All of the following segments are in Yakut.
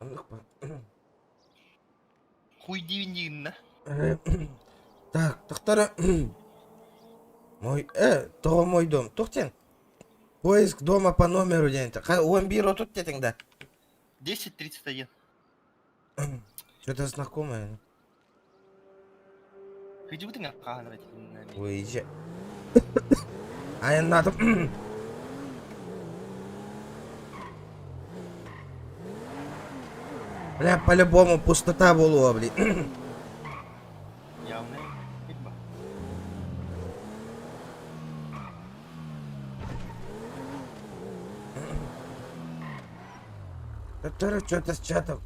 Оннук ба. Хуй диибин диигин да. Так, тохтора Мой, тоҕо мой дом? Туох диэн? Поиск дома по номеру диэн. 11:30 диэтиҥ да? 10.31. Что-то знакомое. Кыдьыбытыҥ хаһан этиннэ. Ой, Айаннаатым. Бля, по-любому пустота буолуо, блин. Явно. Который что-то с чатом.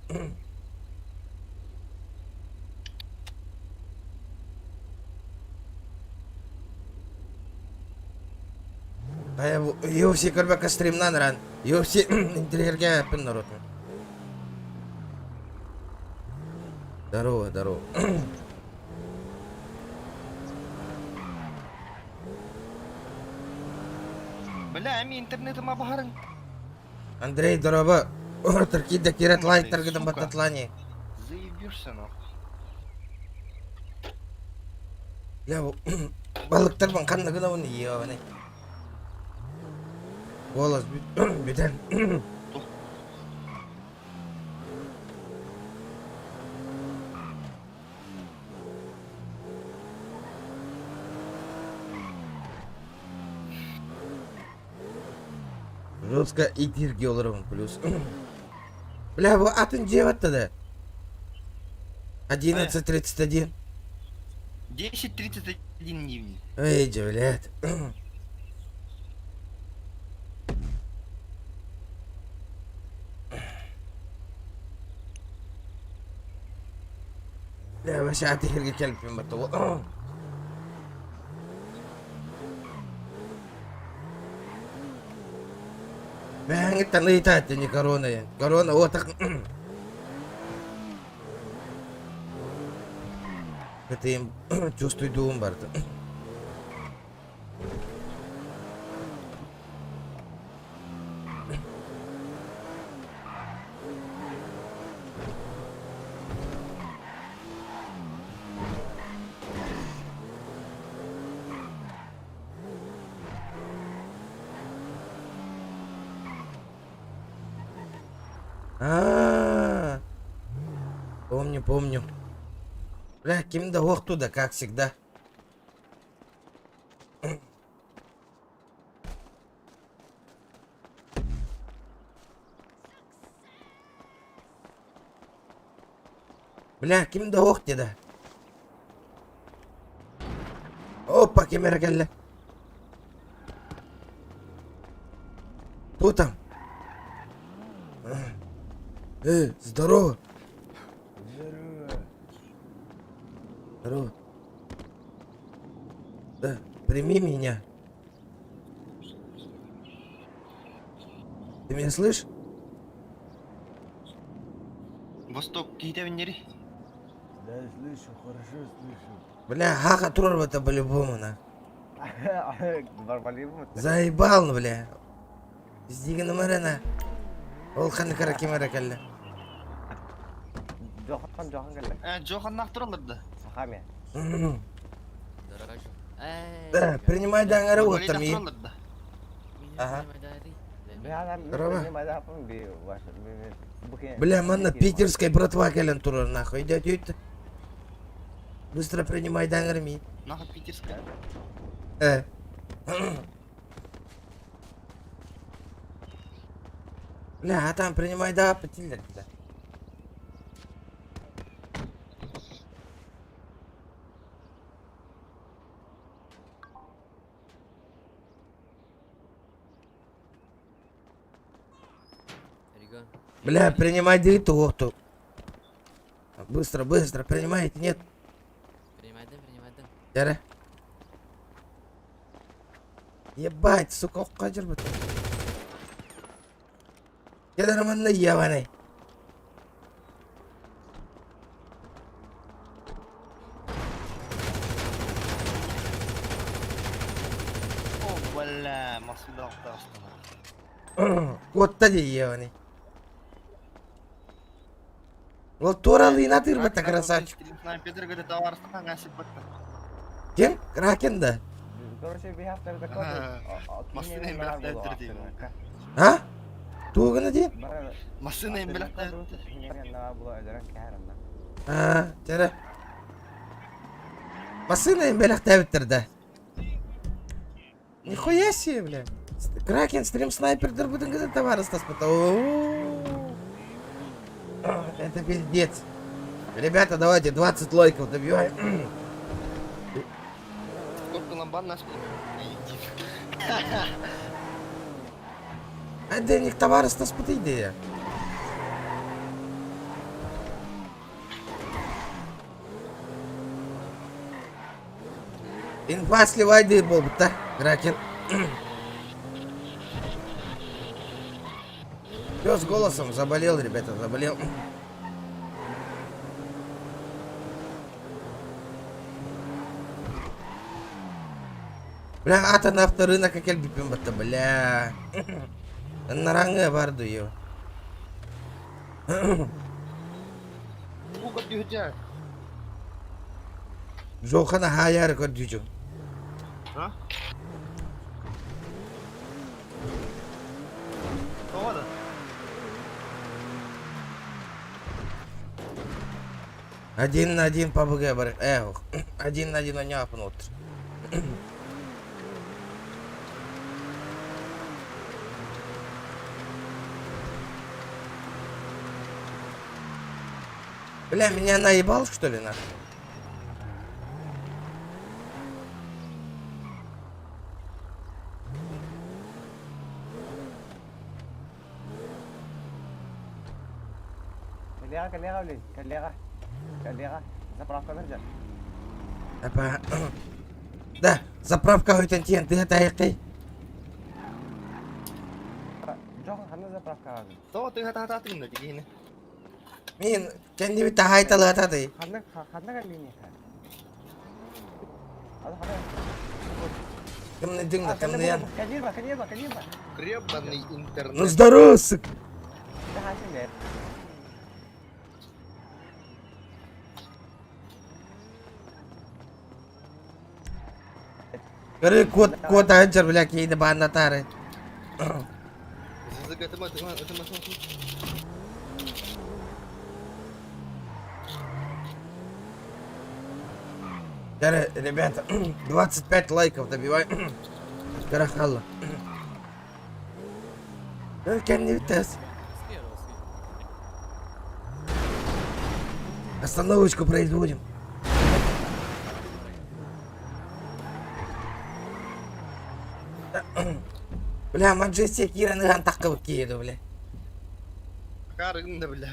Хайа UFC көрбөккө стримнан ран. UFC интриһэргээппин народ. Здорово, здорово. Бля, эми интернетыма баһарың. Андрей, здорово. Ортор киирдэ киирет лайктаргытын баттатлани. Заебешься нахуй. Бля, балыктарбын ханна гынабын ебаный. Голос бүтэн. Жестко итирге олоробун плюс. Бля, бу атын дьиэ да. 11.31. 10.31 дневник. Эй, блядь. Бля, вообще атыһырга кэлбиппин батта. Бэһэҥиттэн ыйытаат не корона Корона отах Это им чувствуйдуум барда. А, помню, помню. Бля, ким да ох туда, как всегда. Бля, ким да ох деді. Опа, ким эрэ кэллэ. Кто там? Э, здорово. Здорово. Здорово. Да, прими меня. Ты меня слышишь? Восток киһитэ Да, слышу, хорошо слышу. Бля, хаха турар это по-любому, на. Барбалибу. Заебал, ну, бля. Издиги номерена. Ол ханны кара кимера кэллэ. Жохан, Жохан кэллэ. Жохан тураллар да. Сахами. Да, принимай да аңара уоттар ми. Ага. Здорово. Бля, манна питерская братва кэлэн турар нахуй. Идет, идет. Быстро принимай да ми. Нахуй питерская. Э. Бля, а там принимай да, потиллер, да. Бля, принимай диту. Быстро, быстро, принимайте, нет. Принимайдым, принимайдым. Дәрі. Ебать, сука, оққа жүрбіт. Кедер манна ебаный. О, бля, Масуда охтастана. Куотта дии ебаный. Ол туоралыына тыырбата красавчик. Снайпер говорит, товарыстан асиппатта. Ким? Кракен да? Короче, we have to record. Массыына эмбэлэхтээттэр диэн. А? Тугуна диэн? Массыына эмбэлэхтээттэр. А, чэрэ. Массыына эмбэлэхтээбиттэр да. Нихуя себе, бля. Кракен стрим снайпердер бутын кытта табаарыстаспыта. Это пиздец. Ребята, давайте 20 лайков добиваем. Сколько ламбан наш Әденик табаарыстаспыт идея. Инфа сливай диир буолбуттар, Кракен. Пес голосом заболел, ребята, заболел. Бля, атын авторынок кэлбиппин батта, бля. Нараҥы бар дуйу. Уу көрдүүһүтэ. Жохана хаайаары көрдүүчү. А? Тоҕо да? Один на один по БГ бар. Эх, один на один оняпын отыр. Бля, меня наебал, что ли, нахуй? Коллега, коллега, блин, коллега, коллега, заправка нельзя. Апа. Да, заправка өтен тиен, ты это айқай. Жохон ханна заправка аҕын? Тоҕо тыһа-таһа тыгынна тигиһини? Мин кэннибит таһайталыатады. Ханна ханна кэллиниэхэ? Ады ханна? Тымныдың да тымныйан. Кэлиир ба, кэлиир ба, кэлиир ба. Гребаный интернет. Ну здорово, сука. Хаһасын Көрü кот кот аһынчар бля кейди бааннатаары. Ытыма, ытыма, ытыма, ытыма. Ребята, 25 лайков добивай. Карахалла. Кэннибитэс. Остановочку производим. Бля, Маджестик киирэн ыһан таххыбыт киһи бля. Карыгын да бля.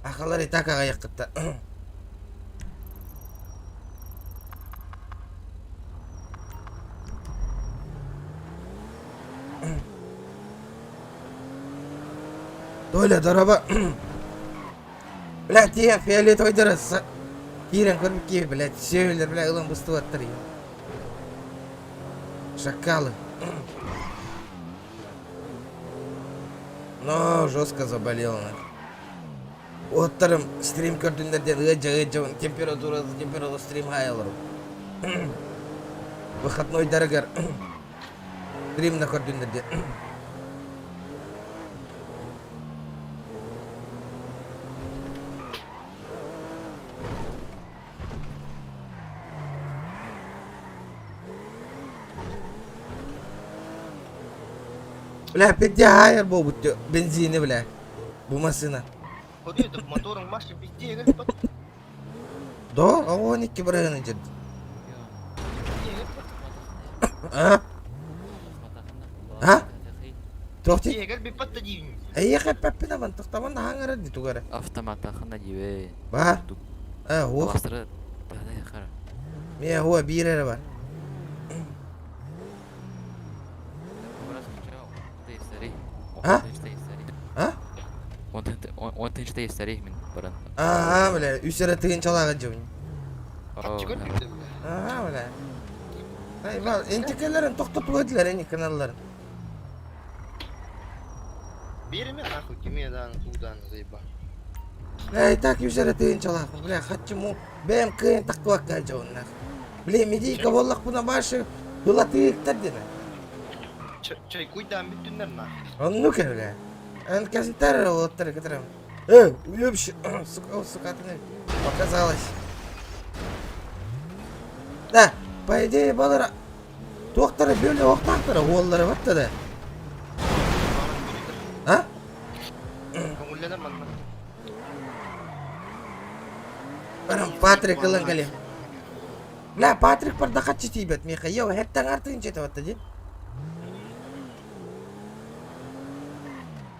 Ахалар и так аҕайаххытта. Толя, дороба. Бля, тиийэн фиолетовайдара киирэн көрбүт киһи, блядь, сүөллэр, бля, ылан быстыбаттар. Шакалы. Но жестко заболел. Уоттарым стрим көрдүннэр диэн ыадьа ыадьабын температура температура стрим хаайаларым. Выходнойдарыгар стримна көрдүннэр диэн. Бля, пизде хаайар буолбут бензини, бля. Бу массыына. Ходу это мотором Маша везде играет. До, 12 бырыһыаны дьирди. А? А? Туох дии? Эйиэхэ эппэппин тохтомон наһаҥ эрэ дии тугу эрэ. Автоматахына диибэ. Баар. Э, уох. Бастыры тада хара. Миэ уо биир эрэ бар. А? А? Он тыһынча мин баран. Аа, бля, үс эрэ тыһыынчалаах дьыбын. Аа, бля. Ай, бал, энтикелерин тохтотуо этилэр, эни каналларын. Биэримэ нахуй кими дааны туудааны заеба. Эй, так юзер тыынчалаах, бля, хаччыму, бэйэм кыайан тахтыбакка дьоннах. Бля, медийка буоллахпына башы былатыыктар дэнэ. Чайкуйдаан бүттүннэр нахуй. Оннук бля. Эн кэсинтэр олоттар кытарам. Э, уебище, сука, о, сука, ты показалось. Да, по идее, балара туохтара бөлө охтаахтара уоллара батта да. А? Көҥүллэнэр манна. Барам Патрик ылан кэлиэм. Бля, Патрик бардахаччы тиийбэт миэхэ. Йо, хэттэн артыын чете батта дии.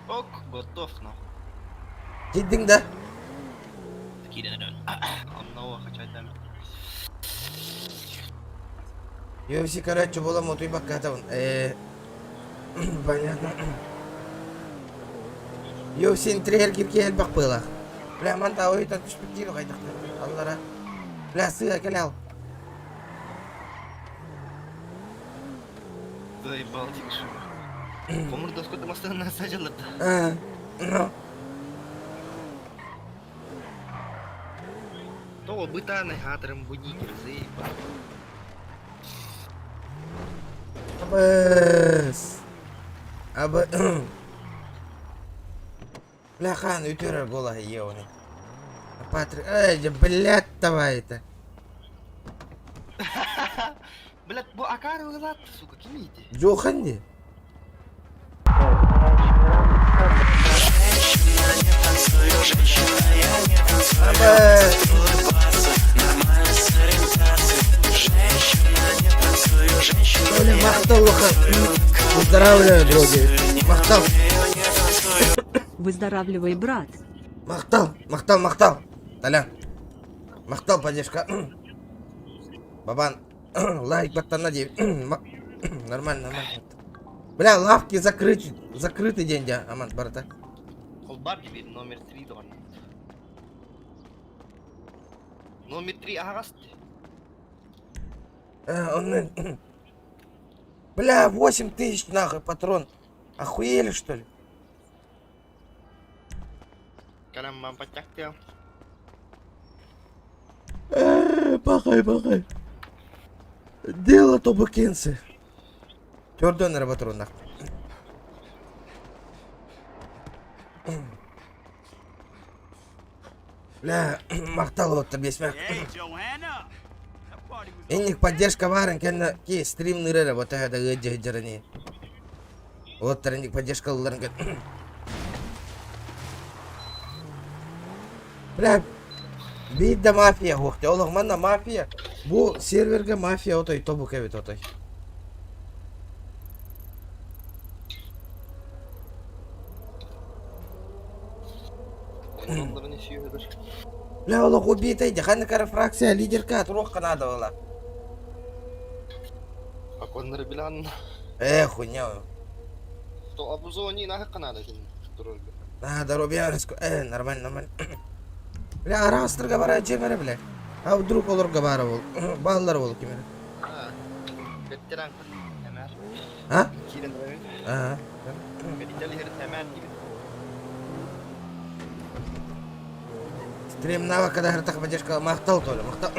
Ок, готов нахуй. Тиийдиҥ да? Киирэн Онно хачайдам. UFC короче буолан утуйбакка сытабын. Понятно. UFC интриһэргиир киһи элбэх быылаах. Бля, манта ойутан түспүт диир хайдахтар. Аллара. Бля, сыа кэлэ ал. Заебал тикшу. Комур доскота мастан сажалырда. А, ну. Того бытааны хаатырым будитель заебал. Абыс. Абы. Бля, хан үтүөрэр буола ионы. Патрик, эй, блядь, давай это. Блядь, бу акары ылатты, сука, ким иди? Жохан не? Абы. Толя, махтал, Лухан. Поздравляю, други. Махтал. Выздоравливай, брат. Махтал, махтал, махтал. Толян. Махтал, поддержка. Бабан, лайк баттана дии. Нормально, нормально. Бля, лавки закрыты. Закрытый день, дьэ, Аман, барыта. Холбар теперь номер 3 доҕор. Номер 3 аһаҕас Он... Бля, 8 тысяч нахуй патрон. Охуели, что ли? Кэлэн бан паттяктыам. Пахай, пахай. Дело тобукинцы. Төрдөн эрэ патроннах. Бля, махтал вот бесмэх. Инник поддержка баарын кэннэ ки стримныыр эрэ вот это ыадьа дьарани. Вот инник поддержка ылларын кэн. Бля, биир да мафия хуохте. Олох манна мафия. Бу серверге мафия отой тобук эбит отой. Оннорун исиөһүгэр. Бля, олох убитай ди. Ханнык эрэ фракция лидерка туруохха наада буола. Оконнары билан. Э, хуйня. То обузони нахакка наада кин турурга. А, здоровья, нормально, нормально. Бля, араастырга бара дьиэмэрэ, бля. А вдруг олорго баара бол, бааллар бол ким эрэ. А, ветеран эмэр. А? Киирэн барабын. Аа. Медител иһэр эмэр диибин. Стрим навыка да хартах поддержка махтал Толя, махтал.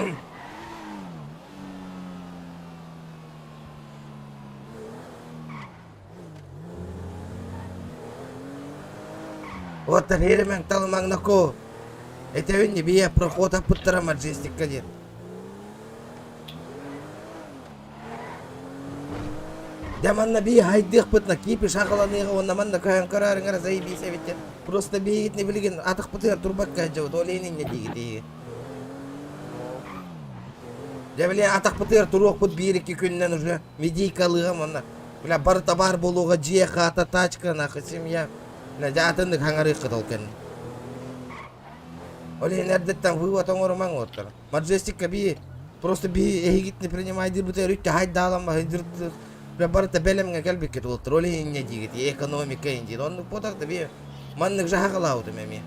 Вот эриэмэҥ талымаҥнаку. Этэбин бие проход аппыттара маджестикка диэн. Дьэ манна бии хайдыахпытына кипиш аҕаланыаҕа уонна манна көһөн көрөөрүҥ эрэ заебись эбит диэн. Просто биһигитини билигин атахпытыгар турбакка сылдьабыт ол иһин инньэ диигит иһи. Дьэ били атахпытыгар туруохпут биир-икки күнүнэн уже медийкалыам уонна бля барыта баар буолуоҕа дьиэ хаата тачка нахуй семья бля дьэ атыннык хаҥарыаххыт ол кэннэ. Ол иһин эрдэттэн вывод оҥорумаҥ уоттара. Маджестикка бии просто бии эһигитини принимайдыырбытыгар үттэ хайдаалан бля барыта бэлэмҥэ кэлбиккит уолаттар ол иһин инньэ диигит экономика иһин диир оннук буотах да бии маннык жаһаҕалаабытым эмиэ.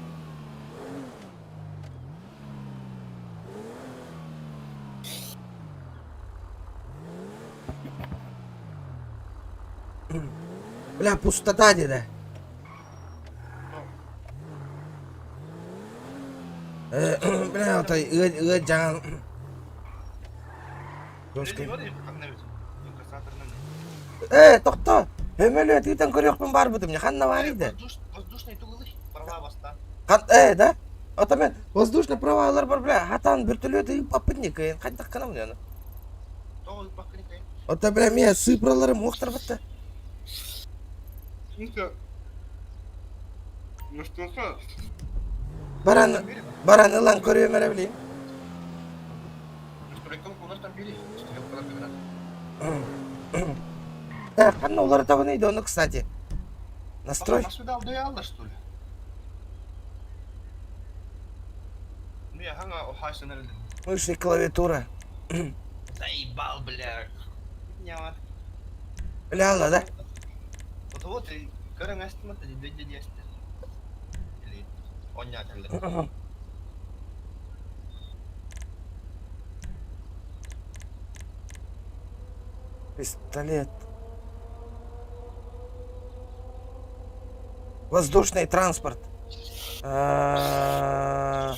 Бля, пустота диэтэ. Бля, отой ыа дьаҥан Э, тохто! Өмөлүөт ыытан көрүөхпүн баарбытым, ханна баарый да? Воздушный тугулый, права бастаан. Хан, э, да? Ото мен воздушный правалар бар, бля, хатан вертолет ыыппаппын никайын, хайдах гынамын оны? Тоҕо ыыппаккын икайын? Ото, бля, мия цифраларым уохтарбатта. Настолько... Баран, баран ылан көрүөм эрэ билиим. Так, ханна уларытабыный да ону, кстати. Настрой. Сюда удаяла, что ли? Мышь и клавиатура. Заебал, бля. Ляла, да? Вот вот, көрөҥ астымат, Оонньоотоллор. Пистолет. Воздушный транспорт. А,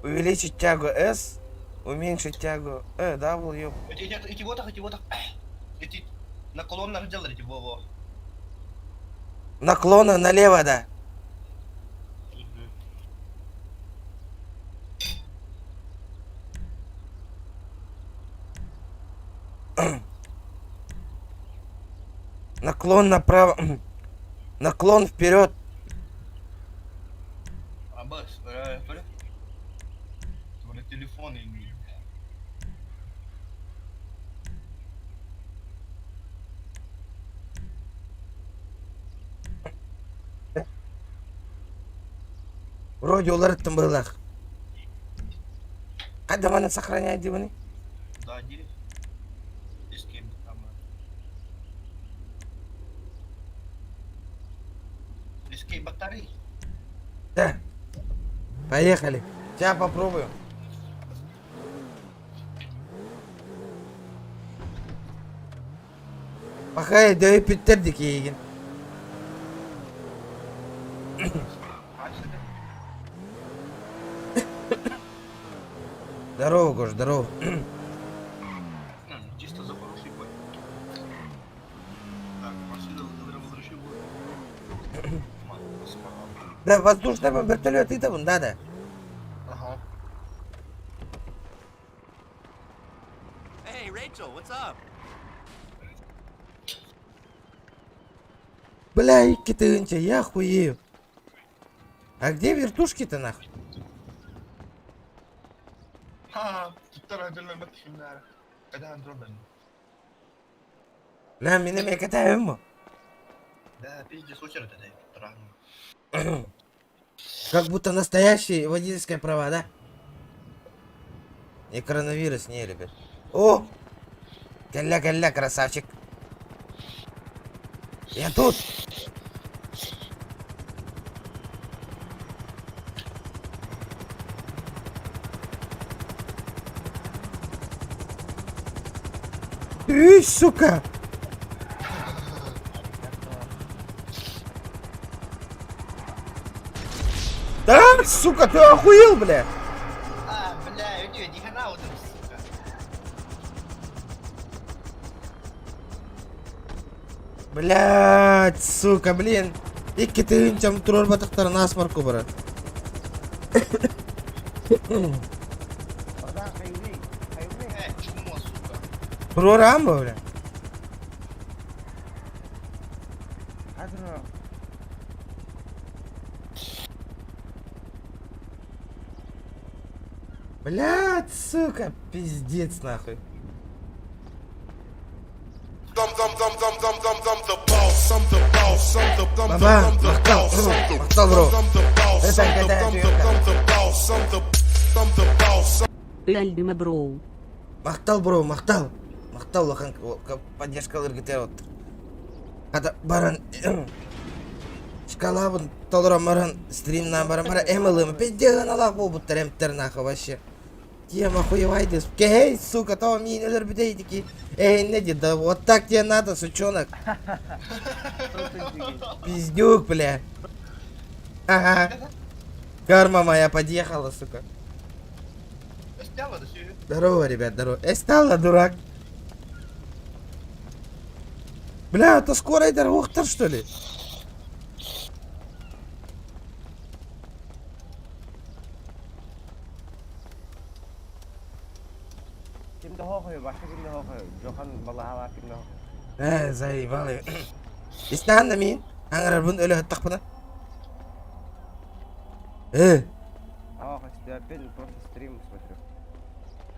Увеличить тягу S, уменьшить тягу E, W. Эти, эти вот, эти вот, эти наклонно делали, во-во. Наклона налево, да. Наклон направо. Наклон вперед. Абас, телефон Вроде уларыттым быһыылаах. Хайда маны сохранять дибини? Да, дири. Escape батарей. Да. Поехали. Сейчас попробую. Пахай, дөйүппүттэр дикиигин. Здорово, Гош, здорово. Чисто за хороший бой. Так, машина возвращай будет. Да, воздушный вертолет и там, да, да. Ага. Hey, Rachel, what's up? Бля, икки тыһыынча, я хуею. А где вертушки-то нахуй? Ха, Бля, мин эмиэ кэтэһэбин бу. Да, пиздец, очередь это Как будто настоящие водительские права, да? Не коронавирус, не, ребят. О! Кэллэ-кэллэ, красавчик. Я тут! Эй, сука! Да, сука, ты охуел, бля! А, бля, у нее ни хана вот сука. Блядь, сука, блин. Икки тыһыынчам туруорбатахтар насморку барар. Э, чмо, сука. Туруораам бу, бля. Блядь, сука, пиздец нахуй. Баба, махтал, махтал, бро. Это когда Өлдүмэ бро. Махтал, бро, махтал. Махтал улахан поддержкаларгытыгар оттор. Хата баран шкалабын толорон баран стримнаан баран баран эм ылыым пиздец аналаах буолбуттар эмтэр нахуй вообще. Тем охуевай Эй, сука, то миин өлөрбүтэ Эй, не да вот так тебе надо, сучонок. Пиздюк, бля. Ага. Карма моя подъехала, сука. Өстөөх да сүһү. Здорово, ребят, здорово. Эстала, дурак. Бля, это скорая дорогтар, что ли? Ким да хоохой, баша ким да хоохой. Жохан балаһалаах ким да хоохой. Э, заебали. Истаанна мин. Аңырарбын өлө аттахпына. Э, Ах, опять просто стрим смотрю.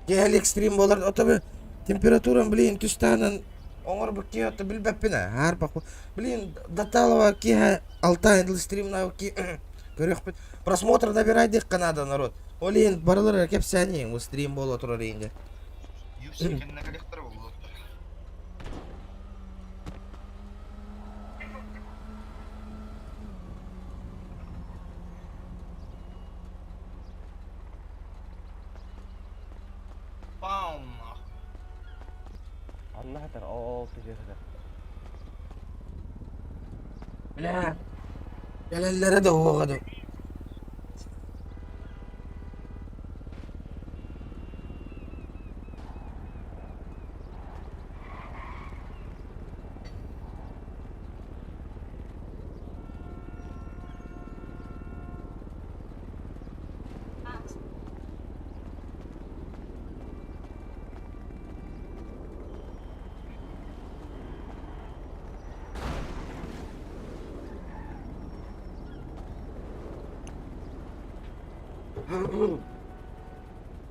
Киһэлик стрим буолар, отобы температурам, блин, түстаанан оҥорбут киһи ото билбэппин ээ, хаарбах. Блин, Даталова киһэ алта дыл стримнаабы ки көрүөхпүт. Просмотр набирай диэххэ наада народ. Ол иһин барылара кэпсээниэҥ бу стрим буола турар иһингэ. UFC кэннэ кэлиэхтэрэ буолуохтар. Паун нахуй. Анна хатар, ол түһүө сытар. Бля, кэлэллэрэ да уоҕа да.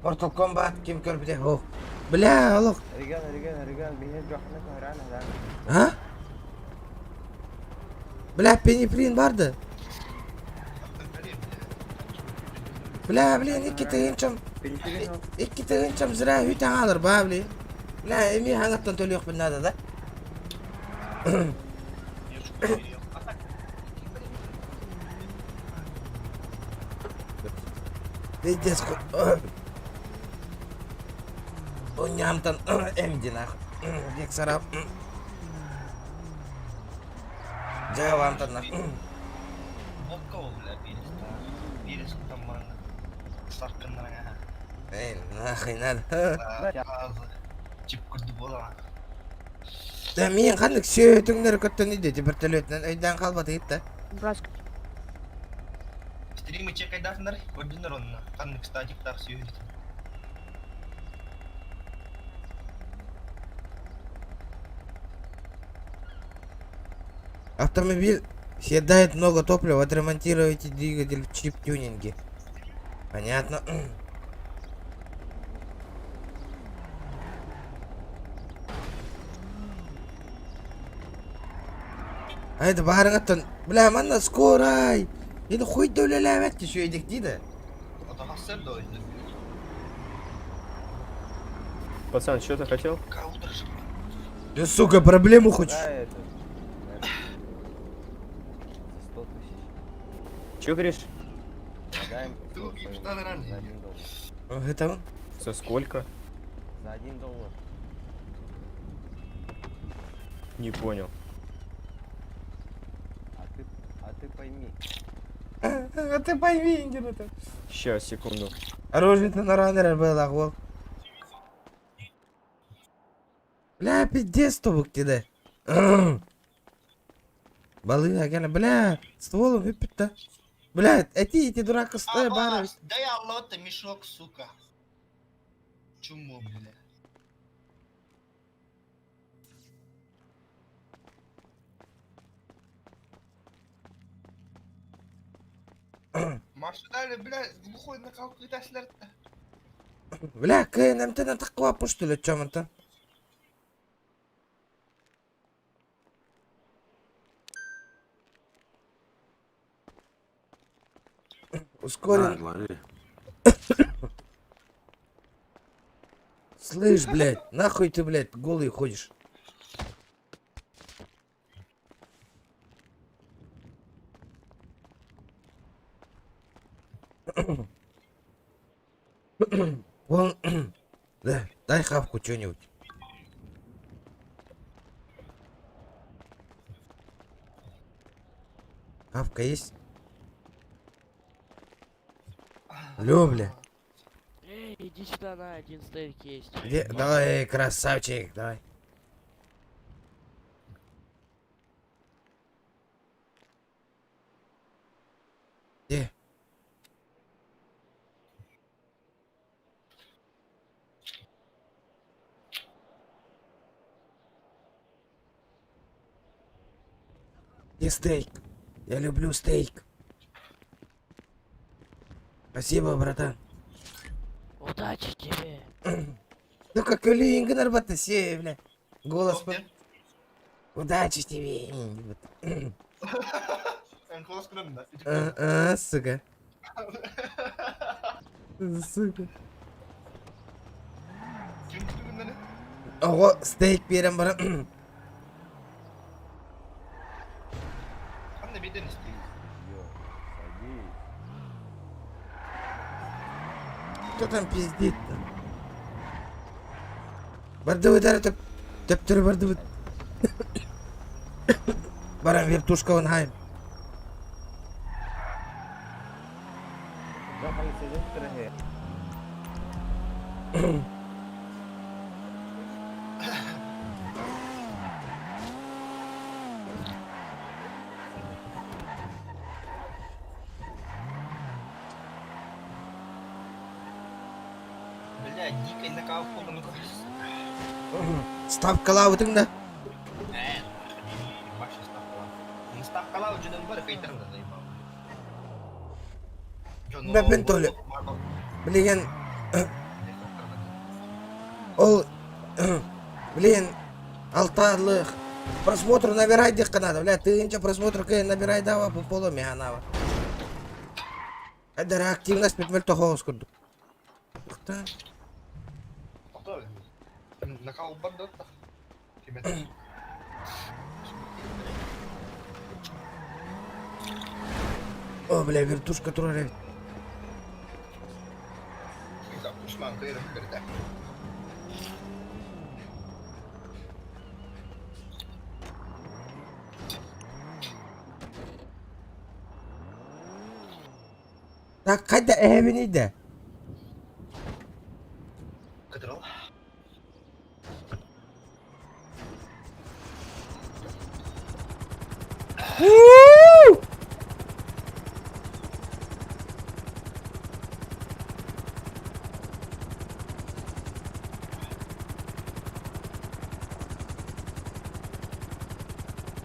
Mortal Kombat ким көрбүтэ? Ох. Бля, олох. Регион, регион, регион, биһиги дьоххуна көһөрөөн аһаан. А? Бля, пениприн бар да. Бля, блин, икки тыһыынчам, икки тыһыынчам зря үт аҥаалар баа, блин. Бля, эмиэ хаҥаттан төлүөхпүн наада да. Пиздец, Унньаамтан эмдинах Гексара Дьаабаамтан Бокка ол бля биирис биирис кутан баран саркыннарың Эй, нахуй надо. Чип курдук буолаҕа. Да миин ханнык сүөһүтүҥнэри көттөн иди вертолетынан өйдөөн хаалбат да. Стримы чекайдаатыннар, көрдүнөр онно. Ханнык статиктаах сүөһүтүн. Автомобиль съедает много топлива, отремонтируйте двигатель в чип-тюнинге. Понятно. А это баарыҥаттан, бля, манна скорай! Это хуй да үлэлээбэт үчүгэйдик дии да. Атахасыр да ойныр. Пацан, что ты хотел? Каудыржып. Ты, сука, проблему хочешь? Да, это... За 100 тысяч. Че говоришь? Продаем Ты штаны за 1 доллар. Это он? За сколько? За 1 доллар. Не понял. А ты пойми. А ты пойми, Индин это. Сейчас, секунду. Оружие на раннер был, вот. Бля, пиздец, тобук тебе. Балыга, гена, бля, стволом выпить-то. Бля, эти, эти дурак, стой, бары. Дай алло-то мешок, сука. Чуму, бля. Маршидали, бля, глухой на калкы-таслер-то. Бля, КНМТ на такого пуштили, чем это? Ускорен. Слышь, блядь, нахуй ты, блядь, голый ходишь? Вон, да, дай хавку что-нибудь. Хавка есть? Алло, бля. Эй, иди сюда, на, один стейк есть. Где? Давай, красавчик, давай. Где? Где стейк? Я люблю стейк. Спасибо, братан. Удачи тебе. Ну как Өлүйін арбатты се, бля. Голос. Топ, Удачи тебе. Эн голос көрөм да. А, а, сука. Сука. Ким күтүгүннәне? Ого, стейк берем баран. Ханна биден истейм. Ё, садись. Кто там пиздит-то? Барды удар төп төптөрү барды. Баран вертушка вон хайм. Жохан сидит дорогие. Бля, дико накал ну-ка. Ставка лавытың да. Э, вообще ставкала. Не ставкала, уже бар хейтером да заебал. Да, бен толи. Блин, ол блин, алтарлых. Просмотр набирай дих надо, бля, тысяча просмотр кэ набирай дава по полу механава. Эдер активность битмел тохоос курдук. Ухта. Накал бар да. О, бля, вертушка турар. Usman кыйрым кирде. Так, кайда эбини да. Кыдырыл.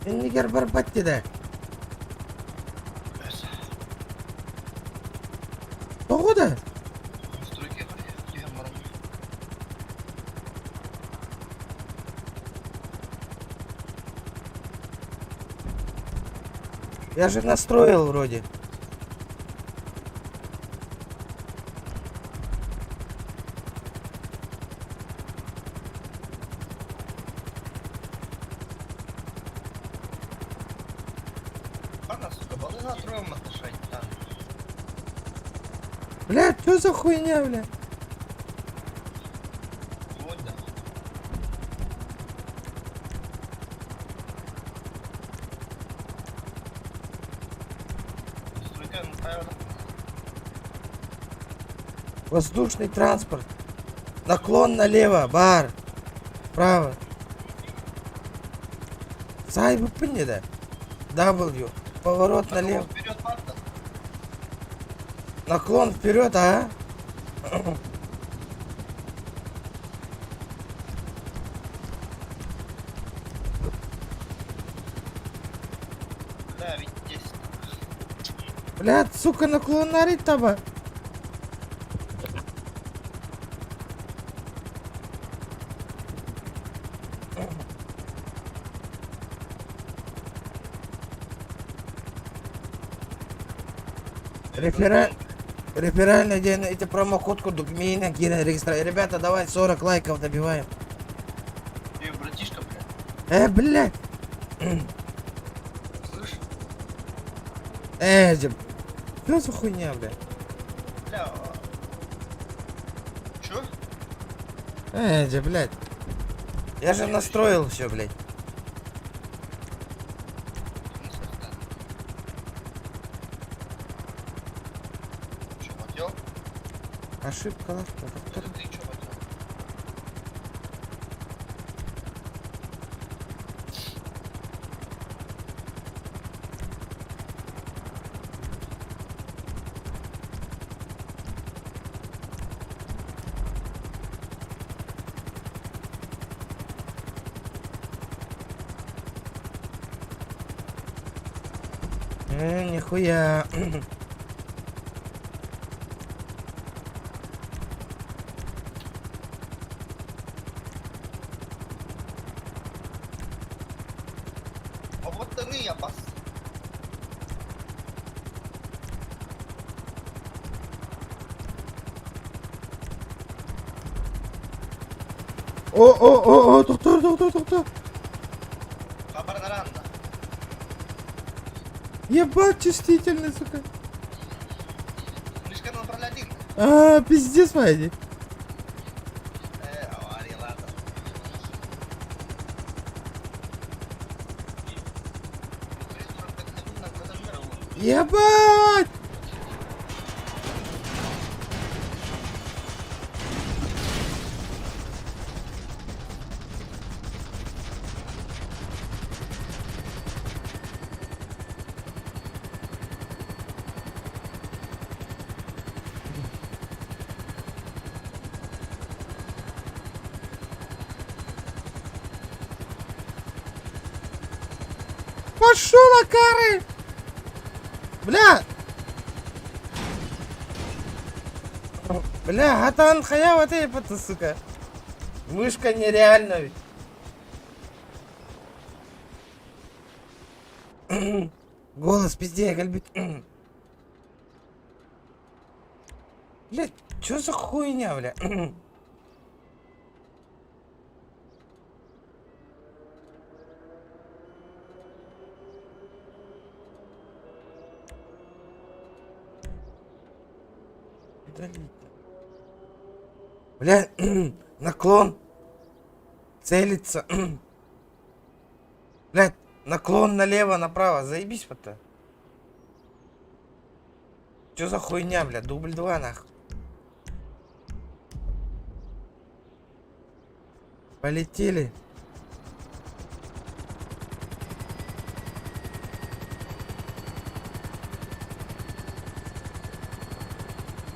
Эннигер барбатты да. Тоҕо да? Стройка түһэн баран. Я же настроил вроде. Ана, сука, балыга троем шайтан. Бля, что за хуйня, бля? Вот да. Стройка, ну, правильно. Воздушный транспорт. Наклон налево, бар. Право. Сай бы да. W. Поворот налево. Вперед, парта. Наклон вперед, а? Да, ведь здесь. Блядь, сука, наклон нарит таба. Реферальный день, эти промокод курдук, мина, кира, регистра. Ребята, давай 40 лайков добиваем. Эй, братишка, блядь. Блядь. Слышь? Что за хуйня, блядь? Бля. Чё? Блядь. Я же настроил все, блядь. Чё, хотел? Ошибка, Это ты чё хотел? Нихуя. А вот ты я бас. О, о, о, о, доктор, доктор, доктор. Хабардаранда. Ебать, чувствительный, сука. Мышка направляет. А, пиздец, моя. Авария, ладно. Ебать! Пошел, Акары! Бля! Бля, хатан хаява ты, сука. Мышка нереально ведь. Голос пизде, гальбит. Бля, чё за хуйня, бля? Удалить. Бля, наклон. Целится. Блядь, наклон налево, направо. Заебись вот-то. Чё за хуйня, бля? Дубль 2, нахуй. Полетели.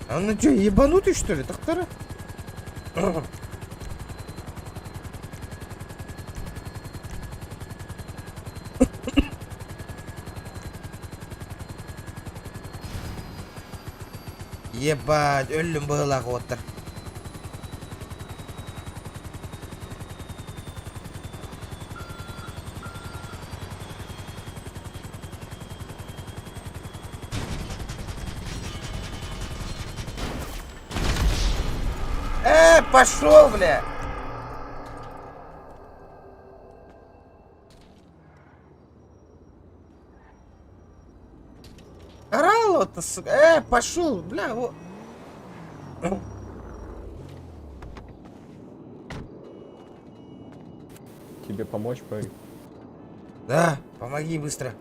А ну чё, ебанутый что ли, доктора? Ебать, өллүм быһыылаах уоттар. Пошел, бля! Орал вот, сука. Пошел, бля, вот. Тебе помочь, парень? Да, помоги быстро.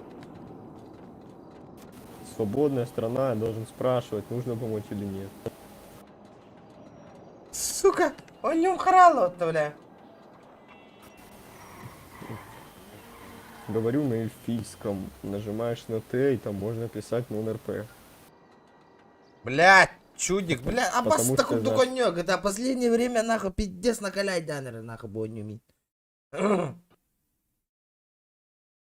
Свободная страна, я должен спрашивать, нужно помочь или нет. Сука, он не украл вот, бля. Говорю на эльфийском, нажимаешь на Т, и там можно писать нон-РП. Блядь, чудик, бля, а Потому такой что, да. дуканёк, это последнее время, нахуй, пиздец накалять данеры, нахуй, боню ми.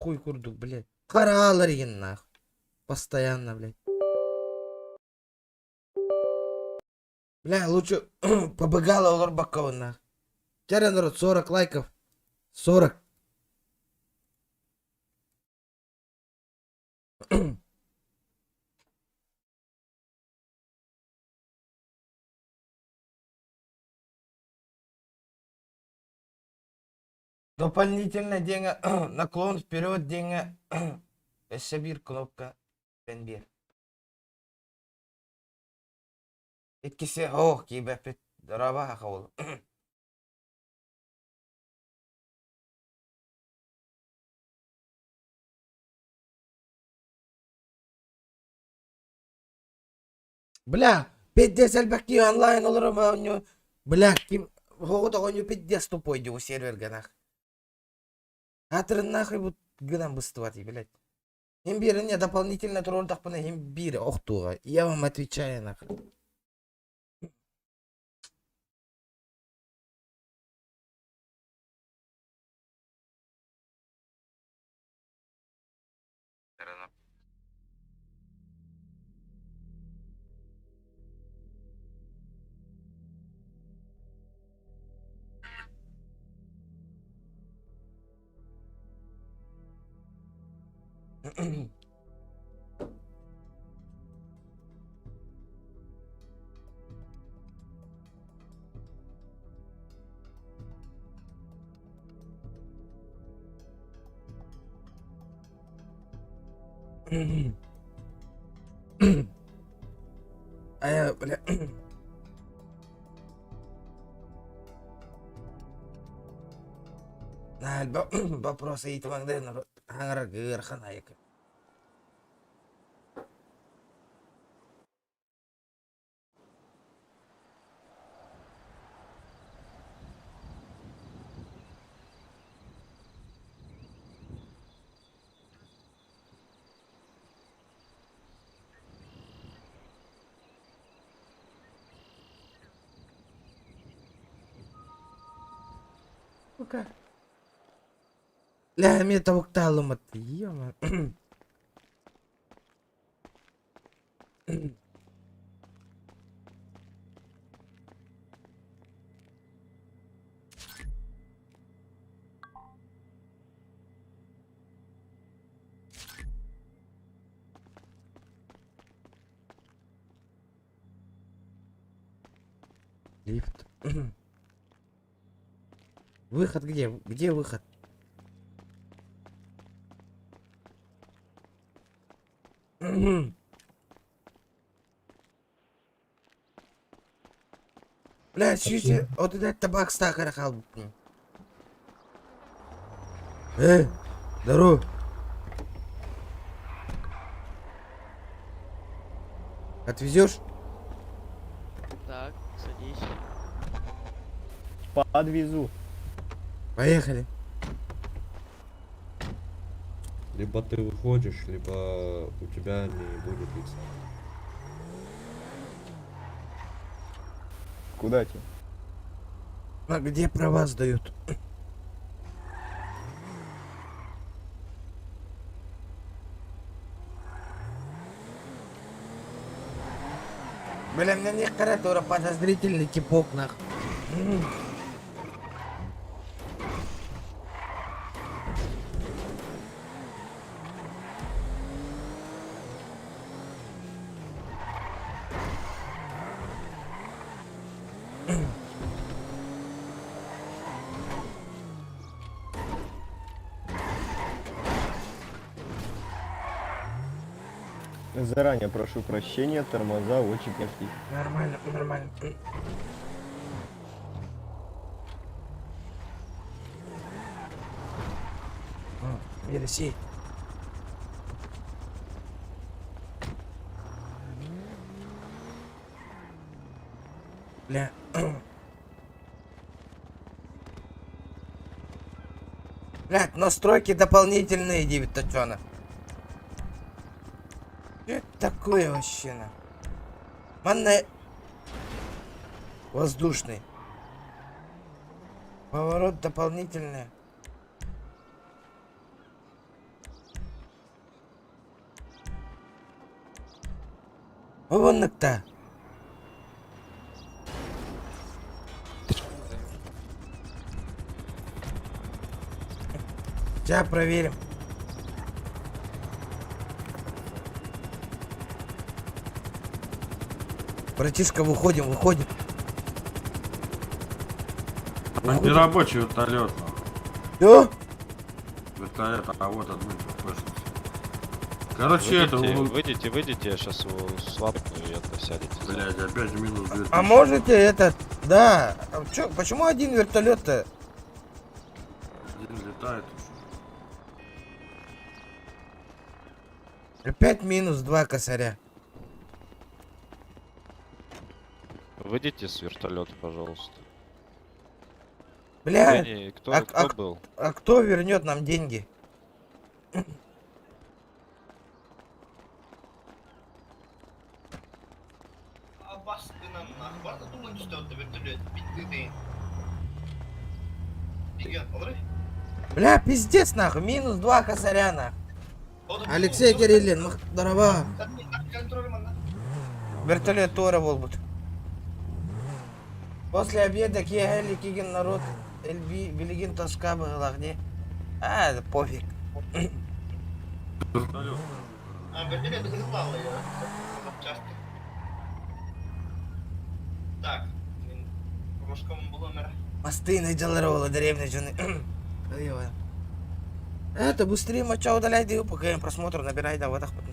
Хуй курдук, блядь. Хараларин, нахуй. Постоянно, блядь. Бля, лучше побегала Лорбакова, нахуй. Теперь, народ, 40 лайков. 40. Дополнительно деньги, наклон вперед деньги. Өссө биир кнопка бен бир. Иккиси ох киибэппит дороба хахабыл. Бля, Пиздец элбэх киһи онлайн олорор оонньуу. Бля, ким оҕо оонньуу пиздец тупой дии сервергэ нах. Аатырын нахуй бу гынан быстыбат, блядь. Им биир не дополнительно туруордахпына им биир охтуоҕа. Я вам отвечаю нахуй. А, бля. Вопрос ыйытымаҥ хаҥарарга ыарахан айык. Сука. Ля, эмиэ тобуктаалым ё Лифт. Выход где? Где выход? Бля, сүүс отут табак стакара хаалбыппын. Э, здорово. Отвезешь? Так, садись. Подвезу. Поехали. Либо ты выходишь, либо у тебя не будет лица. Куда тебе? А где права сдают? Бля, мне не тура подозрительный типок нах. Заранее прошу прощения, тормоза очень плохие. Нормально, нормально. Елисей. Бля. Блядь, настройки дополнительные, 9 точёна. Что это такое вообще, на? Манна... Воздушный. Поворот дополнительный. Вон-то. Сейчас проверим. Братишка, выходим, выходим. Он не рабочий вертолет. Что? Вертолет, а вот одну похоже. Короче, это... Выйдите, выйдите, выйдите, я сейчас его слапну и это сядете. Блядь, опять минус 2000. А можете этот... Да. А чё, почему один вертолет-то? Один летает. Опять минус 2 косаря. Выйдите с вертолета, пожалуйста. Бля, Дэнни, кто, а, кто а, был? а кто вернет нам деньги? Абас гынан нах. Барда думаю, что это вертолет. Битты ты. Олры? Бля, пиздец нахуй, минус два косаря нахуй. Алексей Кириллин, здорово. Вертолет Тора болбут. После обеда киэһэли кигин народ элби билигин тоска быһылах не. А, это пофиг. Вертолет. А, вертолет гылал я. Запчасти. Так, рожком было мера. Мосты наделали ола деревня жены. Это быстрее моча удаляй, даю, пока я просмотр набирай, да, вот так вот.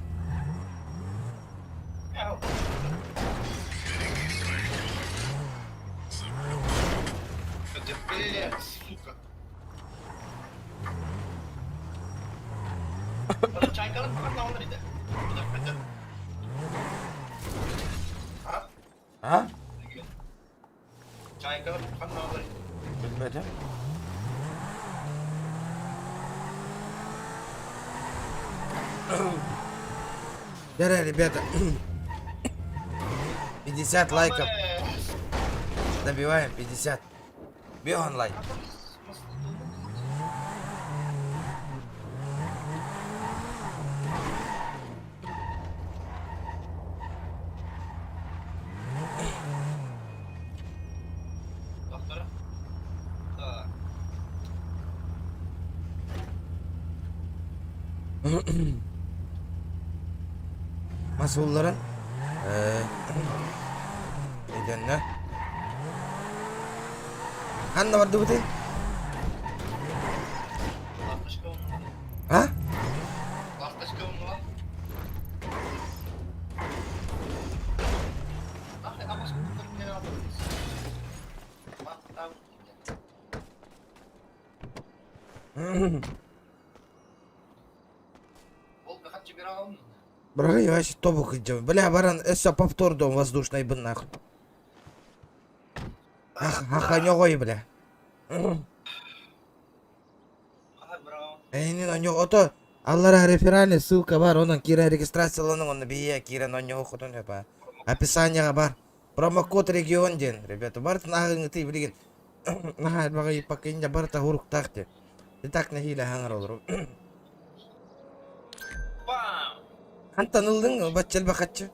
Блядь, сука. Чайкалар иде. А? А? Чайкалар алыр иде. Bilmedim. Да, ребята. 50 лайков. Добиваем 50. Бегон лайк. Доктора. Так. Masulların Edenler. Ханна барды бутын? Ласточка он. А? Ласточка он. Ах, а может, не надо. Ол бахат чебирал. Брага, вообще тобук идем. Бля, баран, это повтор дом воздушный бы нахуй. Ах, ах, ой, бля. Эйнин оньо ото аллара реферальный ссылка бар, онон кира регистрацияланын, онно бие кирен оньо хотун хепа. Описание бар. Промокод регион ден, ребята. Бар нагын ты билген. Наха бага ипакинja бар та хурук тахте. Ты так нахиле хаңар олор. Бам! Хантан ылдың баччал бахатчы.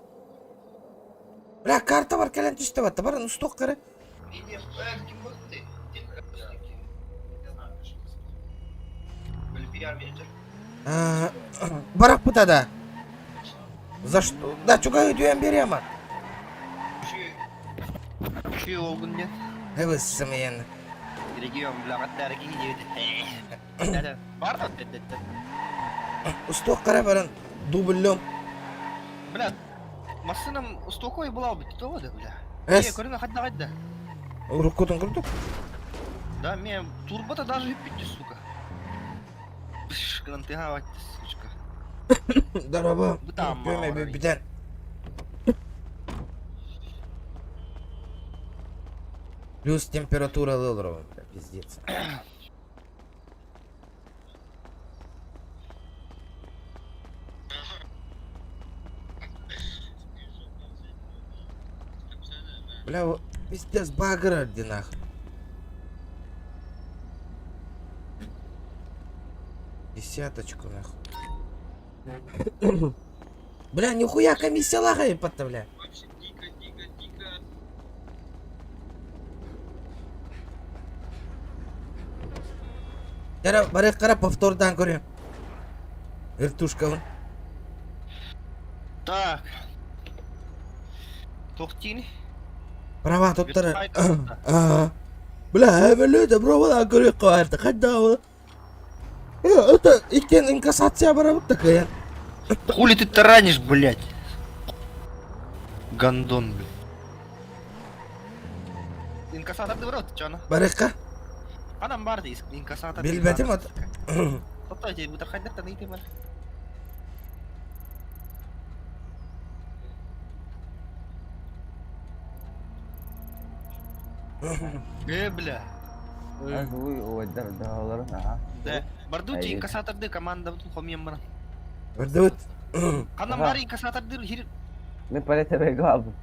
Бля, карта бар келен түштө батта. Бар усток кара. Иди, ким был ты? Не знаю, Были пиар-менеджер. Барак путада. За что? Да, чугай дүйен берема. Чүй олгун нет. Эвес сымыен. Регион, бля, аттары киги Бар да, Усток кара баран дублем. Бля, машинам устокой была бы, то да, бля. Эс. Не, көрүнө хадда хадда. Рукотун курдук. Да, мен турбота даже пить, сука. Пш, грантыга сучка. Дараба. Бутам, Көмө битен. Плюс температура лылрова, бля, пиздец. Бля, пиздец багра нах. Десяточку нахуй. Бля, нихуя комиссия лагает подта, бля. Кара, бары кара повтордан көрем. Вертушка вон. Так. Тохтин. Права туттара. Ага. Бля, эвелю бро, көрө каарты. Кайда Это икен инкассация барабыт такая. Хули ты таранишь, блядь? Гандон, блядь. Инкассатор ты в рот, чё она? Барыкка. Анам бар дейс, инкассатор. Билбетим ат. Тоқтай, же, бұтар хайдар та нейте бар. Э, бля. Да. Бардучи инкассаторды команда хомьем баран. Бардыбыт. Ханна бар инкассатордыр хир Мен полетебе галбым.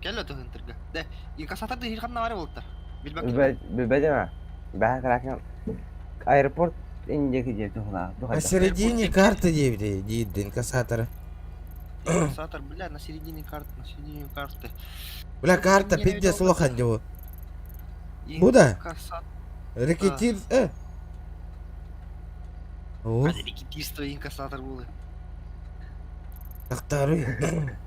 Кел өтөһүнтүргэ. Да, инкассаторды хир ханна бар болуттар. Билбэк. Билбедем Бэһэ кракен. Аэропорт индеки диэти хула. Посередине карты диэбити диирдин инкассаторы. Инкассатор, бля, на середине карты, на середине карты. Бля, карта пиздец улахан дьэ Бу да? Инкассатор. Рэкетир, э. О, Рекетирство инкассатор булы. тахтары.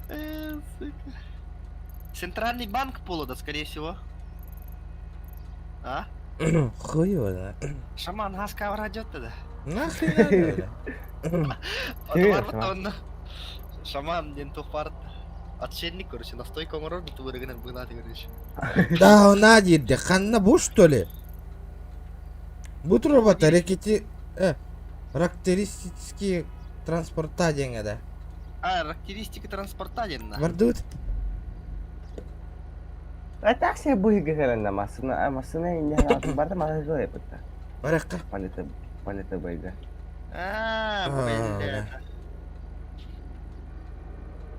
Э, сука. Центральный банк Полода, скорее всего. А? Хуй его знает. Шаман хаска врадет тогда. Нахрен надо, бля. Онно. Шаман диэн тухпарт. Отшельник, короче, настойка оҥорор тубырыгынан быылааты, короче. Да, она диирде. Ханна бу что ли? Бу турбата рэкети... Э, характеристические транспорта диэҥэ да. А, характеристика транспорта диэн на. Бардыбыт. А так себе быһыга кэлэннэ массына, массына инне барда массына эппитта. Барыахха. Полета полета байга. А, А, бля.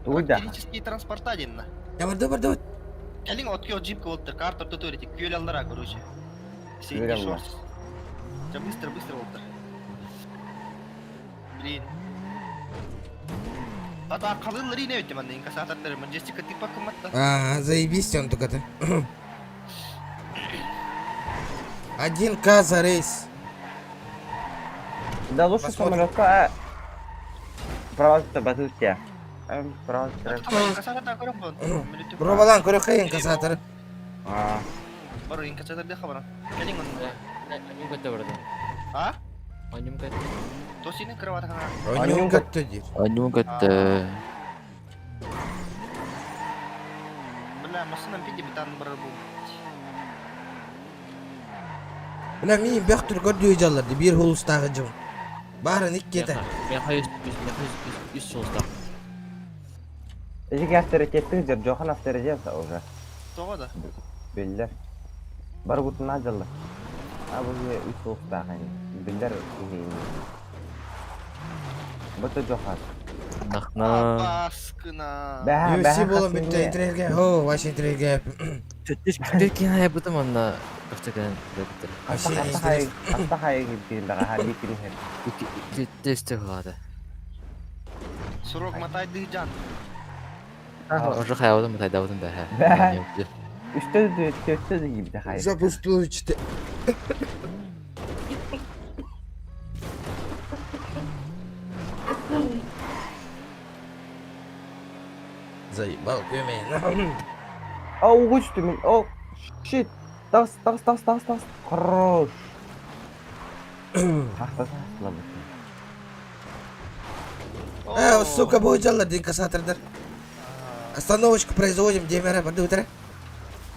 Тугу да. Характеристические транспорта диэн на. Я барды бардыбыт. Кэлиҥ откё джипка болтар, карта ортотур эти күөл аллара, короче. Күөл Средний аллара. шорс. Ча быстро, быстро болтар. Блин. Ата қалылар ине өтті манна инкассаторлар Маджестика типа кыматта. А, заебись он только-то. 1К за рейс. Да лучше Посмотрим. самолетка. Права батутя. Права. Инкассатор көрөк бон. Пробалан көрөккө инкассатор. А. Бару инкассатор де хабара. Келиң онда. Онньум көттө барда. А? Онньум көттө. Тосины кроватхана. Онньум көттө диир. Онньум көттө. Бля, машинам пиди битан бар бу. Бля, мин бэх түргөр дүйжалларды бир хулустагы жым. Барын иккете. Мен хайыс мен хайыс үс соустак. Эжеге авторитеттик жер жохан авторитет уже. Тоға да. Биллер. Бар гутуна жылы. А бу үч соустагы. Биллер Быты жохан. Нахна. Баскына. Бэһэ UFC болон бүтте интерерге. Хо, вообще интерерге. Төттөш күтер кин бутым онна көптөкөн бөктөр. Вообще интерес. Аста хай кирин бага ха бикин хер. Төттөш төхлады. Срок матайды жан. Уже хаябытым тайдабытым бэхэ. Бэхэ. Үстө төттө gibi хай. Запустил чте. Заебал көмейін. О, угучту мен. О, shit. Тас, тас, тас, тас, тас. Хорош. Тахта тастла Э, сука, будет жаллар инкассатордар. Остановочку производим, демере, барды утра.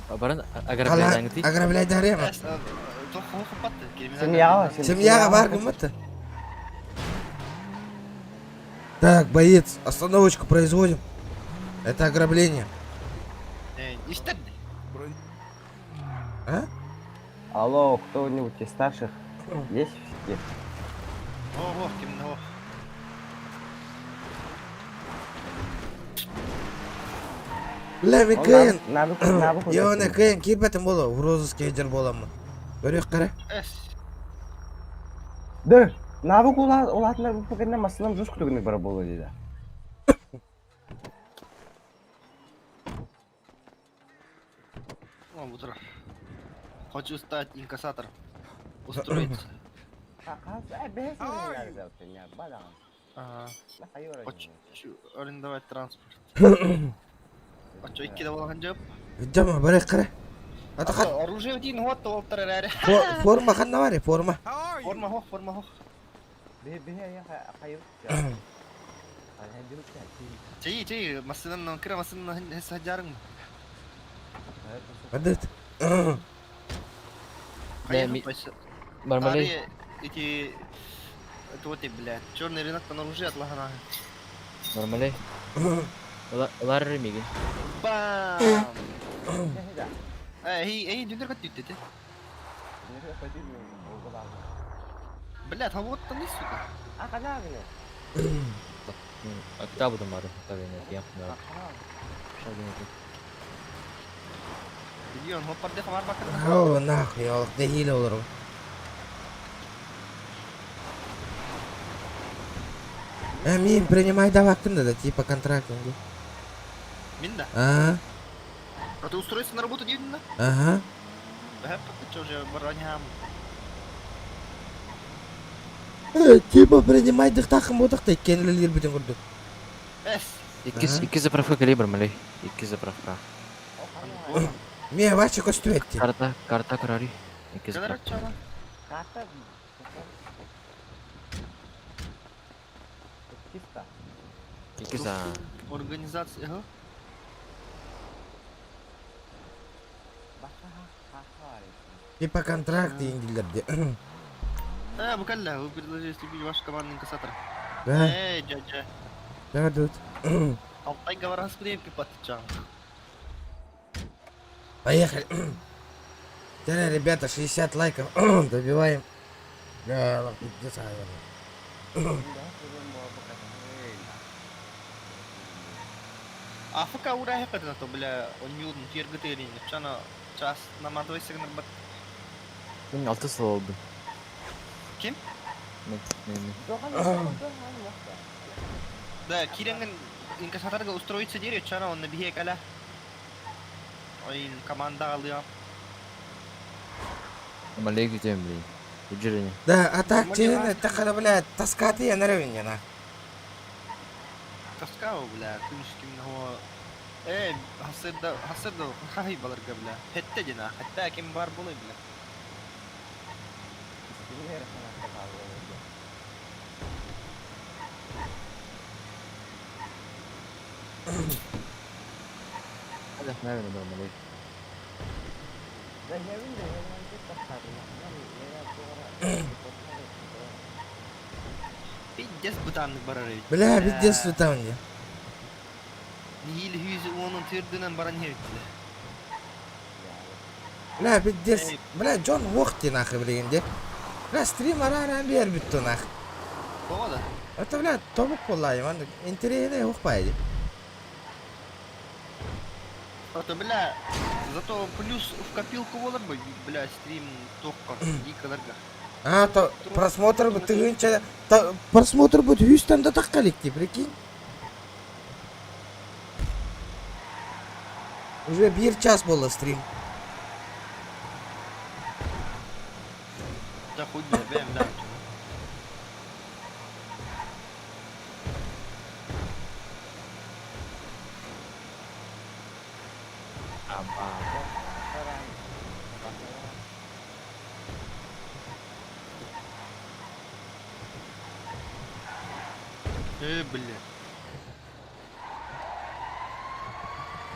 Баран аграбляйдаңыты. Ограбляй дарема. Семьяға, Семьяға бар кім Так, боец, остановочку производим. Это ограбление. Истер. А? Алло, кто-нибудь из старших есть в сети? Ого, ким Бля, мен кыйын. Набы Йоне кыйын кирбетим боло, в розыске жер боламын. Көрөк кара. Эс. Да, набы кула улатына бу пакетне масынам жуз күтүгүнүк бар болду дейди. О, бутура. Хочу стать инкассатором. Устроиться. Ага. Хочу арендовать транспорт. Хочу икки да болгон жоп. Жама, барак кара. Ата хат Оружие один вот толтыр әре. форма ханна бар, форма. Форма хох, форма хох. Чей, чей, масынан кира масынан хес жарың. Бардыт. Бармалей. Эти это вот и, блядь, черный рынок на оружие отлагана. Бармалей. Ылар мигин. Бам! Эй, эй, дүнер кат түттете. Блядь, а вот там не сука. Октябрь бары. Табин я. Миллион, хоппар де хабар бакыр. О, нахуй, я нехиле олору. Мин принимай давакын да, типа контракт. Мин да. Ага, А ты устроился на работу дедина? ага. Да, ты что же бараням. Типа принимай дыхтахым бодақта кенлелер бүтін күрдік. Эс. Икки Ага. икки заправка калибр малей. Икки заправка. Мен вообще көстү этти. Карта карта корари. Икки Кадар заправка. чала. Икки за. Организация, ага. Типа контракт дейінділерде. Э, букалля, вы предложили вступить в вашу команду инкассатора. Да, Эй, дядя. да, тут. Алтай говорас крепкий подчан. Поехали. Теперь, ребята, 60 лайков добиваем. Да, пиздец, наверное. А ФК ура хепет на то, бля, он не удн тиргытырин, чана час на мадой сигнал бат. Мен алты сыл oldu. Ким? Мен мен. Да, киренген инкассаторга устроиться дерево, чана он набиек аля. Ой, команда алыя. Малей күтем блин. Үжүрүнө. Да, а так, Мотивация. чейін, тақада, бля, тоскаты я наравне, на. Тоскау, бля, күнүшким го. Э, хасырда, хасырда, хахи баларга, бля. Хетте дина, хетте ким бар булы, бля. Hadi ne bileyim malей. Пиздец бытаннык барар. Бля, пиздец, тут там где. Нихил хүйүзү онун тырдынан баран хебит, бля. Бля, пиздец. Бля, Джон Вохти, нахуй, блин, где. Бля, стрим ара бер бүтті, нахуй. Погода. Это, бля, тобық болай, ман интерьерде оқпайды. Это, бля, зато плюс в копилку болар бы, бля, стрим токка, дикаларга. А, то просмотр бы тыгынча, просмотр будет Хьюстон да так коллектив, прикинь. Уже бир час было стрим. Да хуй, бля, бэм, да. Бля.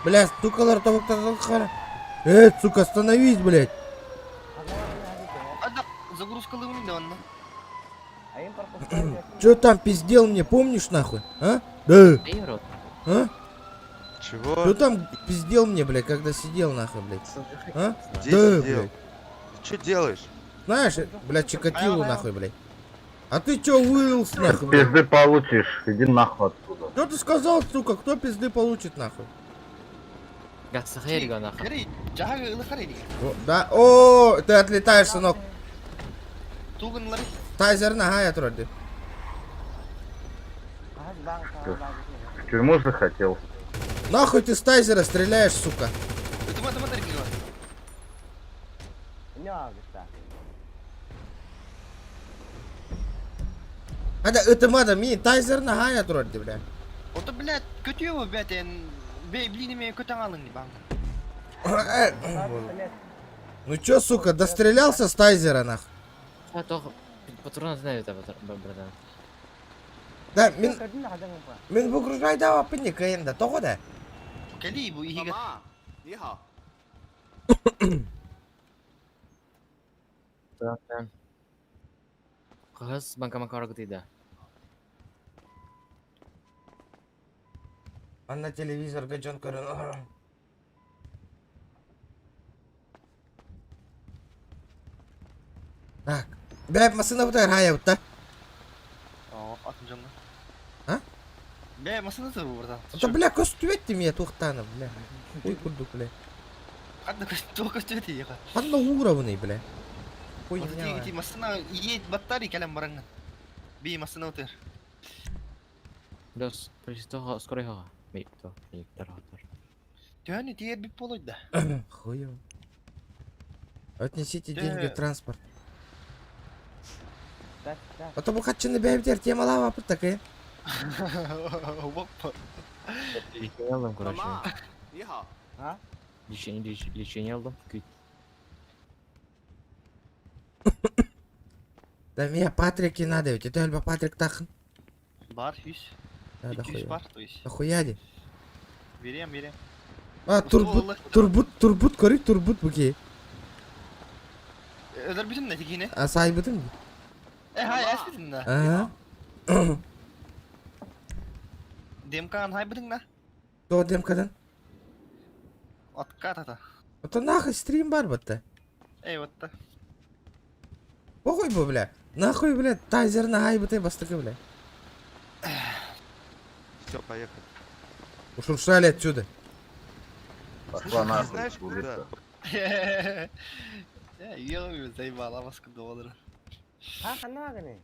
Бля, стукалар тобықтар. Сука, остановись, блядь. А да, загрузка лымны да онна. Чё там пиздел мне, помнишь нахуй? А? Да. Эй, рот. А? Чего? Чё там пиздел мне, блядь, когда сидел нахуй, блядь? А? Где Да, сидел? блядь. Ты что делаешь? Знаешь, блядь, Чикатилу нахуй, блядь. А ты чё вылился нахуй, блядь? Пизды получишь, иди нахуй отсюда. Что ты сказал, сука? Кто пизды получит нахуй? Гацахерга нахуй. Гори, жага ылыхар эди. О, да, о, ты отлетаешь, сынок. Тугын лары. Тайзер нога я троди. В тюрьму захотел. Нахуй ты с тайзера стреляешь, сука. Өтүмө өтүмө дерги. Hadi ытымада ми тайзер нога я троди, бля. Ото, блядь, көтүө бля, эн бе блин эме көтөң алың баң. Ну чё, сука, дострелялся с тайзера, нах? А то патрон знаю это, братан. Да, мин... Мин выгружай дава пынник енді, тоғы да. Кели бу иһиге. Кыз банкама каргы да. Манна телевизорга дьон көрөн олорор. Так. Бэп массыынабытыгар хаайабыт да? Оо, атын дьоҥҥо. А? Бээ, массыына турбу братан. Да бля көстүбэт дим я туохтаана бля. Ой курдук бля. Ханна туох көстүбэт ийэҕэ? Ханна уурабыный бля? Ой, Вот ити массыына иет баттари кэлэн бараҥҥын. Би массыына утыр. Дос, причто скоро хаҕа. Мейто, мейттар хатар. Төһөнү тиэрбит буолуой да? Хуево. Отнесите деньги в транспорт. А то бу хаччыны бэйбитер темалаах аппыт такая. Опа. Лечение алдым, короче. А? Лечение, лечение алдым. Күйт. Да мне Патрики надо ведь, это Альба Патрик тахын. Бар, 100. Да, 200 дохуя. бар, то есть. Дохуя ли? Берем, берем. А, турбут, турбут, турбут, көрүй, турбут бүке. Өлөр бүтүн да тигине. А, сайбытын. Э, хай, әспитин да. Ага. Демкан хай битин да. То демкадан. Откат ата. Это нахуй стрим бар бытты. Эй, вот та. Похуй бу, бля. Нахуй, бля, тайзер на хай бытай бастыкы, бля. Все, поехали. Ушуршали отсюда. Пошла нахуй, знаешь, куда? улица. Я ел заебала вас доллара. Ha ханна гыны?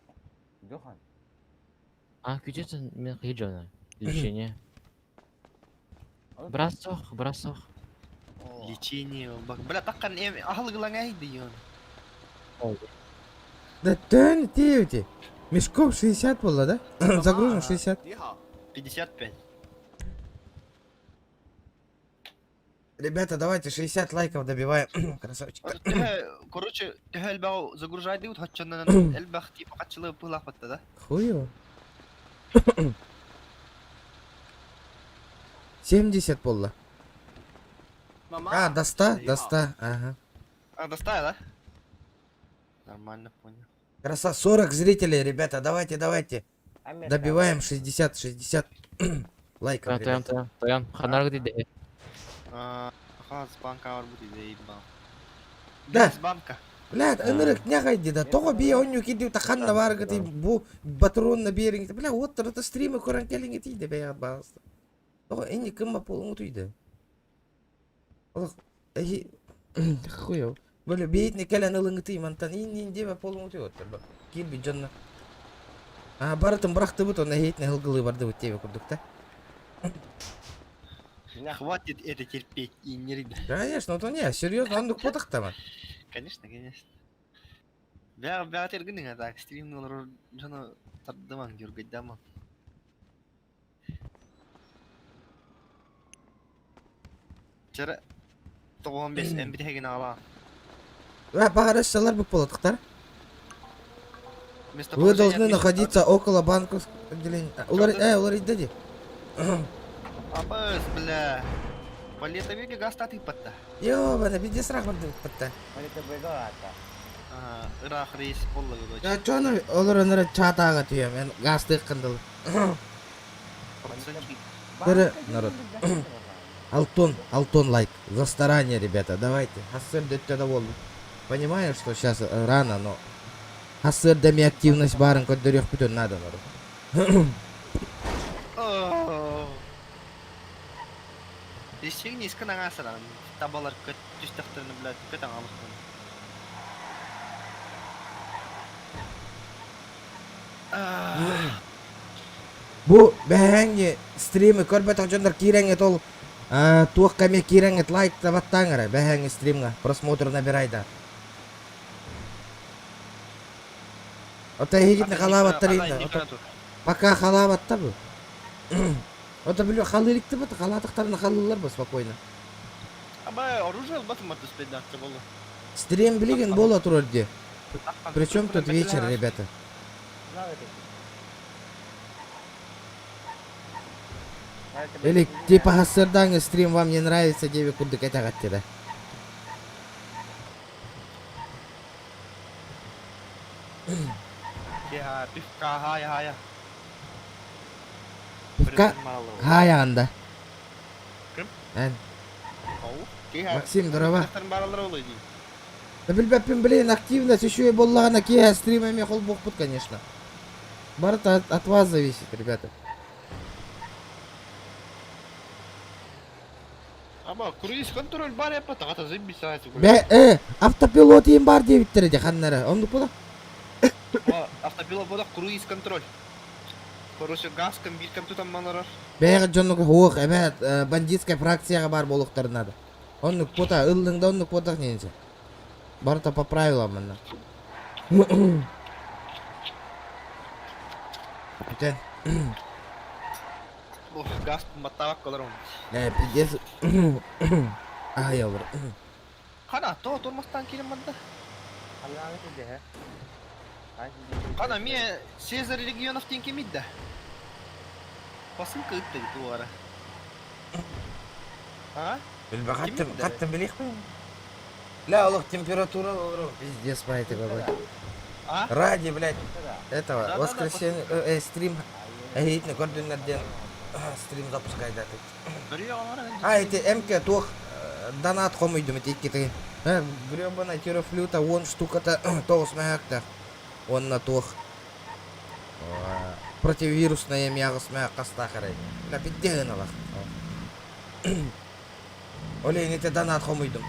Жохан. А, күтетен мен қиын Лечение. Брасох, брасох. Лечение, бак. Бля, таккан эм ахылгылаң әйди йон. Да тön тиевти. Мешков 60 было, да? Загружен 60. 55. Ребята, давайте 60 лайков добиваем. Красавчик. Короче, төһө элбэх загружай диут хаччаннан элбэх типа качылы пылах батта да. Хуево. 70 было. А, до 100, до 100, ага. А, достай, да? Нормально, понял. Краса, 40 зрителей, ребята, давайте, давайте. Добиваем 60, 60 лайков, Тоян, тоян, ребята. тоян, тоян. Ханар диде. Хаз банка бар бу заебал. Да. Без банка. Бля, ынырык не гайди да. Того би оню киди таханна бар гыты бу батронна беринг. Бля, вот это стримы көрөн келиңи тиде бе басты. Того энни кымма полуңу түйдө. Олох эхи хуё. Бля, бейтне келен ылыңы тый мантан ин ин деме полуңу түй оттор. Кил би жонна. А барытын быракты бут, онна хейтне хылгылы барды бут тебе курдук да. Хватит это терпеть и не ребят. Конечно, вот он не, серьезно, он потахтама. Конечно, конечно. Бя бя тергин так стрим олор жоно тардыман жүргөйдаман. Чара 95 MB ала. Ва, багарашалар бу болотуктар. Вы должны находиться около банковского отделения. Улар, улар иди. Абыз, бля. Полета веге газ татып батта. Ёбана, биде срах барды батта. Полета бега ата. Ырах рейс болла короче. Я чону олар онора чатага түйем, мен газды кындыл. Дыры, народ. Алтон, Алтон лайк. За старание, ребята, давайте. Хассер дөттө довольны. Понимаю, что сейчас рано, но Хассер дами активность барын көддөрүөх бүтүн надо, народ. Десең искен аңасыран. Табалар көт түстәхтерне блядь, көт аңалыктан. Бу бэһэҥи стримы көрбөтөх дьоннор киирэҥҥит ол туох каме киирэҥҥит лайк табаттааҥ эрэ бэһэҥи стримҥа просмотр набирай да. Ото эһигитни халаабаттар инна. Пока халаабаттар бу. Ото биле халыырикты бу халаатыктарына халыылар бу спокойно. Аба оружие албатым батыс педакты болу. Стрим билигин бола турар де. Причем тут вечер, ребята? Или типа хассырдаҥы стрим вам не нравится деби курдук этаҕатты да. Я пивка хая хая. Пивка хая анда. Эн. Максим, здорово. Да билбэппин, блин, активность еще и буоллаҕына киэһэ стрим эмиэ холбуохпут, конечно. Барыта от, от вас зависит, ребята. Аба, круиз контроль бар япа, тағата зыбби сағаты. Бе, э, автопилот им бар диэбиттэрэ дии ханнара. Оннук була. Автопилот буолар круиз контроль. Короче, газ кем биир кем тутан манарар. Бэйэҕит дьоннук уох, эбээт, бандитскай фракцияҕа баар буолуохтарын надо. Оннук пута, ыллыҥ да оннук путах нинче. Барыта по правилам манна. Бүтэн. Ох, газ баттаабак колорум. Э, пиздец. Ай, олор. Хана, то тормостан кирим банда. Хана, мне Цезарь регионов тенки мидда. Посылка ытта туара. А? Хаттым, хаттым билихпин. Ля, олох температура олору. Пиздец, маете какой. А? Ради, блядь, этого, Да-да-да, воскресенье, э, э, стрим, эһиитне көрдүннэр диэн стрим запускайдаты. А, эти МК туох донат хомуйдум ити иккити. Гребаная терафлюта, он штука-то тоҕус мөһөктөх. Уонна туох противовирусная эмиэ аҕыс мөһөх хастаах эрэй. Бля, пиздец гыналах. Ол иһин ити донат хомуйдум.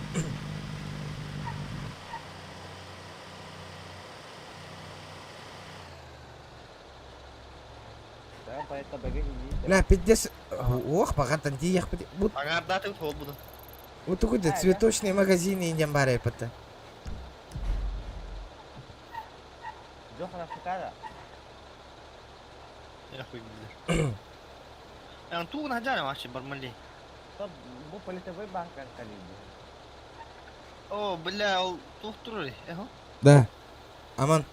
Бля, пиздец. Ох, баҕаттан тиийэхпит. Бу Аҥаардаатыгыт буолбутун. Вот такой цветочный магазин индиан бар эппитэ. Я хуй билэр. Эн тугун хадьаана вообще бармали. Бу политовой банк калиди. О, бля, ол туох турар эхо? Да. Аман.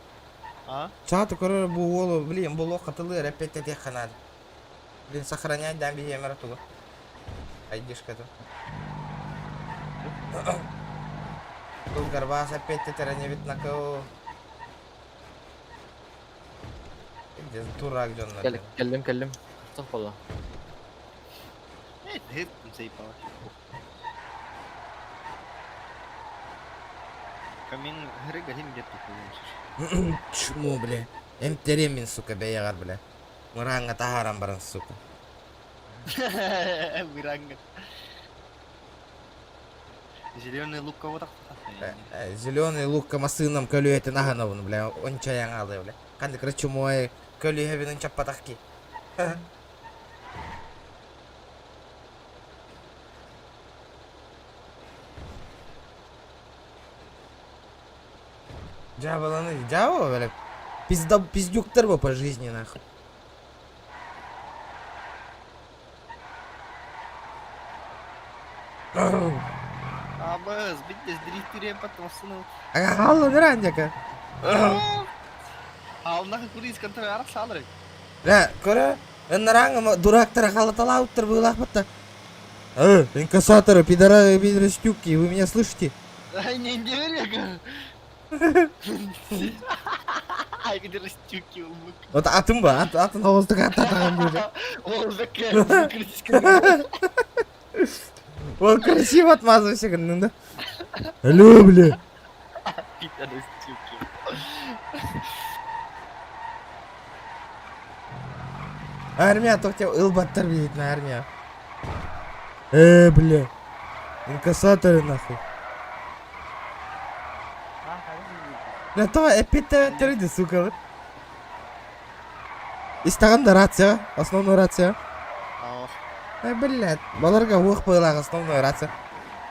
А? Чааты көрөр бу уолу, блин, бу лох хатылыр, опять этиэххэ наада. Блин, сохранять дам биһиэмэр тугу. Айдишка ту. Тут горбас опять тетеренебит накыл. Где дурак дьоннор. Кэллим, кэллим, кэллим. Туох буолла? Э, хит сейпала. Камин хрыга хим где тут. Чмо, бля. Эмтеремин, сука, бэйэҕэр, бля. Мырааҥҥа таһааран баран, сука. Выранга. Зеленый лук кого так? Зеленый лук масыынам көлүөтүн аһынабын, бля. Онча яҥаалы, бля. Ханнык чумой көлүөһэбин чаппатах ки. Дьяволаны, дьявол, бля. Пизда, пиздюктар по жизни, нахуй. Абыз, биттес дрифтире потом сыныл. Ага, нырандяка. Алнах круиз контроль арах салыры. Бля, көрө, ыннараҥ дурактара халаталаабыттар быылаахпытта. Э, инкассаторы, пидора, пидорастюки, вы меня слышите? Ай, не не Ай, пидорастюки, улук. Вот атын ба, ат, атын оҕустук аттатаҕын бу. Ол бэккэ, круиз Он красиво отмазался, гыннын да. Алло, бля. Пидорастюки. Армия, тоқтау, ылбаттар билет на армия. Э, бля. Инкассаторы нахуй. Бля, то эппиттэ сука. Истаҕын да рация, основной рация. Э, блядь, баларга уох быылаах основной рация.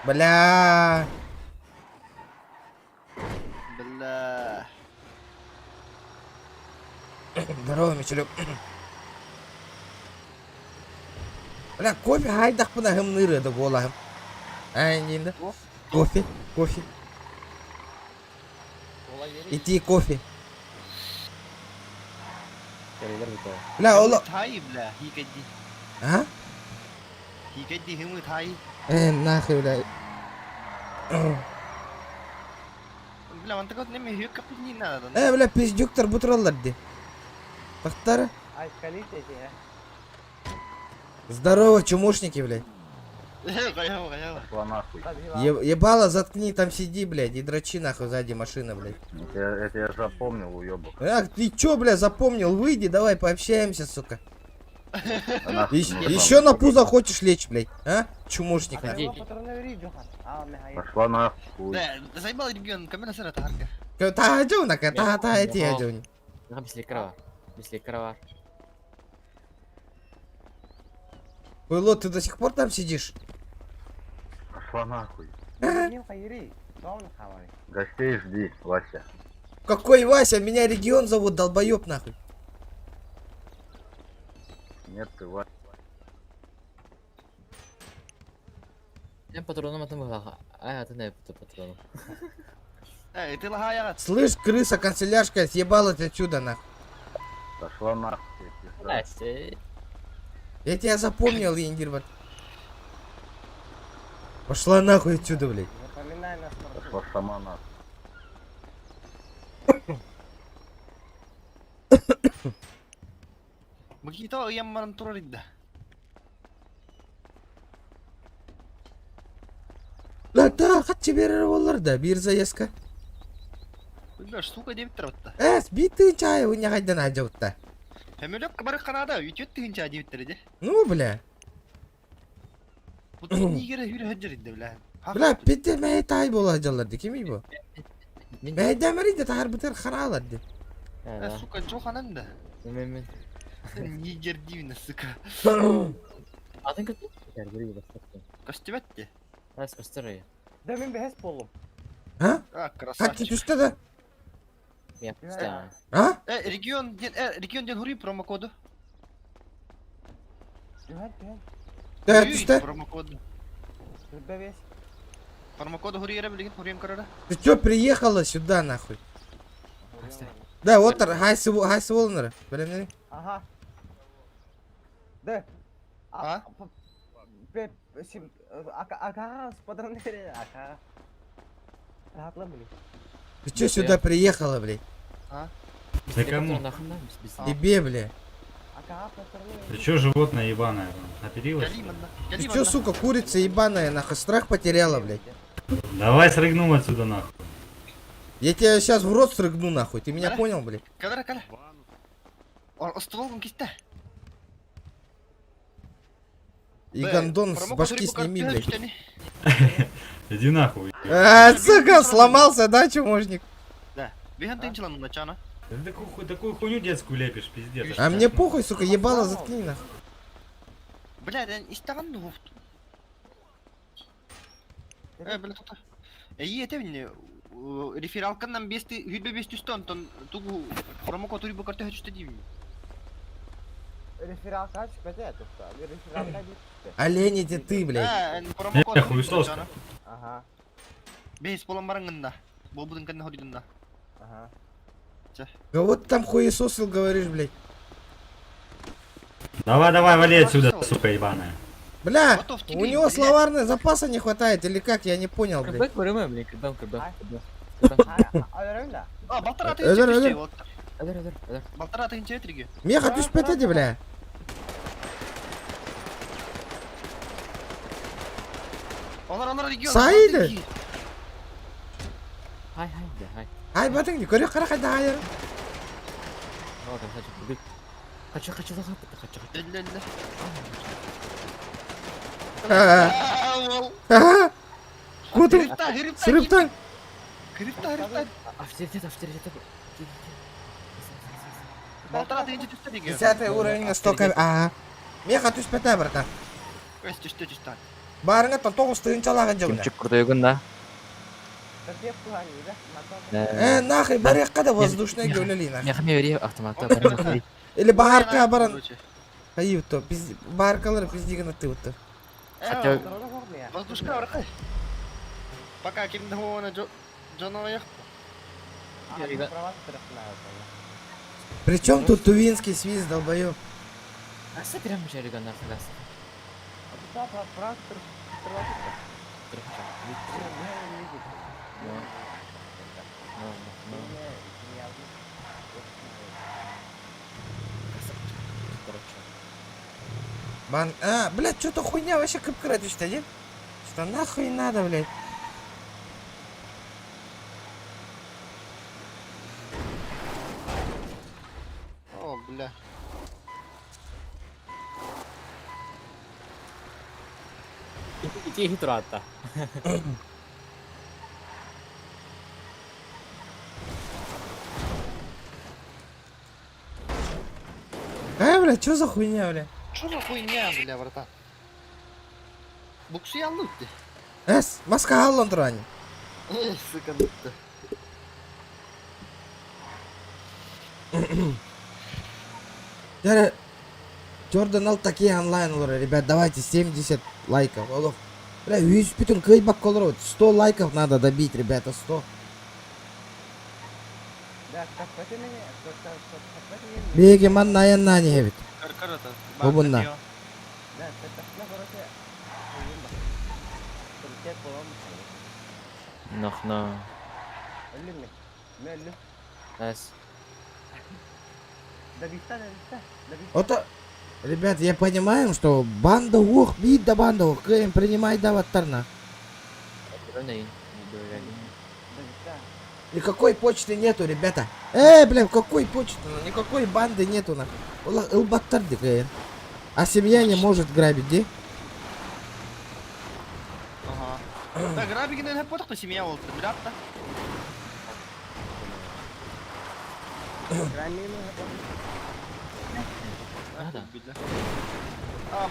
Бля. Бля. Здорово, Мичелек. Бля, кофе хайдахпына хымныыр да буолаһым. Ай, да. Кофе, кофе. Ити кофе. Бля, оло... Тай, бля, хикэдди. А? Хикэдди хымы тай. Э, нахуй, бля. Бля, мантакот неме хүйөк не надо. Э, бля, пиздюктар бутыраллар ди. Тахтары. Ай, калите Здорово, чумошники, блядь. Каява, каява. Пошла нахуй. Ебало, заткни, там сиди, блядь, и дрочи нахуй сзади машины, блядь. Это я запомнил, уебок. Ах, ты чё, бля, запомнил? Выйди, давай пообщаемся, сука. Еще на пузо хочешь лечь, блядь, а? Чумошник, нахуй. Пошла нахуй. Да, заебал регион, камера сыра тарга. Та джуна, та та эти джун. Хуйло, ты до сих пор там сидишь? Пошла нахуй. Гостей жди, Вася. Какой Вася? Меня регион зовут, долбоеб нахуй. Нет, ты Вася. Я патроном атым А, ты не патроном. Эй, ты лагая. Слышь, крыса канцелярская, съебалась отсюда нахуй. Пошла нахуй, пизда. Я тебя запомнил, Индирбат. Пошла нахуй отсюда, блядь. Пошла сама нахуй. Бакито ямман тураридда. Да, да, хатчы берер болар да, бир заездка. Бля, штука 9 таратта. Эс, битын чай, у нягайдан ажабытта. Хөмөлөк бар канада, үтөт тыгынча 9 терде. Ну, бля. Бу нигере хүрө хөджеридде, бля. Бля, пите мэй тай бола жаларды, кими бу? Мэй демери тахар бутер хараларды. Сука, жоханан да. Мен. Нигер дивно, сука. Атын кыз. Костюметте. Раз костыры. Да мен бәхес болдым. А? А, Хатчы красавчик. түсті да? Я А? Регион ден, регион ден хури промокоду. Да, түсті. Промокоду. Промокоду хури ере билген, хурием карара. Ты чё приехала сюда нахуй? Да, вот хайсы хайсы волнера. Блин, Ага. Да. А? Ты чё сюда приехала, блядь? А? Да кому? Тебе, бля. Ты чё, животное ебаное, оперилась? Ты чё, сука, курица ебаная, нахуй, страх потеряла, блядь. Давай срыгнул отсюда, нахуй. Я тебя сейчас в рот срыгну, нахуй, ты меня понял, блядь? Кадра, каля. Ствол кисте. И гондон с башки сними, блядь. Иди нахуй. А, сука, сломался, да, чумошник? Да. Бихан тынчылан начана. Ты такую, такую хуйню детскую лепишь, пиздец. А мне похуй, сука, ебало заткни, нахуй. Бля, ben истаган дуфт. Бля, тута. Эйи этебин рефералканнан бести хүлбе бести үстөн тон тугу промокод ури букарты хөчтө дейм. Рефералка чыкпады, тукта. Рефералка Олень, это ты, блядь. Промокод. Эх, хуесос. Ага. Бес болон барыңында. Болбудун кэнне хоридунда. Ага. Кого ты там хуесосил, говоришь, блядь? Давай, давай, вали отсюда, сука ебаная. Бля, у него словарного запаса не хватает или как, я не понял, блядь. Блин, кырбам, кырбам, А, балтара Өлөр, өлөр. Өлөр, өлөр, өлөр. Балтара тыгынча өтүргө. Меха түшпөт эди, бля. Олар, олар регион. Сайды. Хай, хай, да, хай. Ай, батың, көрө кара кайда хайыр. Хочу, хочу, хочу, хочу, хочу. Кутум. Сырыптан. Крипта, крипта. Авторитет, авторитет. Балтара тыгынча түстө деген. Десятый уровень настолько... Ага. Меха түшпөт, братан. Өс түштө түштө. Барыңа тон тогуз тыгынчалаган жок. Кимчик курдуйгун да. Нахуй, барыякка да воздушная гөлөли нахуй. Меха ме автоматта баран. Или баарка баран. Айып то, биз бааркалар биз деген аты вот. Хотя Воздушка баракай. Пока кимде хоона жоно аяк. Причем тут тувинский свист, долбоёб? Аса прям жарыган нахуй. Бан... А, блядь, что-то хуйня вообще кып-кыра түстэ дии. Что нахуй надо, блядь? О, бля. Ити иһи тураатта. Э, блядь, что за хуйня, блядь? Что за хуйня, бля, братан? Буксуяллы үтте. Эс, маска халлан туран. Эх, сука, нытты. Дәрі, Jordan ал такие онлайн олар, ребят, давайте 70 лайков. Олох. Бля, 100 бүтүн кыйбак олар, 100 лайков надо добить, ребята, 100. Биһиги манна айаннаан иһэбит. Бу-бунна. Нохно. Эс. Ото, ребят, я понимаю, что банда ух, бит да банда ух, кыйын принимай да ваттарна. Никакой почты нету, ребята. Э, бля, какой почты? Ну, никакой банды нету, на. Ылбаттар дикая. А семья не может грабить, де? Ага. Да, грабигинен hep boduk da семья oldu. Bir hafta. А,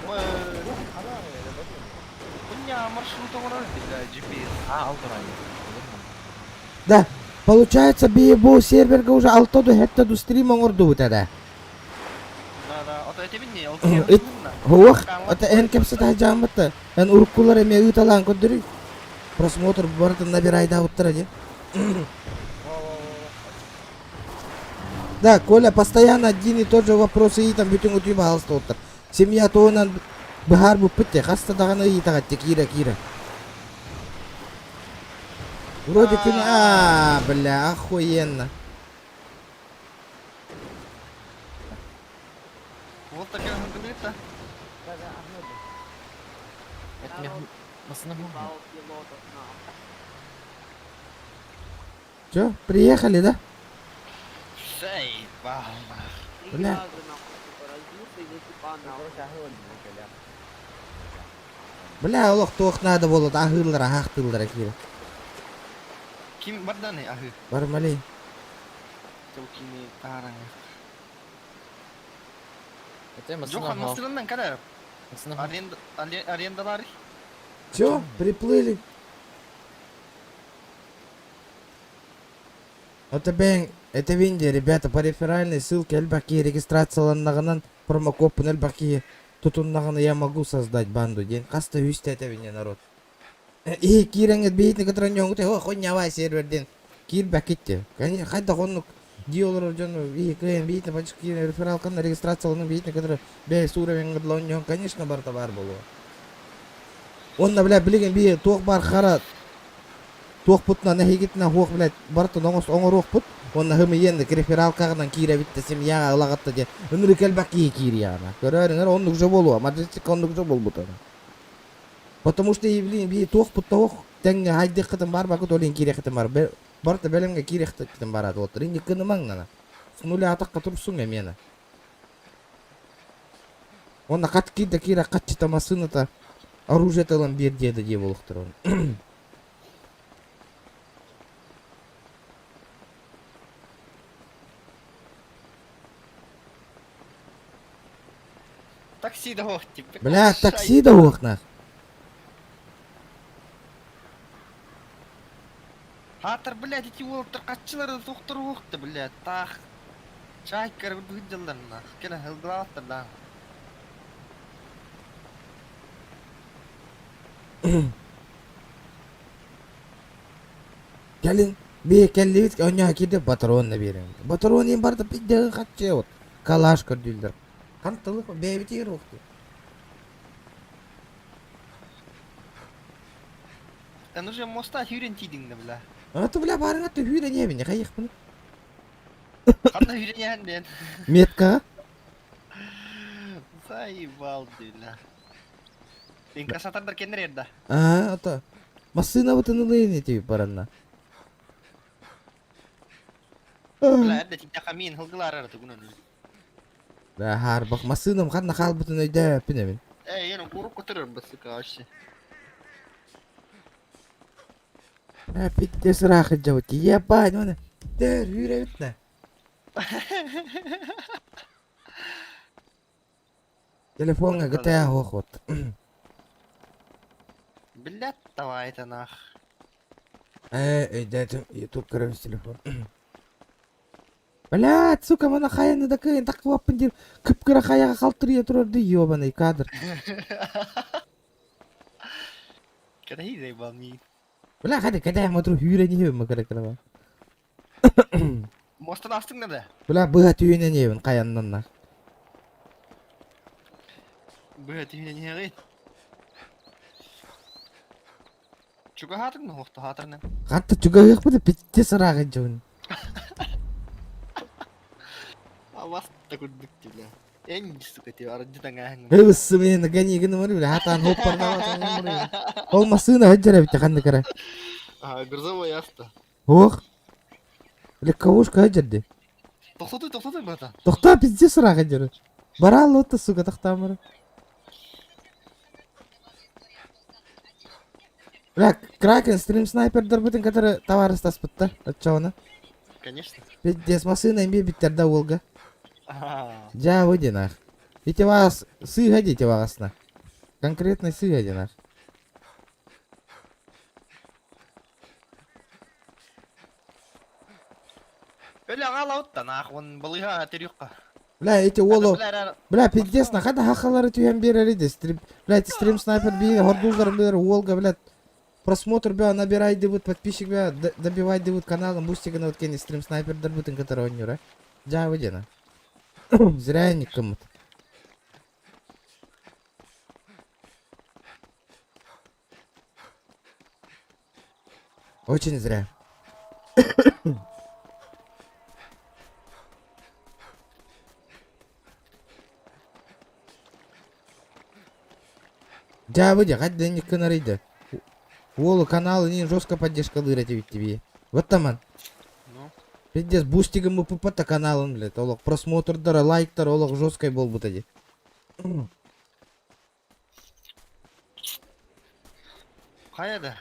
Хуйня, маршрут оңорор бля, GPS. А, ал турайы. Да, получается, бу серверга уже алтоду хеттаду стрим оңорду да. Да, да, ото этебин не, ол Ит, Хуох, это эн кепсета жамматта. Эн уруккулар эме ыыталаан көрдөрүй. Просмотр бартын набирай да уттара де. Да, Коля, постоянно один и тот же вопрос и там бүтүн утуй баалста уттар. Семья туунан быһаар буппут хаста даҕаны ыйытаҕатте киирэ киирэ. Вроде күн а, бля, охуенно. Вот такая хангылыта. Это меня масына Ебал пилотов, нахуй. Чё, приехали, да? Заебал, нахуй. Три Бля. раза, нахуй, сука, разбился и засыпал, нахуй. Бля, олох туох надо было, аһыыллара, аһаахтыыллара киирэ. Ким барданы ахы? Бармали. Токини таран. Это масына Жохан масынынан кадар. Масына Аренда арендалар. Чё, приплыли? Это бен, это винди, ребята, по реферальной ссылке элбаки регистрацияланнаҕынан промокод элбаки тутуннаҕына я могу создать банду день. Хаста үстэ это винди народ. И киирэҥҥит биһитини кытары ньоҥут о хоннявай серверден киирбэккит Конечно, хайда хоннук ди олорор дьон и кыйын биһитини бачык киирэн рефералканы регистрацияланын биһитини кытары бэйс уровень ньоҥ, конечно, барыта баар буолуо. Онно, бля, билигин би туох бар хара туох путна нэһигитинэ хуох, блядь, барытын оҥос оҥоруохпут. Онно хымыйен рефералкаҕынан киирэбит семьяҕа ылаҕатта де ынырык элбэх киһи киириэҕина. Көрөөрүҥэр оннук же буолуо. Маджестик оннук же буолбута. Потому что, блин, би туох путтаух тэҥҥэ хайдыххытын бар бакыт олин киириэххитин бар. Барыта бэлэмҥэ киириэххитин барат уоттар. Инни кынымаҥнана. С нуля атакка турсуҥ эмиэнэ. Онно хат киирдэ киирэ хатчыта массыната оружие тылын биир диэдэ дии буолуохтар он. Такси да ох, типа. Бля, такси да уохнах. Хатыр, блядь, эти уолтар каччылары тоқтыр оқты, блядь, тах. Чайкар быдылларна. Кene хылдылааттар да. Кэлин бие кэллибит онньоһо киирдэ патрон биэрэн. Патрон им барда пидде хатчы вот. Калаш көрдүллэр. Хантылык бэйбит уохту. Эн уже моста хүрен тидиңде, бля. А то бля барыңа түһүүрэ небине хайыхпын. Қанда хүрен ян ден. Метка. Заебал ты, бля. Инкассатордар кеннер эрда. Аа, ата. Массыынабытын ылыйын ити баранна. Бля, эрдэ титтаха мин хылгылар тугунан. Бля, хаарбах массыынам ханна хаалбытын өйдөөппүн эбин. Эй, я курук көтөрөр басыка вообще. Бля, пиздец ыраах илдьэбит. Ебать, оны. Тэр үүрэбит на. Телефоҥҥа GTA суох вот. Блядь, давай это нах. Ээ, өйдөөтүм, YouTube көрөбүз телефон. Блядь, сука, мана хайаны да кыайан таххыбаппын диир кып-кыра хайаҕа халтырыйа турар дии, ёбаный кадр. Кэтэһии заебал миигин. Бля, хады кэтэһэ мотору хүүрэн иһэбин кыра-кыра. Мостан астыҥ да да? Бля, быһа түүнэн иһэбин хайаннанна. Быһа түүнэн иһэҕин. Чугаһаатыҥ да охтоһаатарынан. Ханта чугаһыахпыт пиздец ыраах илдьэбин. Абас да курдук бля. Эн сука ти арыдьы таҥааһыҥ. Ыбыссы мен ганигин мары бля хатаан хоппарнаабат Ол массыына сылдьар эбит ханнык эрэ. А, грузовой авто. Ох. Легковушка сылдьар дии. Тохтотуй, тохтотуй, братан. Тохтоо пиздец ыраах сылдьар. Бараал отто сука тохтоомору. Бля, Кракен стрим снайпердарбытын кытары табаарыстаспыттар оччоҕуна. Конечно. Пиздец, массыына эмиэ биттэр да уолга. А, Дьаа выйди нах. Ити вас сыыһа дии ити баҕасна. Конкретно сыыһа дии нах. Өлө аҕалабыт нах, он балыыһа төрүөххэ. Бля, эти уолу... Бля, пиздец, нахада хахалары түһэн биэрэр иди. Стрим... Бля, эти стрим снайпер бии хордуулларын билэр уолга, блядь. Просмотр бля набирай дебут, подписчик бля, добивай дебут каналом, бустигана вот кени стрим снайпердар бутын, который он Дьаа выдена. Зря никому. Очень зря. Дьаа выйди, хать денег кынарыйды. Уолу каналы не жестко поддержка лыра тебе. Вот таман. Ну. Пиздец, бустигым уппата каналын, блядь, олох просмотрдара, лайктар, олох жесткой буолбута дии. Хайа да.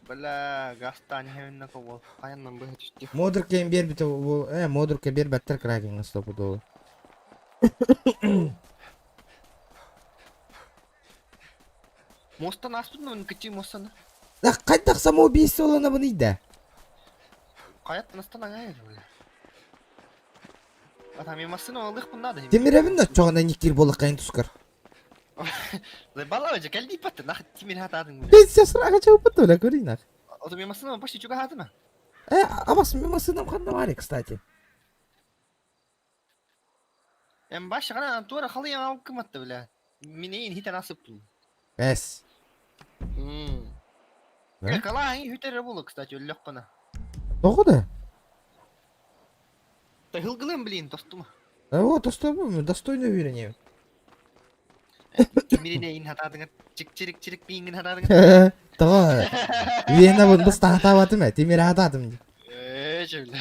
Бля, гастан иһэбиннэ кобол. Хайаннан быһа түстү. Модерка биэрбитэ э, модерка биэрбэттэр кракеҥҥа стопудово. Мостан ааспытын кычыы мостаны. Да хайдах самоубийство ылынабыный да? Хайаттан астан аҥайыр бля. А мен массыына ылыахпын наада. Тимирэбин да чоҕуна никтиир буоллаххайын тускар. Заебала же, кэлдии патты, нах тимир хатаатыҥ бля. Пенсия сыраға чабыппыт бля, көрүй нах. Ото мен массыына почти чугаһаатыма. Э, абас мен массыынам ханна баар кстати. Эм баш гана туора халыйан алкыматты бля. Минейин хитен асыппын. Эс. Э, калаһын хүтэрэ буолу, кстати, өллөххүнэ. Тоҕо да? Тыһылгылым, блин, тостума. Э, вот, достойно, достойно уверение. Тимиринейин хатаатыҥар чик-чирик-чирик пииҥҥин хатаатыҥар. Тоҕо? Вена бун быстаатаабатым э, тимир хатаатым дии. Ээ, бля.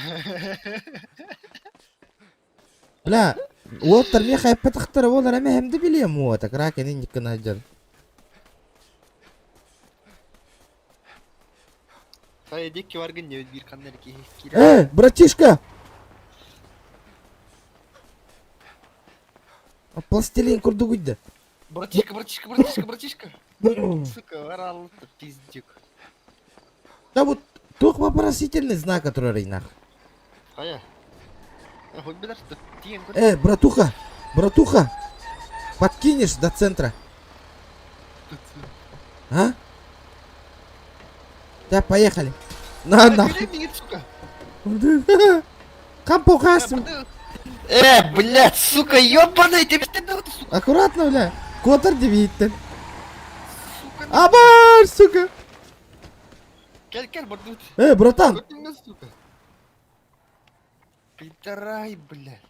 Бля, уолаттар миэхэ эппэтэхтэрэ буолар эмэ эһэм да билиэм уота, кракен инник гына сылдьан. Хайа диэки баргын диэбит биир ханна эрэ киһи киирэр. Э, братишка! Пластилин курдук уйда. Братишка, братишка, братишка, братишка. Сука, баралыта пиздюк. Да вот туох вопросительный знак, который нах. Хайа. Хоть билэр тиийэн көр. Э, братуха, братуха, подкинешь до центра? А? Да, поехали. На, нахуй. сука. Кампухасым. Э, блядь, сука, ёбаный, ты сука. Аккуратно, бля. Котор дебиттен. Абар, сука. Кел, кел, бардут. Э, братан. Сука. Пидорай, блядь.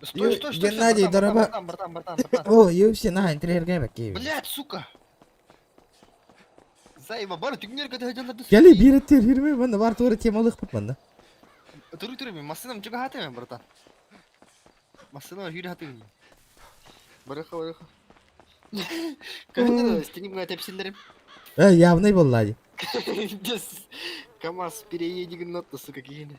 Стой, стой, стой, Геннадий, братан, дороба. братан, братан, братан, братан. О, UFC на интерьерге Блять, сука! Заеба, бар, түгнер көтө жалларды. Кели бир эттер хүрме манна бар тура темалык бут манна. Туру туру мен машинам чуга хаты мен, братан. Машина хүрі хаты мен. Барыха, барыха. Көтө, стеним гына тепсилерим. Э, явный боллади. КамАЗ переедет ноту, сука, кигини.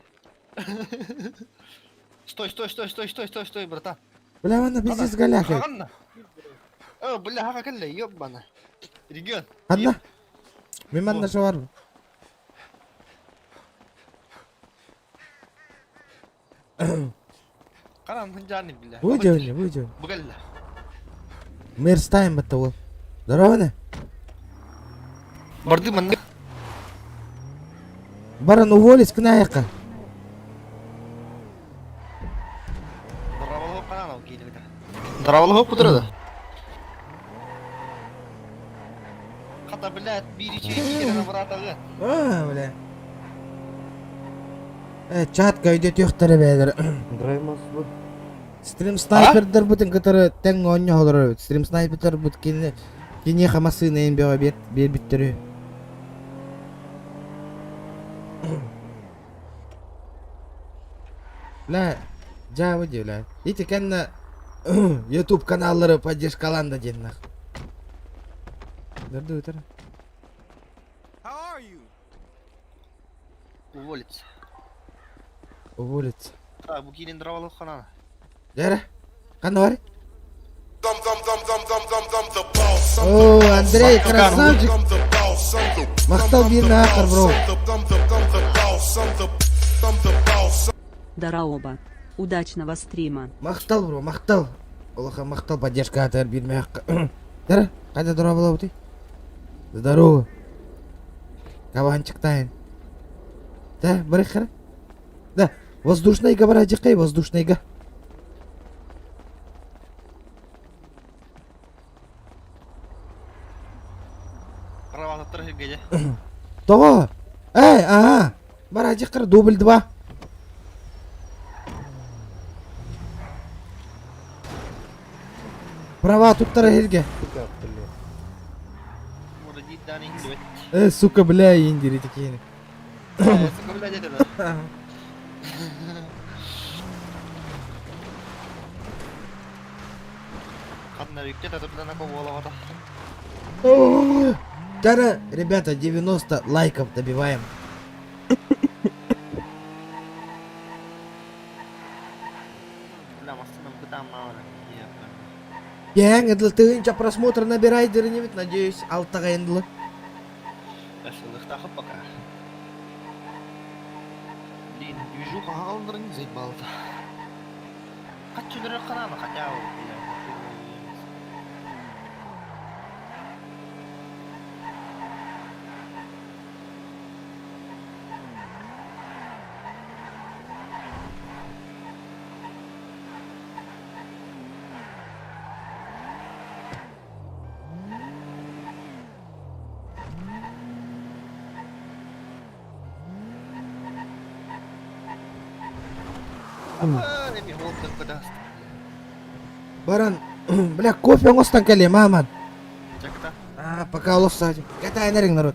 Стой, стой, стой, стой, стой, стой, стой, братан. Бля, манна пиздец галяха. Ханна. О, бля, хака калла, ёбана. Регион. Ханна. Мен манна шовар. Каран хынжаны, бля. Бу жөне, бу жөне. Бугалла. Мерстайм батта ол. Здорово не? Барды манна. Баран уволить кнаяка. Дравалого канал кийди. Дравалого кудурада. Хата, блядь, бири чейди братага. А, бля. Э, чат кайда төхтөрө бәдер. Драймос бу. Стрим снайпердер бутын кытары тең онньо холорор. Стрим снайпердер бут кине кине хамасы нейн бега бер бер биттери. Бля, жабы ди, бля. Ити кенна YouTube каналлары поддержкаланда деннах. Дырды өтер. Уволиться. Уволиться. Так, бу кийин дравалого канал. Жара. Кандай бар? О, Андрей, красавчик. Мактал бир нахар, бро. Дараоба. Удачного стрима. Мактал, бро, мактал. Улаха мактал поддержка атар бир мякка. Жара, кайда тура була бути? Здорово. Кабанчик тайын. Да, барыхара. Да, воздушныйга бара жыкай, воздушныйга. Права геде. Того. Эй, ага. Бара жыкыр дубль 2. Права туттара херге. Э, сука, бля, индири такие. Сука, блядь, это. Тара, ребята, 90 лайков добиваем. Бля, машинам кытам мала. Яң, эдл тыгынча просмотр набирай дернебит, надеюсь, алтыга эндлы. Ашылыктахы пока. Блин, движуха алдырын заебал-то. Хочу канала хотя бы, бля. Баран, бля, кофе оңостан кэле, маман. А, пока улуссаажы. Катайнерин народ.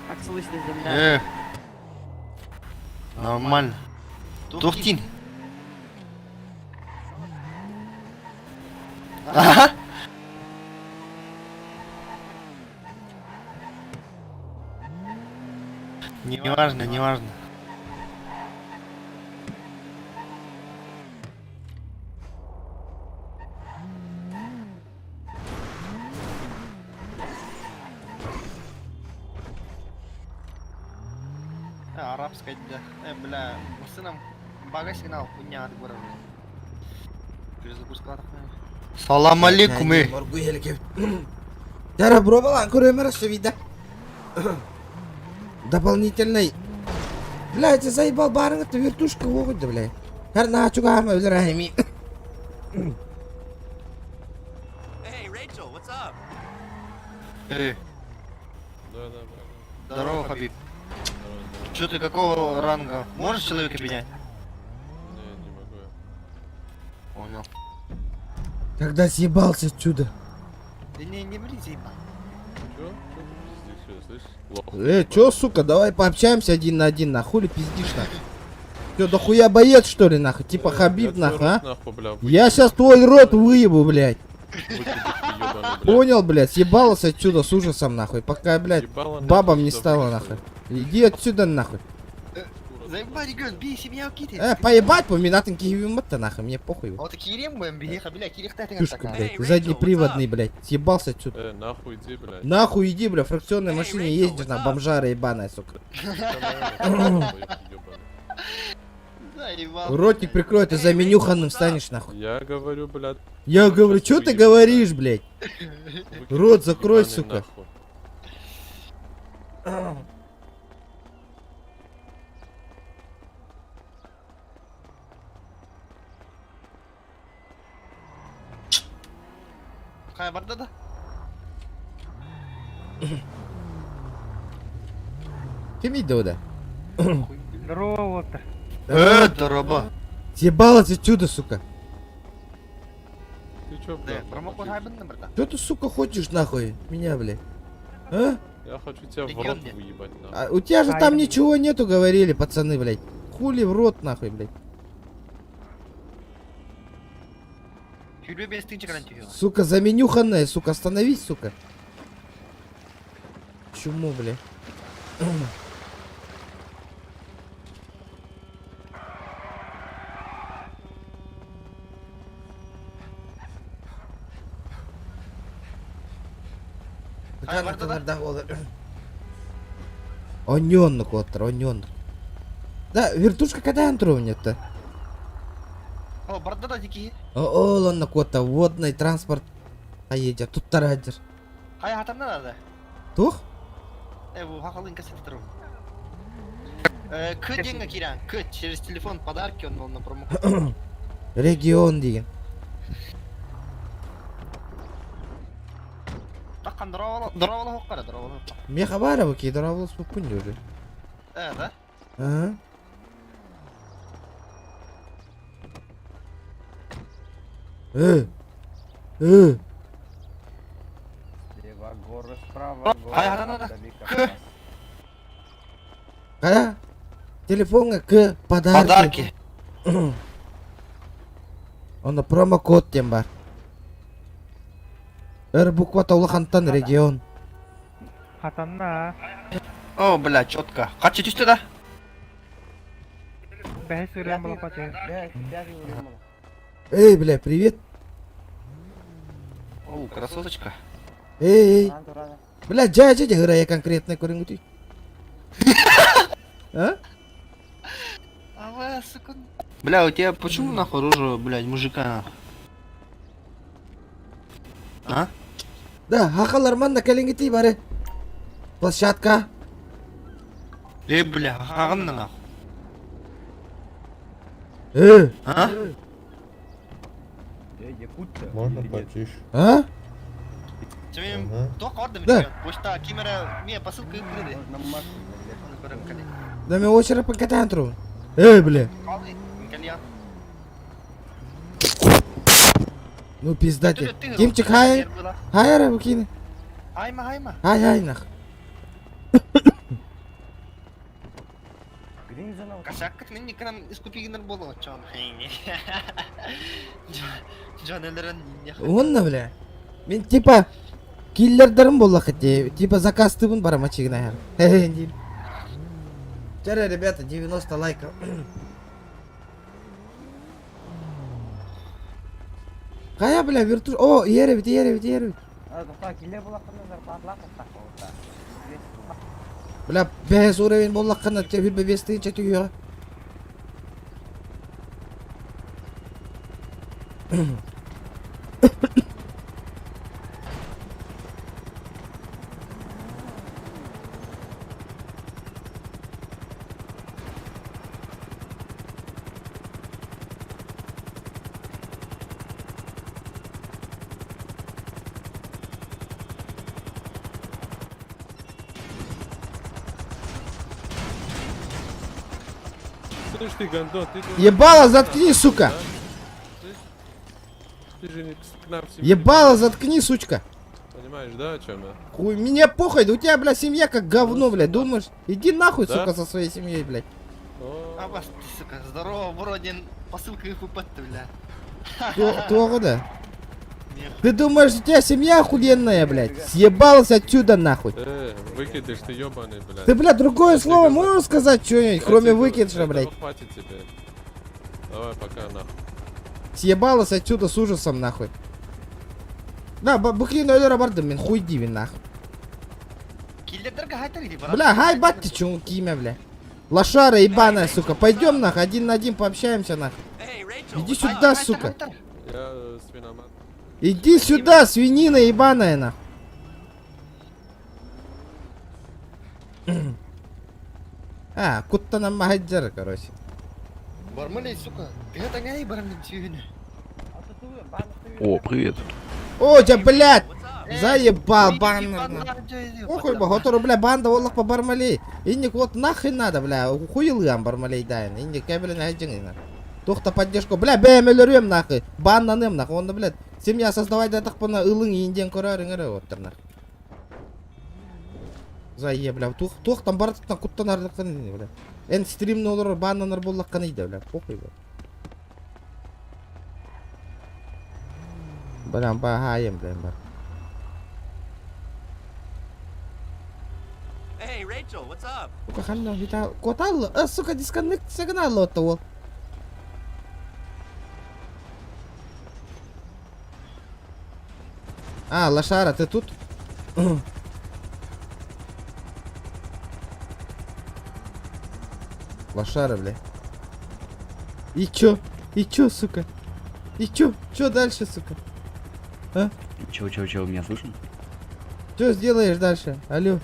Как слышно, земля? Нормально. Тухтин. Ага. Не важно, не важно. Арабская да. Бля, сыном бага сигнал хуйня от города. Перезапускала. Салам алейкум, эй. Дара пробовала, көрөмөр вида. Дополнительный. Блядь, я заебал барың это вертушка оғыды, блядь. Хар на чугама өлөр ами. Эй, Да, да, да. здорово, Хабиб. Че ты какого ранга? Можешь человека менять? Не, не могу я. Понял. Когда съебался отсюда. Да не, не бри, заебал. Чё? Чё ты пиздишь, слышь? Лох. Чё, сука, давай пообщаемся один на один, нахуй, хули пиздишь, нахуй. Чё, дохуя боец, что ли, нахуй? Типа Э, Хабиб, я твой нахуй, а? рот, нахуй, бля, Я сейчас твой рот выебу, блядь. выкину, ты ёбаный, блядь. Понял, блядь, съебался отсюда с ужасом, нахуй. Пока, блядь, Ебало, нахуй, бабам не сюда стало, выкину. нахуй. Иди отсюда, нахуй. Заебал, регион, бей семья, киты. Поебать, поминатын киевиматта, нахуй, мне похуй. Вот кирем будем, бей, бля, кирих ты Чушка, блядь, заднеприводный, блядь, съебался отсюда. Нахуй иди, блядь. Нахуй иди, бля, в фракционной машине ездишь, на бомжара ебаная, сука. Заебал. Ротик прикрой, ты за менюханным станешь, нахуй. Я говорю, блядь. Я вот говорю, щас что ты выебу, говоришь, блядь? блядь. Рот закрой, Ебаный сука. нахуй. Хай, барда да? Кем иди, да? Здорово, здорово. Съебалась отсюда, сука. Ты чё, Да, блядь? промокод молчишь? хайбен номер, да? Что ты, сука, хочешь, нахуй? Меня, блядь. А? Я хочу тебя в Регион рот где? выебать, нахуй. А у тебя же там ничего нету, говорили, пацаны, блядь. Хули в рот, нахуй, блядь. Юлю без тынча гарантию. Сука, заменюханная, сука, остановись, сука. Чему, блядь? Ай, барда да? Онённык оттар, онённык. Да, вертушка когда антровня-то? О, барда да дикий. О, оннук отта, водный транспорт. А едет, тут тарадер. Хай, хатамна надо. Тух? Бу хакалын кассета туру. К деньги киран, к через телефон подарки он был на промокод. Регион деген. Таккан дровала, дровала хоккара, дровала. Меха бара кейдер пунь уже. Да? Ага. Слева горы, справа горы. Ай, ана, ана. вдали Кавказ. Кая? Телефонга к подарки. Подарки. Онда промокод тем бар. Р буква Таулахантан регион. О, бля, четко. Качы түстө да? Пятый уровень. Эй, бля, привет. О, красоточка. Эй, эй. Рано, рано. Бля, дядя, дядя, я конкретно көрінгүтүй. А? А сука. Бля, у тебя почему нахуй рожа, блядь, мужика нахуй? А? Да, хақалар манна кәлінгітей бары. Площадка. Эй, бля, хагынна нахуй. А? Эй, якут-то Можно или нет? потише? А? Тебе Ага. тоқ ордым Да. Почта кемера мне посылка кириди. Можно маску блядь. Оны көрөм кале. Да мен очереп катан туру. Эй, бля. Калды, кальян. Ну пизда тебе. Тимчик, хай. Хай, ара, букины. Хайма, хайма. Хай, хай, нах. Гринзена Кашак мен никанан искупигинер боло чон. Жон элерен не. Онна, бля. Мен типа киллердерим болла хати. Типа заказ тыбын барам ачигина. Хе-хе, Вчера, ребята, 90 лайков. Кая, бля, вертуш... О, еребит, еребит, еребит. А, тоқта, киллер була қырныздар, патлақ тоқта. Бля, бэһис уровень буоллаххына, 25 000 түһүөҕэ. Слышь ты, гондон, ты... Ебало, заткнись, сука! Ты же не к нам в семью не Ебало, заткни, сучка! Понимаешь, да, о чем я? Хуй, мне похуй, да у тебя, бля, семья как говно, блядь, думаешь? Иди нахуй, Да? сука, со своей семьей, блядь. А вас ты, сука, здорово, вроде посылка их упадет, бля. Того, да? Ты думаешь, у тебя семья охуенная, блядь? Съебалась отсюда, нахуй. Выкидыш, ты ебаный, блядь. Ты, блядь, другое Я тебе слово говорю. можешь сказать что-нибудь, Я кроме тебе говорю, выкидыша, этого блядь? хватит тебе. Давай, пока, нахуй. Съебалась отсюда с ужасом, нахуй. Да, букин өлөрө бардым мен, хуй дивин, нахуй. Киллердерге хайтар иди, брат. Бля, хай бат ты чё, кимя, бля. Лошара ебаная, сука, пойдем, нахуй, один на один пообщаемся, нахуй. Иди сюда, сука. Я свиномат. Иди сюда, свинина ебаная, нахуй. А, куттанан махаджар, короче. Бармалей, сука. Ты это не бармалей, сүйүнү. О, привет. О, тебя, блядь! Заебал, баннер. Охуй, бо, бля, банда олах по бармалей. Инник вот нахрен надо, бля, хуилыам бармалей дайын. Инник кәбілін әжіңін. Тохта поддержку, бля, бәм өлөрөм нахуй. Баннаным нахуй, онда, блядь, семья создавай да тақпана ылың инден көрөрүң өрө оттыр нахуй. Зае, бля, тух, тух там бардыктан куттан ардыккан бля. Эн стримни олор баннанар боллаккан иде, бля, похуй, бля. Бля, бахайым, бля, бар. Эй, Рэйчел, what's up? Сука, ханна, вита, коталло, а, сука, дисконнект сигнал от того. А, лошара, ты тут? Лошара, бля. И чё? И чё, сука? И чё? Чё дальше, сука? А? Чего, чего, чего, меня слышно? Чё сделаешь дальше? Алло.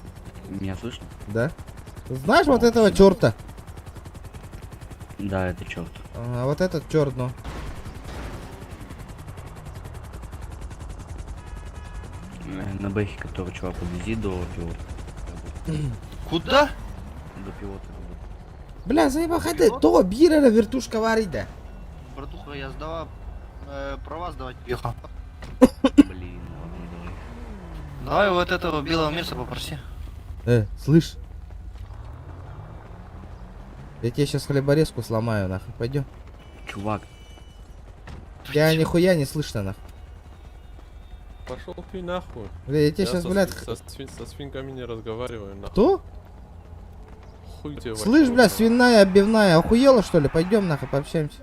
Меня слышно? Да? Знаешь вот этого черта? Да, это черт. А вот этот черт, ну. На бэхе, который чувак подвези до пилота. Куда? До пилота. Бля, заебал, хайда, то бирера вертушка варит, да. Братуха, я сдала права сдавать ехал. Блин, ладно, давай. Давай вот этого белого мерса попроси. Слышь. Я тебе сейчас хлеборезку сломаю, нахуй. Пойдем. Чувак. Я нихуя не слышно, нахуй. Пошел ты нахуй. Бля, я тебе щас, со, блядь, со свинками не разговариваю, нахуй. Кто? Хуй тебе, Слышь, бля, свиная обивная, охуела что ли? Пойдем нахуй, пообщаемся.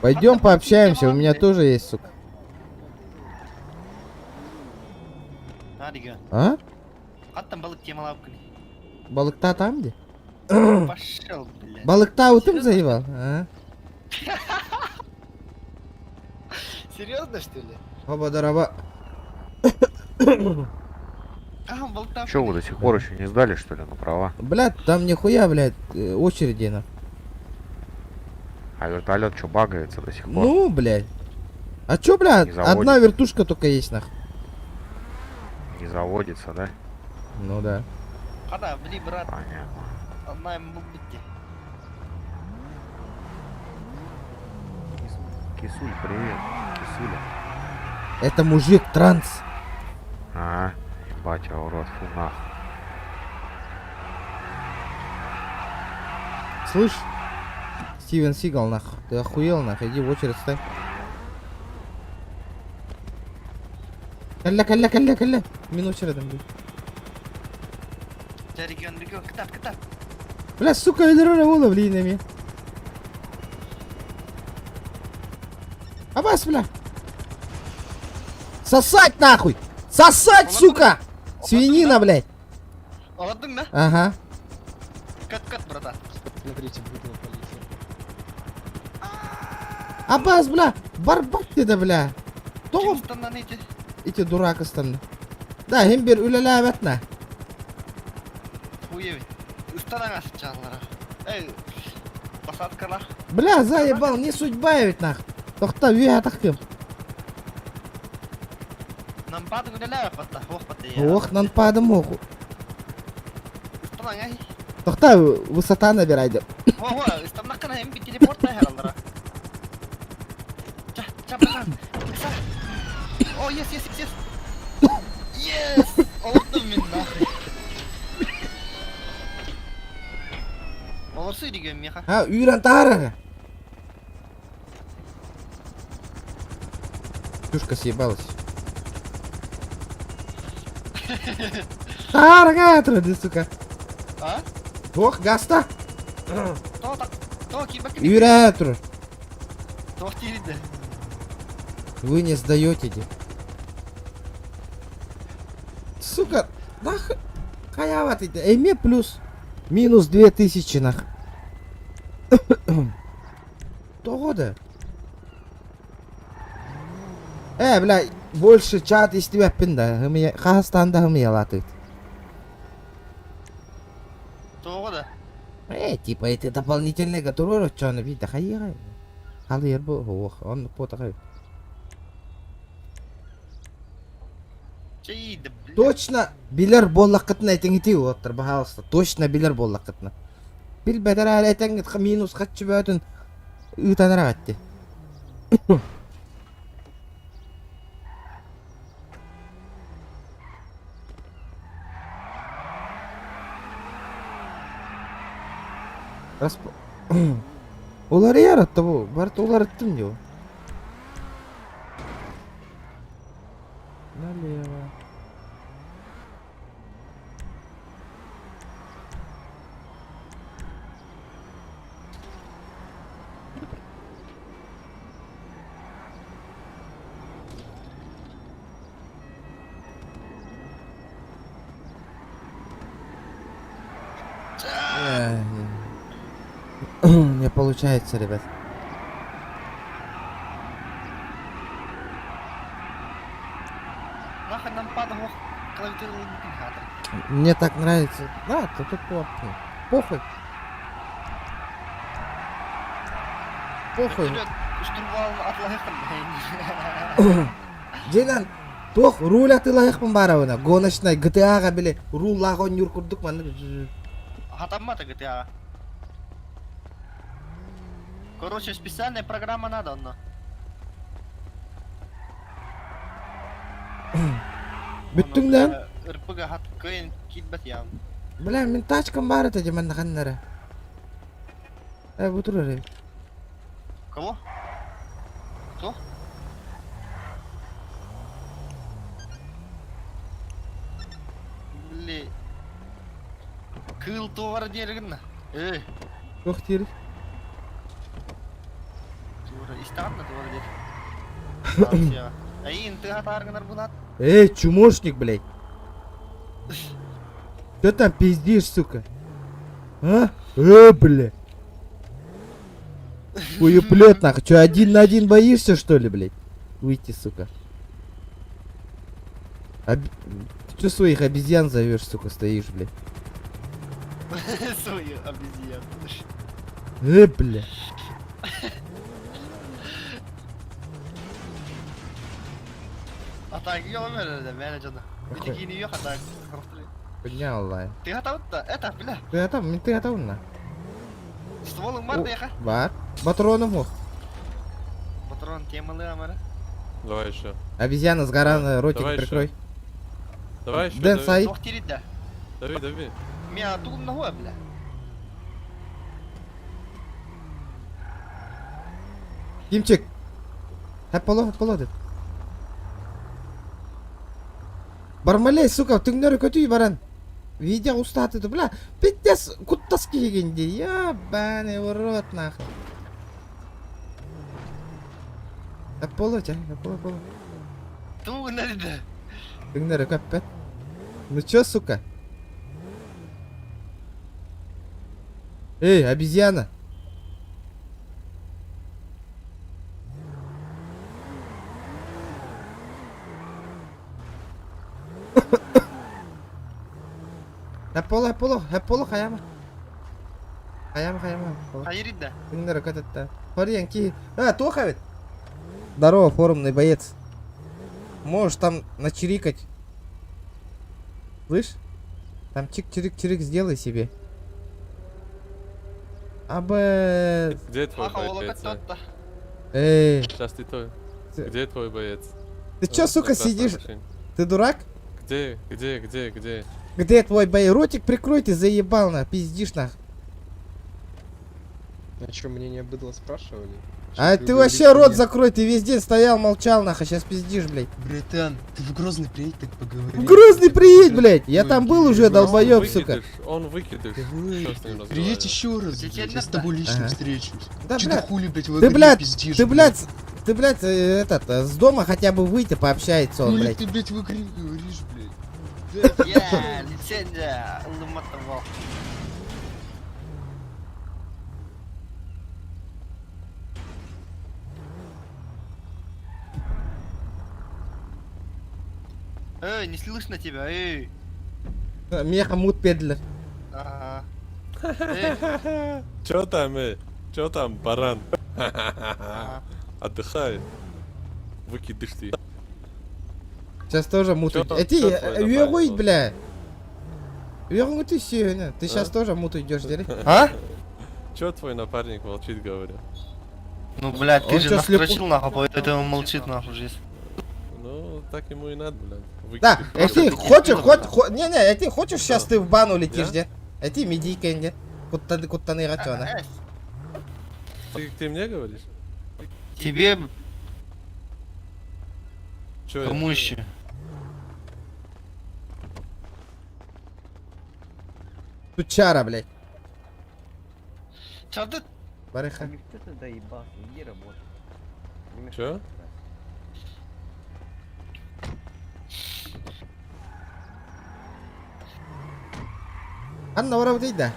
Пойдем пообщаемся, у меня тоже есть, сука. А? Балыкта там где? Пошел, блядь. Балыкта утым заебал, а? Серьезно, что ли? Оба дарова. Че вы до сих пор еще не сдали, что ли, на права? Блядь, там нихуя, блядь, очереди на. А вертолет что, багается до сих пор? Ну, блядь. А чё, блядь, Не одна заводится. вертушка только есть, нах. Не заводится, да? Ну да. Хана, бли, брат. Понятно. Одна ему быть. Кисуль, привет. Кисуля. Это мужик транс. А, ебать, я урод, фу нахуй. Слышь? Стивен Сигал, нах. Ты охуел, нах. Иди в очередь стай. Калля, калля, калля, калля. Мин очередом, блядь. Регион, регион, катап, катап. Бля, сука, өлөрөр ола, блин, эми. Абас, бля! Сосать нахуй! Сосать, сука! Свинина, блядь! Олордуҥ да? Ага. Кат кат, братан. Смотрите, выдала полиция. Абас, бля! Барбак ты бля! Тоҕо Кимстаннан ити? ити дурак ыстанна. Да, хим бир үлэлээбэт на. Хуевит. Ыстанаҥа сычааллара. Эй, посадкалар. Бля, заебал, не судьба ведь нах. Тохта, үө атахтым. Нампадың үлэлээбэт батта, ох батта я. Ох, нанпадым ох. Ыстанаҥа. Тохта, высота набирай деп. Во, во, ыстаннаккана эм бит телепорт тайхараллара. Ча, ча, братан. Ыкса. О, yes, yes, yes, yes. Yes! Олордум мин нахуй. Олорсуй деген меха. Ha, үүрэн таарара. Чушка съебалась. Таарага, ты, сука. А? Ох, гаста. То так, то кибак. Үүрэ тур. То тириде. Вы не сдаете, де. Сука, нах... Хаява ты, эме плюс. Минус 2000 нах. Того да. Э, бля, больше чат истибэппин да. Хымыя, хастан да хымыялатыт. Того да. Э, типа эти дополнительные, которые чаны вида хайга. Халыр бу, ох, он потахай. Чей, да, бля. Точно билер буоллаххытына этиҥити уоттар, пожалуйста. Точно билер буоллаххытына. Билбэтэр эрэ этэҥҥит минус хаччы бөөтүн ыытан эрэ Расп... Уларыйар атта бу. Барыта уларыттым дио. Налево. Эх, Не получается, ребят. Нахуй нам падал клавиатуру хата. Мне так нравится. Да, то тут похуй. Похуй. Похуй. Штурвал атлайхын. Дьиҥинэн, туох руль атыылаһыахпын баарабына. Гоночный GTA-ҕа били руллаах оонньуур курдук маннык. Хатаммата GTA. Короче, специальная программа надо, онно. Бүттүҥ лэн? РПГ хат кыайан киирбэт ям. Бля, мин тачкам баар этэ дии манна ханна эрэ. Э, бу турар эбит. Кого? Кто? Бли. Кыыл туора диэригин Эй, Туох диир? туора истэҕин да туора диэр. Эйин тыа тааргынар булат. Эй, чумошник, блядь. Что там пиздишь, сука? А? Э, бля. Хуеплет, нахуй. Че, один на один боишься, что ли, блядь? Выйти, сука. Об... Ты че своих обезьян зовешь, сука, стоишь, блядь? Свою обезьяну. Э, бля. А так, я умер, да, мен жана. Битигини yok а так. Поднял, лай. Ты готов да? Это, бля. Ты готов? Ты готов, на? Стволың бар да, Бар. Патроном ох. Патрон темалы амара. Давай еще. Обезьяна с гора ротик Давай ещё. прикрой. Давай еще. Дэн, дави. сай. Тох тирит да. Дави, дави. Мя тулум нахуй, бля. Кимчик. Хаппало, хаппало дед. Бармалей, сука, түҥнэри көтүй баран. Видео устаты, бля, пиздец, куттас киһигин дии. Ебаный в рот, нахуй. Аполло, чэ, Аполло, Аполло. Тугу гынар Түҥнэри көппөт. Ну чё, сука? Эй, обезьяна! Аполло, Аполло, Аполло хайама. Хайама, хайама, Аполло. Хайыр да. Түҥнэри көтөттө. Хориан ки. А, туох эбит? Здорово, форумный боец. Можешь там начирикать. Слышь? Там чик-чирик-чирик сделай себе. Абы... Где твой Маха боец? а? олокот Эй, Сейчас ты твой. Ты- Где твой боец? ты чё, А, сука, на красной сидишь? машине. Ты дурак? Где, где, где, где? Где твой боец? Ротик прикрой, ты заебал на, пиздишь нах. А что, мнение быдла спрашивали? А ты вообще рот закрой, ты весь день стоял, молчал нах, а сейчас пиздишь, блядь. Братан, ты в Грозный приедь, так поговори. В Грозный приедь, блядь! Я там был уже, долбоеб, сука. Выкидыш, он выкидыш. Что с ним Приедь разговаривать? еще раз, блядь, я с тобой лично Ага. встречусь. Да, Че ты блядь, хули, блядь, в ты, игре блядь, пиздишь, ты, блядь, ты, блядь, этот, с дома хотя бы выйти, пообщается он, Хули блядь. ты, блядь, в игре говоришь, блядь? Я, лицензия, ылыматывал. Эй, не слышно тебя, эй. Меха мут педлер. Ага. Эй, Чё там, эй? Чё там, баран? Отдыхай. Выкидыш ты. Сейчас тоже мут Чё- уйдет. Эти, чё твой уйгуй, напарник? бля. Уйгуй ты сегодня. Ты сейчас А? тоже мут уйдешь, дери. А? Чё твой напарник молчит, говорю? Ну, блядь, ты Он же чё, слепой? настрочил нахуй, поэтому молчит нахуй жизнь. Ну, так ему и надо, блядь. Да, Выкидыш. эти, хочешь, хоть, не, не, эти, хочешь, сейчас ты в бану летишь, Я? де? Эти, медийка, де? Куттаны, куттаны, ратёна. Ты мне говоришь? Тебе Чё я? кому еще? Тучара, блядь. Чё ты? Барыха. Что ты доебался? Иди работай. Не мешай Чё? сюда. Анна, вара да.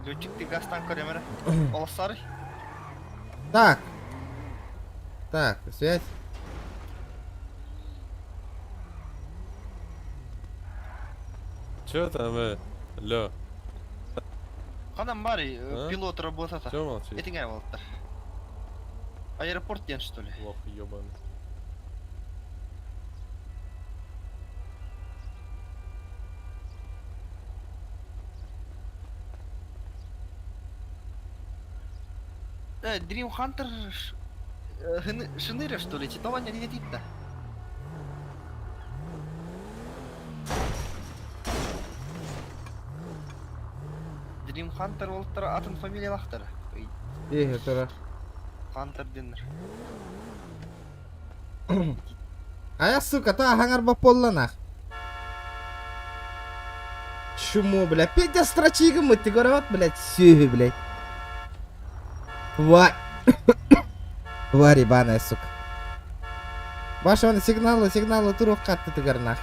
Летчик ты гастан көремері. Оласары. Так. Так, связь. Чё там, Лё? Қанам бар, А? пилот работата. Чё молчишь? Этиңе болыптыр. Аэропорт ден, что ли? Лох ёбаный. Dream Hunter Шыныря, что ли? Титова не летит-то. Dream Hunter болыптыр, атын фамилиялақтыр. Эй, это. Hunter денер. А я, сука, та хангар баполла нах. Чмо, бля, Петя строчига мы, ты говорят, блядь, сюхи, блядь. Тварь. Тварь ебаная, сука. Ваши он сигналы, сигналы турух катты ты горнах.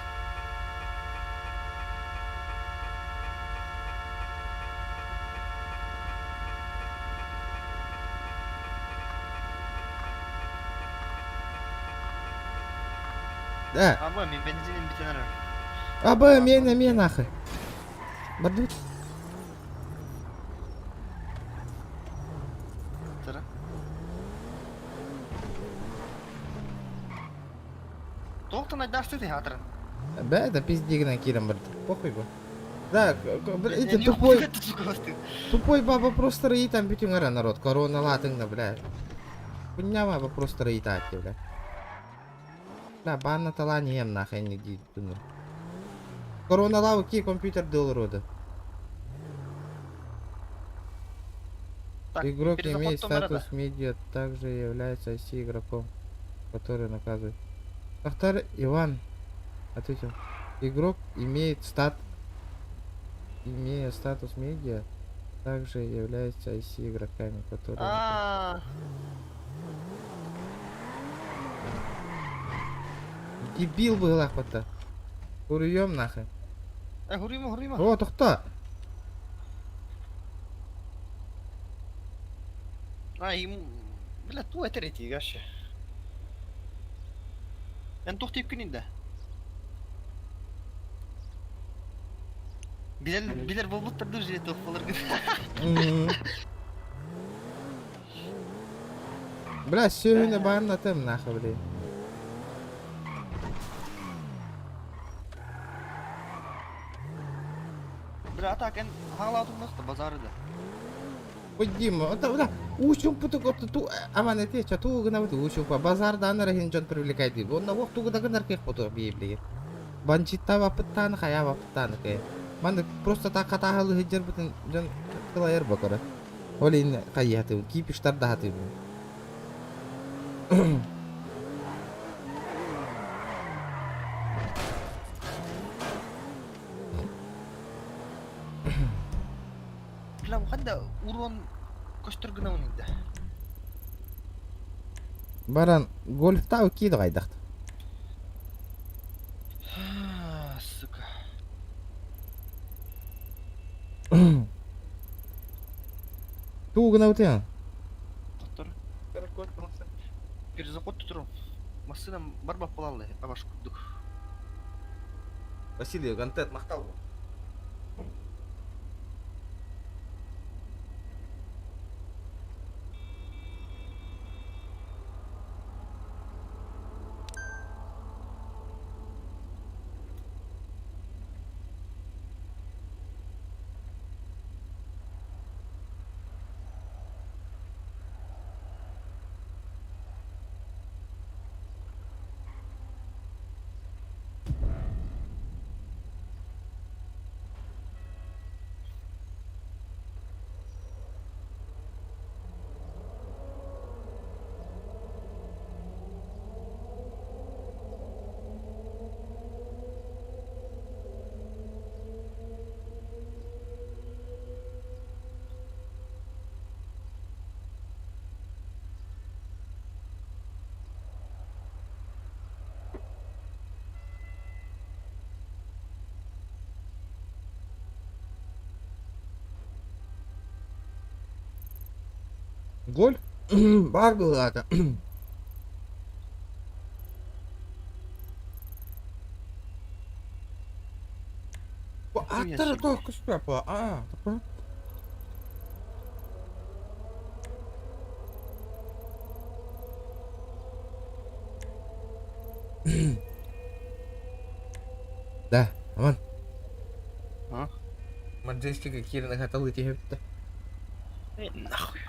Да. Аба, мен бензинин битенер. Аба, мен, мен, нахуй. Бардут. Тара. Тоқтан айдасты ты хатырын. Да, это пиздигна кирам, брат. Похуй бы. Да, эти тупой, тупой баба просто рыи там битюнгара народ. Корона латынгна, бля. Хуйня баба просто рыи таки, бля. Бля, банна тала не ем нахуй не ди. Корона лавы ки компьютер дел рода. Так, Игрок перезаход имеет номера, статус медиа, также является IC игроком, который наказывает. Ахтар Иван ответил. Игрок имеет имея статус медиа, также является IC игроками, которые А. Дебил быһыылаах батта. Уруйуом нахуй. Э, хуруйма, хуруйма. О, тохто. А, им... Бля, ту этер эти, вообще. Эн туох тиэпкин инде? Билер, билер болбуттар да уже туох болар Бля, сүөһүнэ бааннатым нахуй, блин. Бля, а так эн хаалаатым да базары да. Ой, Дима, это бля, уучумпутук отто ту аман эти ча туу гынабыт уучумпа базардаан эрэ иһин дьон привлекает диир. Онно уох тугу да гынар кыах ботуох биир Бандьыттаа баппыттааны хайаа баппыттааны кыайа. Маннык просто так хатааһылыы сылдьарбытын дьон кылайар бокоро. Ол иһин хайыһатыбын, кипиштар да сатыыбын. Бля, ханда урон көстөр гынабын инде. Баран гольфтаа кииди хайдахт. Сука. Туу гынабытыан? Доктор. Перезаход турум. Массыынам барбап буолаллар, абаш курдук. Василий, контент махтал. Гольф баар быһыылаата. Аттара туох көспөпө аа Да, аман. А? Маджестика киирэн хаталыы түһүптэ. Э, нахуй.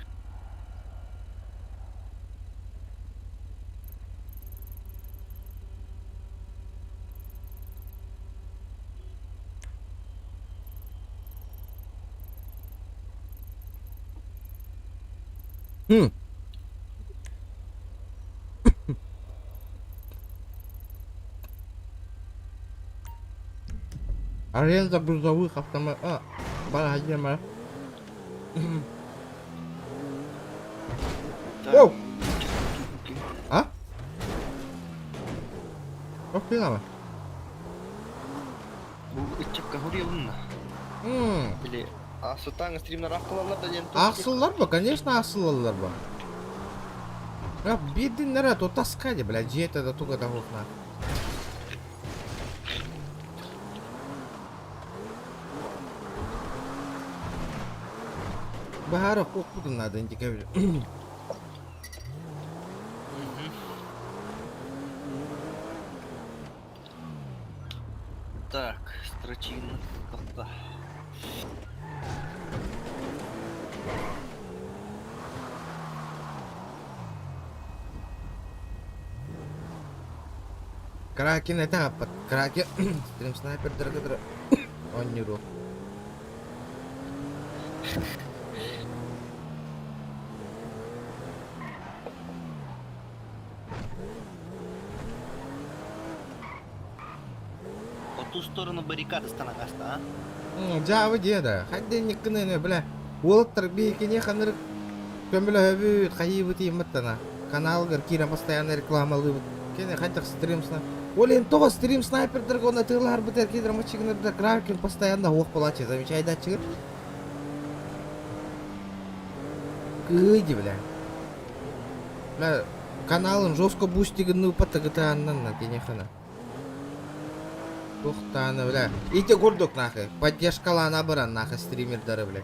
Хм. Аренда грузовых автомобилей. А, бара Оу! А? Ох, ты Бу ыччакка хуруйулунна. Били асытаң стримнар акылалар да диэн Асыллар ба, конечно, асыллар ба. А, бедный народ, вот таскали, блядь, дьиэтэ да туга да на. Баһара куоппутун наада интикэбит. Так, строчина тоқта. Кракен этэ аппат. Кракен стрим снайпердары кытары оонньуур. По ту сторону баррикады станан аста, а? Дьаабы дьиэ да. Хайденниккин бля. Уолаттар биһикини ханырык көмөлөһөбүт, хайыыбыт иимматтана. Каналыгар киирэн постоянно рекламалыыбыт. Кини хайдах стрим сна... Ол иһин тоҕо стрим снайпердарга уонна тыылаһарбытыгар киирэр маччыгынардар графикин постоянно уох буолааччы замечайдааччыгыр. Кыый ди бля. Бля, каналын жестко бустигын ыыппат гытааннан на тенехана. Туохтааны, бля. Ити курдук нахуй. Поддержкалаан абыран нахуй стримердары, бля.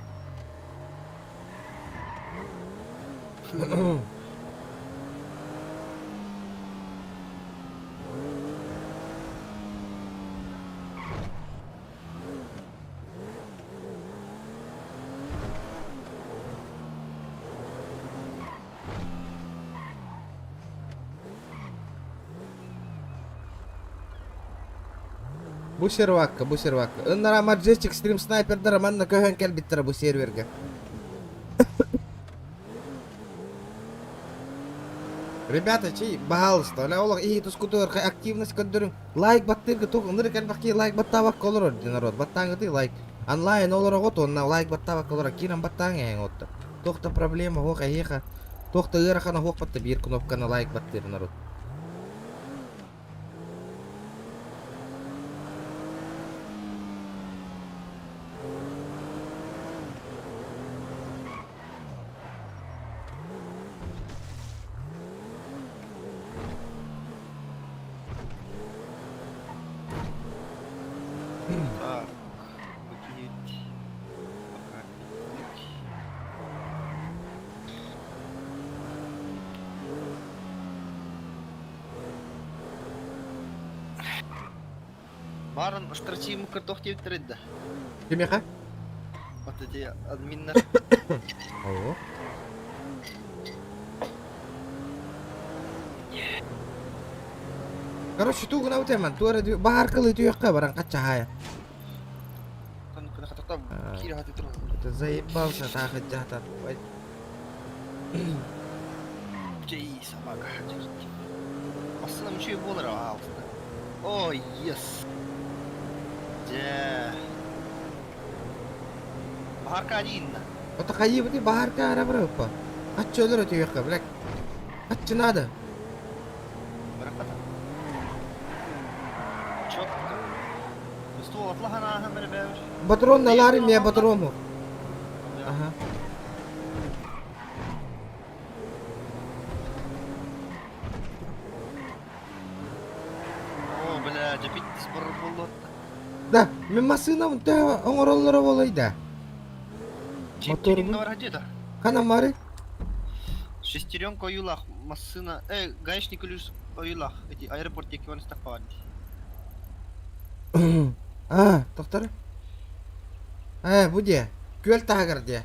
Бу сервакка, бу сервакка. Ыннара Маджестик стрим снайпердара манна көһөн кэлбиттэрэ бу сервергэ. Ребята, чей, баһаалыста, оля олох иһи тускутугар активность көрдөрүҥ. Лайк баттыырга туох ынырык элбэх киһи лайк баттаабакка олорор ди народ. Баттааҥҥытый лайк. Онлайн олороҕут уонна лайк баттаабакка олорор киирэн баттааҥ эһэҥ отто. Туох да проблема суох эһиэхэ. Туох да ыарахана суох батта биир кнопканы лайк баттыыр народ. Так, выкинуть. Пока выкинуть. Барын штрафим картох диэбиттэр да. Кимиэхэ? Вот эти админнар. Оо. Короче, тугун аутеман, туора баһаркылыы түһүөххэ баран хаччаһаайа. Ты заебался тахать дьахтар. Чей, собака, Массыынам үчүгэй буолар аҕалта. О, yes. Дьэ. Баһарка один. Ото хайыыбыты баһарка ара барыппа. Хаччы өлөр өтүөххэ, блядь. Хаччы надо. Бырахпата. Четко. Ствол атлахан ааһан бere бэбер. Патрон налаары мне патрону. Ага. О, бля, дьэпит сбор буоллот. Да, мен массыынам төһө оҥороллоро буолай да. Моторбун. Ханан бары? Шестеренка ойуулаах массыына, э, гаечный ключ ойуулаах, эти аэропорт диэки баран истэххэ А, тохтор. Э, бу диэ. Күөл таһыгар диэ.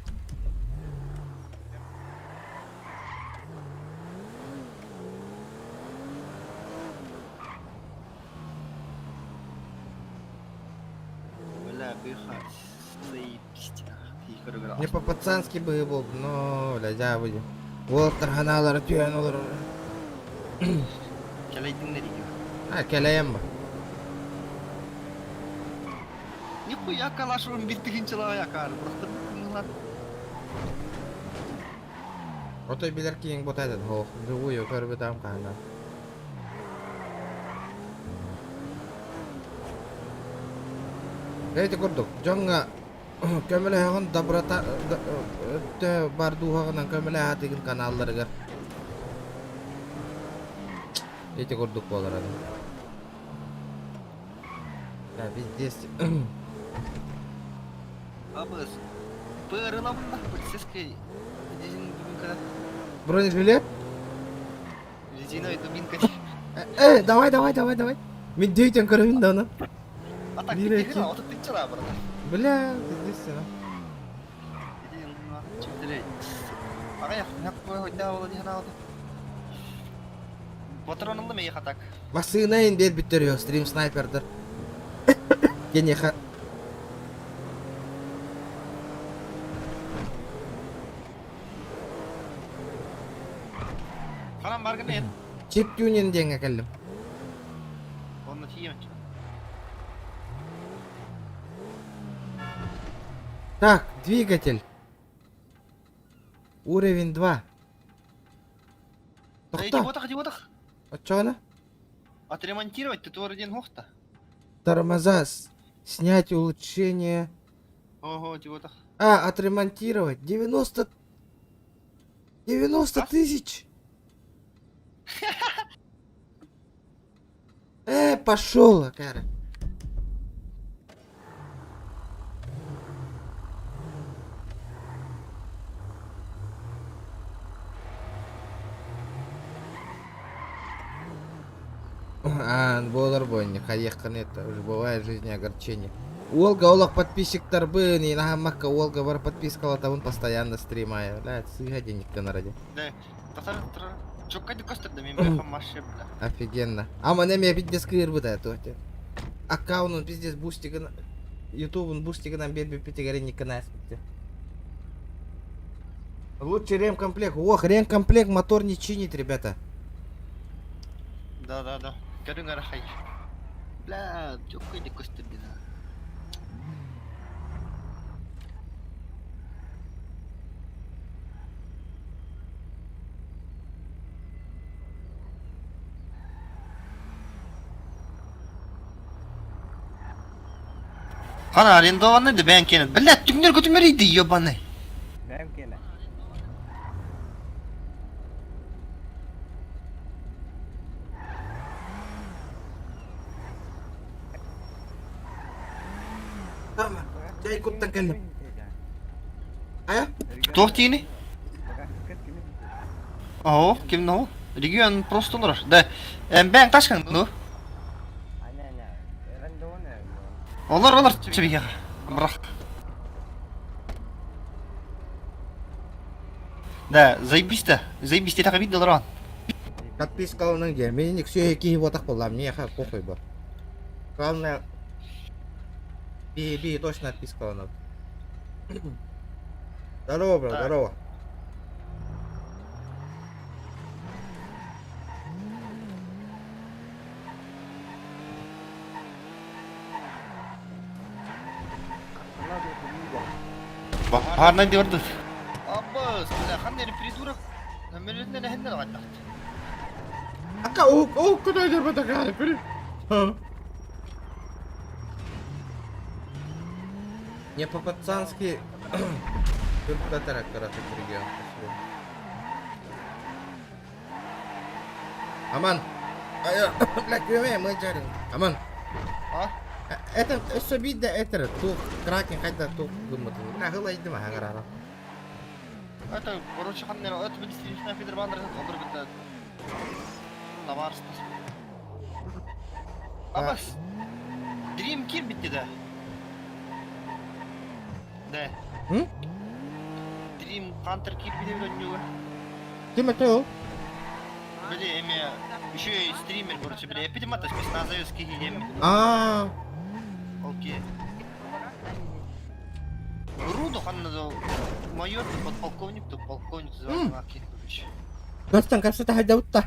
Бля, быха, Не по-пацански бы был, но, бля, дьаа бу Уолаттар ханаалара түһэн олорор. Кэлэйдиҥнэр А, кэлэйэн ба. Нихуя калашевым биттигин чылаҕай акаары просто быктыңылар. Отой билэр киһиҥ бутайдан хоох, живую көрбүтам хаана. Эти курдук, дьоҥҥо көмөлөһөҕүн доброта өттө бар дууһаҕынан көмөлөһө каналларыгар. Ити курдук буолар аны. Да, пиздец. Абыс. Пырыламна полицейский резиновая дубинка. Бронежилет? Резиновая дубинка. Э, давай, давай, давай, давай. Мин дөйтөн көрөбүн да оны. А так Биир ты эки. вот ты вчера, брат. Бля, пиздец, ну. Патрон ыллым эйиэхэ так. Массыына ин биэрбиттэр стрим снайпердар. Генеха. Ханан баргын эн. Чип тюнин диэҥҥэ кэллим. Онно тиийэн. Так, двигатель. Уровень 2. Тохтоо. Иди вот Оччоҕуна? Отремонтировать ты твой один хохта. Тормоза. Снять улучшение. Ого, типа А, отремонтировать. 90... 90 тысяч! Пошел, Акара. А, буолар бойник, хайыаххын это, уже бывает в жизни огорчение. Олга, олох подписчиктарбын, и нахамакка Олга бар подпискалатабын постоянно стримаю. Блядь, сыга денег ради. Да, татар чокка костер да мен бляха маше бля. Офигенно. А мене меня пиздец кыырбыта туохте. Аккаунтун пиздец бустигын Ютубун бустигынан биэрбиппитигэр никканааспитте. Лучший ремкомплект. Ох, ремкомплект мотор не чинит, ребята. Да, да, да. Көрүҥ арахай. Бля, чокка костер да. Хана арендованный да бән кенет. Бля, түңнер көтүмөр иди, ебаный. Бәм кене. Тама, чай куттан кэллим. Ая? Туох тиини? О, ким ну? Регион просто олорор. Да, бән ташкан ну. Олар олар чебиге. Брах. Да, заебись да. Заебись, ты так видел, Рон. Подпискалының где? Мен все киһи буотах буолла, мне похуй бо. Главное, би би точно отпискалана. Здорово, брат, здорово. Бахарна диорду. Аббас, бля, ханнер придурок. Нөмеринен хеннер гаттак. Ака, о, о, куда идет такая, Не по-пацански. Регион, спасибо. Аман. Бля, күөмэ, мы жарим. Аман. А? Это өссө биирдэ этер тух кракен хайда тух гыммытын. Бля, хылайдым агарара. Это, короче, ханнер, это будет стричная фидер бандер, олар бит. Наварс. Аббас. Dream кир битти да. Да. М? Dream Hunter кир битти өннүгө. Ким это ол? Били эме еще и стример, короче, били эпидемата спецназовский эми. А, Окей. Руду ханна майор, подполковник, то полковник звание короче. Достан капсата хайда утта.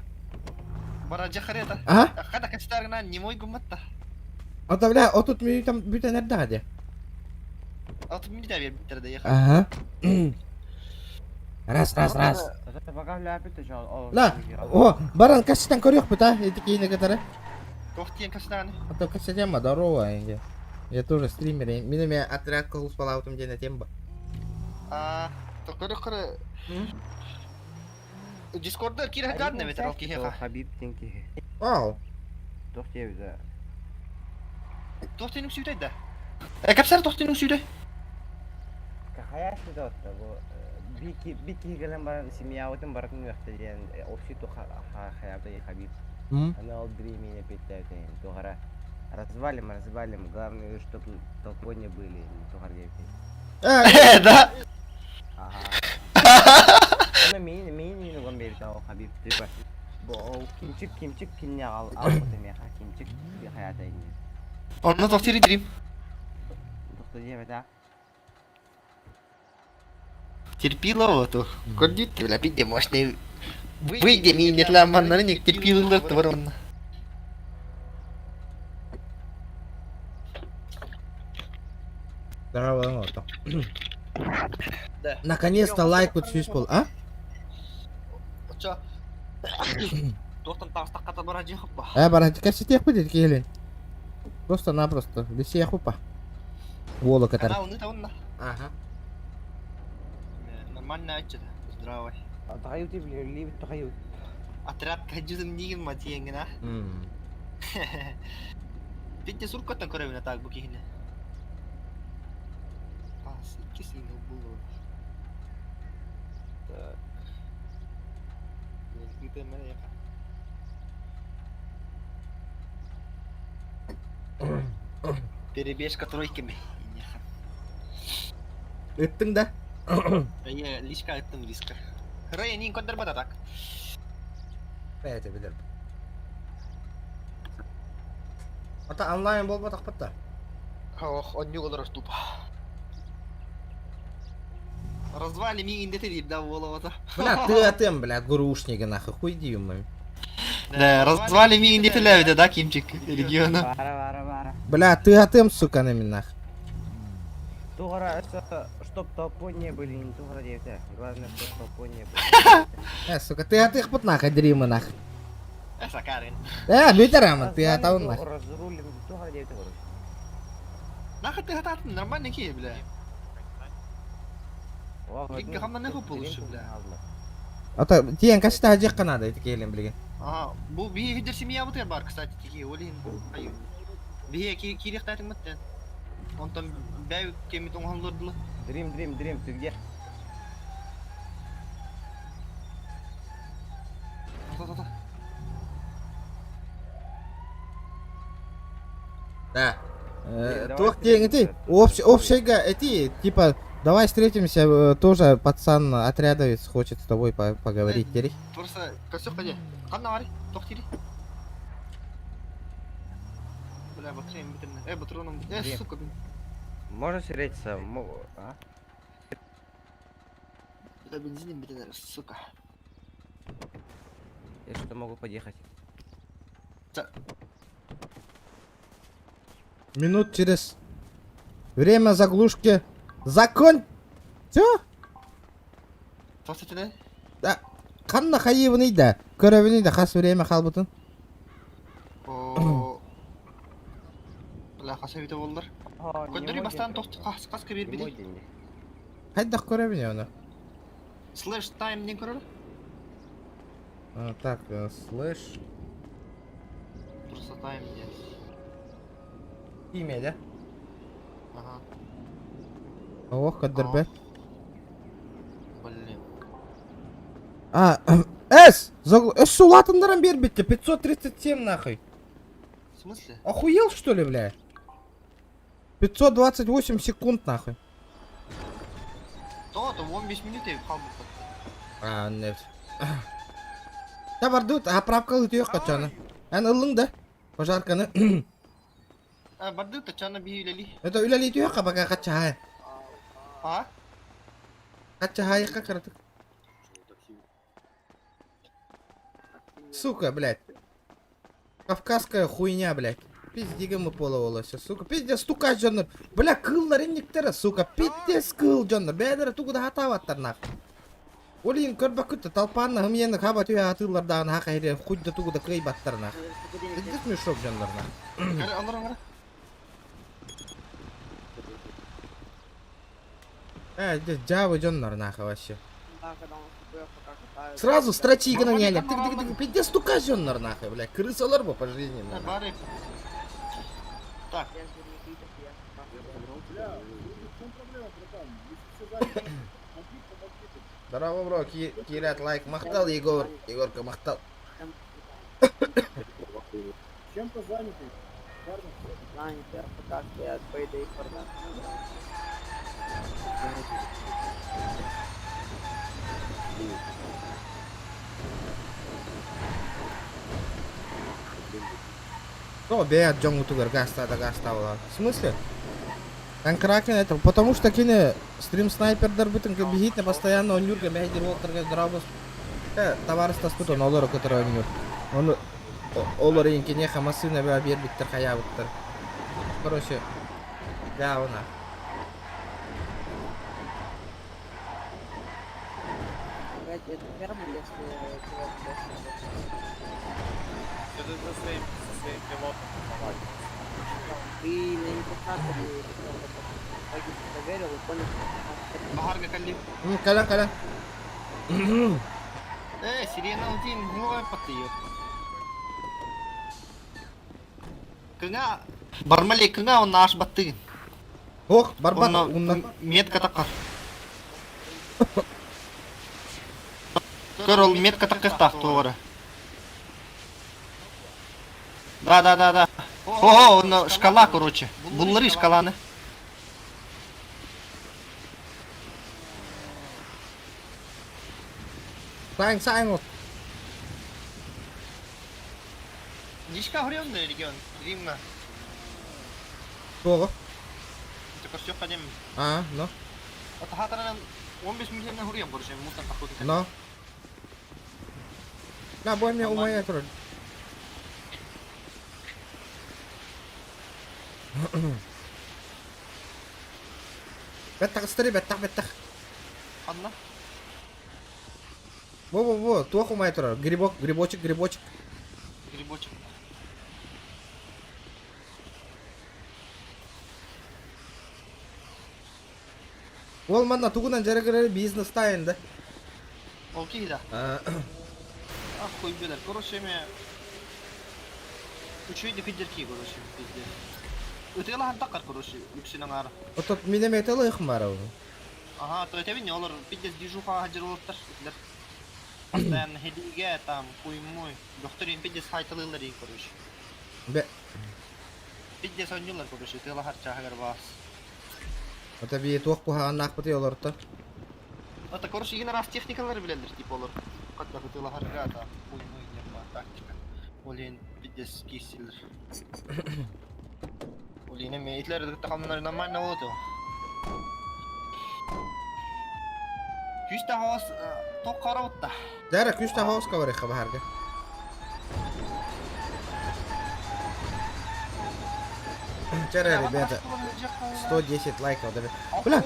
Бара жахарета. Ага. Хада качтарына не мой гуматта. Ата бля, отут ми там бүтэн эрдэ Аты ми да бербиттер да яха. Ага. Раз, раз, раз. Ла, Ла, о, баран кассетан көрүөх а, эти кейіне катары. Тохтиен качтарны. А то кассетема, здорово, инде. Я тоже стример, меня меня отряд колус палаутом день на темба. А, то көрө көрө. Дискордда кир гадны ветер алки хеха. Хабиб тенки. Вау. Тохтиевда. Тохтиен сүйдө да. Э, капсар тохтиен сүйдө. Кахая сюда бу бики бики гелен бар семья отын баратын вакты дигән общий ту хаябда Хабиб. Она ол дримине петляет тугара. Развалим, развалим. Главное, чтобы толпой не были. Тугар Э, Да. Ага. Она мин мин мин уган берди ал Хабиб типа. Бу кимчик кимчик кинне ал ал меха кимчик би хаята инде. Онно тохтири дрим. Тохто диэбэт Терпила вот. Көрдүт бля пиде мощный. Выйди мин ламаннары не терпилылар творонна. Здорово, вот. Наконец-то лайк вот сюсь пол, а? Чо? Туохтан таҕыстахха бара дьиэхуппа. Э, бара кэпсэтиэхпит ити киһилин. Просто-напросто, бисиэхупа. Уолу кытары. Канал ны таунна. Ага. Нормально айтчы. Здравый. Тахайы ты либит тахайы. Отряд каджузын нигин матиенгин а. Питте суркаттан көрөбүн так бу киһини. Ас, икки сингл булу. Так. Перебежка тройками. Ыттың да? Я личка ыттым лиска. Рэй, не контрбата так. Бәйте билер. Ата онлайн болбатах да. Ох, он не олорор тупо. Развали миигин дэтэ диир да буолабата. Бля, ты атым, бля, грушники нахуй, хуй ди Да, развали миигин дэтэлээбитэ да Кимчик региона. Бара бара бара. Бля, ты атым, сука, на минах. Тугара, чтоб толпой не были, не тугара девять. Главное, чтоб толпой не были. Сука, ты атых пут нахуй, дримы нахуй. Э, Сакарин. Бүтерамын, ты атауын нахуй. Разрулим, тугара девять, короче. Нахуй ты хататын, нормально ки, бля. Икки хамнан эхо получше, бля. Ата, тиен кашта ажық канада, эти келем билген. Ага, бу бии хидер семья бутер бар, кстати, тики, олин. Аю. Бии ки кирих татын мыттен. Онтон бәй кемит оңханлырдылы. Дрим, дрим, дрим, ты где? Та-та-та. Да. Давай Туох тиен эти, встретимся. общага, эти, типа, давай встретимся, тоже пацан отрядовец хочет с тобой поговорить, дери. Просто косёк ходи. Канна вари, тохтири. Бля, батарея битирне. Батроном. Где? Сука, блин. Можно встретиться? А? Бля, бензином битирне, сука. Я что могу подъехать. Минут через время заглушки закон... Чё? Тохтири. Да. Канна хайыбыны да. Көрөбүнү да хас время халбытын. О. Бля, хаса бите болдыр. Көндөрү бастан тохт кас кас кебер биди. Хайдах көрөбүнү оны. Слэш тайм не көрөр? Так, слэш. Просто тайм не. Имя, да? Ага. Ох, кадырбе. Блин. А, С! С сулатындаран бер битте, 537 нахуй. В смысле? Охуел что ли, бля? 528 секунд нахуй. То, то 15 минут и калбы. А, нет. Да бардут, а правка лытıyor качаны. Эн ылың да. Пожарканы. А, барды тачана би үлели. Это үлелитıyor ка пока кача. А? Кача хайка каратык. Сука, блядь. Кавказская хуйня, блядь. Пиздига мы половолося, сука. Пиздец, стука жоннор. Бля, кыллар инниктері, сука. Пиздец кыл жоннор. Бәдері тугуда хатаваттар нах. Олин көрбөкүттө талпанна хымьяны хаба түйә атылардан хака хире худда тугуда кыйбаттар нах. Пиздец мешок жоннор нах. Кара, алар алар. Здесь джавы жоннор нах вообще. Сразу стратегия на няня. Тык тык тык пиздец стука жоннор нахуй, бля. Крысалар бу по жизни. нахуй. Бары. Так. Здорово, бро, Кирят лайк махтал, Егор. Егорка махтал. Чем-то заняты. Заняты, пока стоят Payday продам. О, беят джонгу тугар гаста да гаста була. В смысле? Конкракен это, потому что кине стрим снайпердар бутын бихит постоянно он юрга мехдир волтарга драбус. Товарищ таспут он олор который он юр. Он олор инки не хамасына бе бер биттер хаябыттыр. Короче, да, она. Кстати, это ферма, если тебя Ты за своим, со своим пилотом помогать. Ты на инкассаторе проверил и понял, что Баһарга кэллим. Кэлэн кэлэн. Э, сирена утин, ну паттыйы. Кыңа бармали кыңа он наш баттыгын. Ох, барбат унна. Метка такар. Көр ол метка таккахтаах туора. Да, да, да, да. О, он шкала, короче. Буллары шкаланы. Сайын сайын от. Дишка хрен регион. Римна. Тоҕо? Ты кадем. А, ну. Ата хатаран 15 миллион хуриям, короче, мутан похуй. Но. На, бой мне умая турар. Бэттэх ыстары бэттэх бэттэх. Анна. Во-во-во, туох умая турар. Грибок, грибочек, грибочек. Грибочек. Ол манна тугунан дьарыгырар бизнес тайын да. Ол киһи да. Ах, хуй билэр. Короче, ме... Үчүгэй кидерки, короче, пиздец. Ытыалаһан такар, короче, үксүн аҥаара. Отот минем этелых мара. Ага, то это не олор пиздец движуха хаджыр олортар. Итилер. Постоянно хедиге там, хуй мой. Доктор им пиздец хайталылар ин, короче. Бе. Пиздец онньулар, короче, ытыалаһар чааһыгар баас. Ото би туох куһаҕаннаах быты олорто. Это, короче, игин раз техникалар билэллэр, типа олор. Как ытыалаһарга там, хуй мой, нема, тактика. Олен пиздец киссилер. Олен эме итлер тахамнар нормально болот. Күстә хаос ток карабытта. Дәрә күстә хаос кабар хабарга. Вчера, ребята, 110 лайков дали. Бля,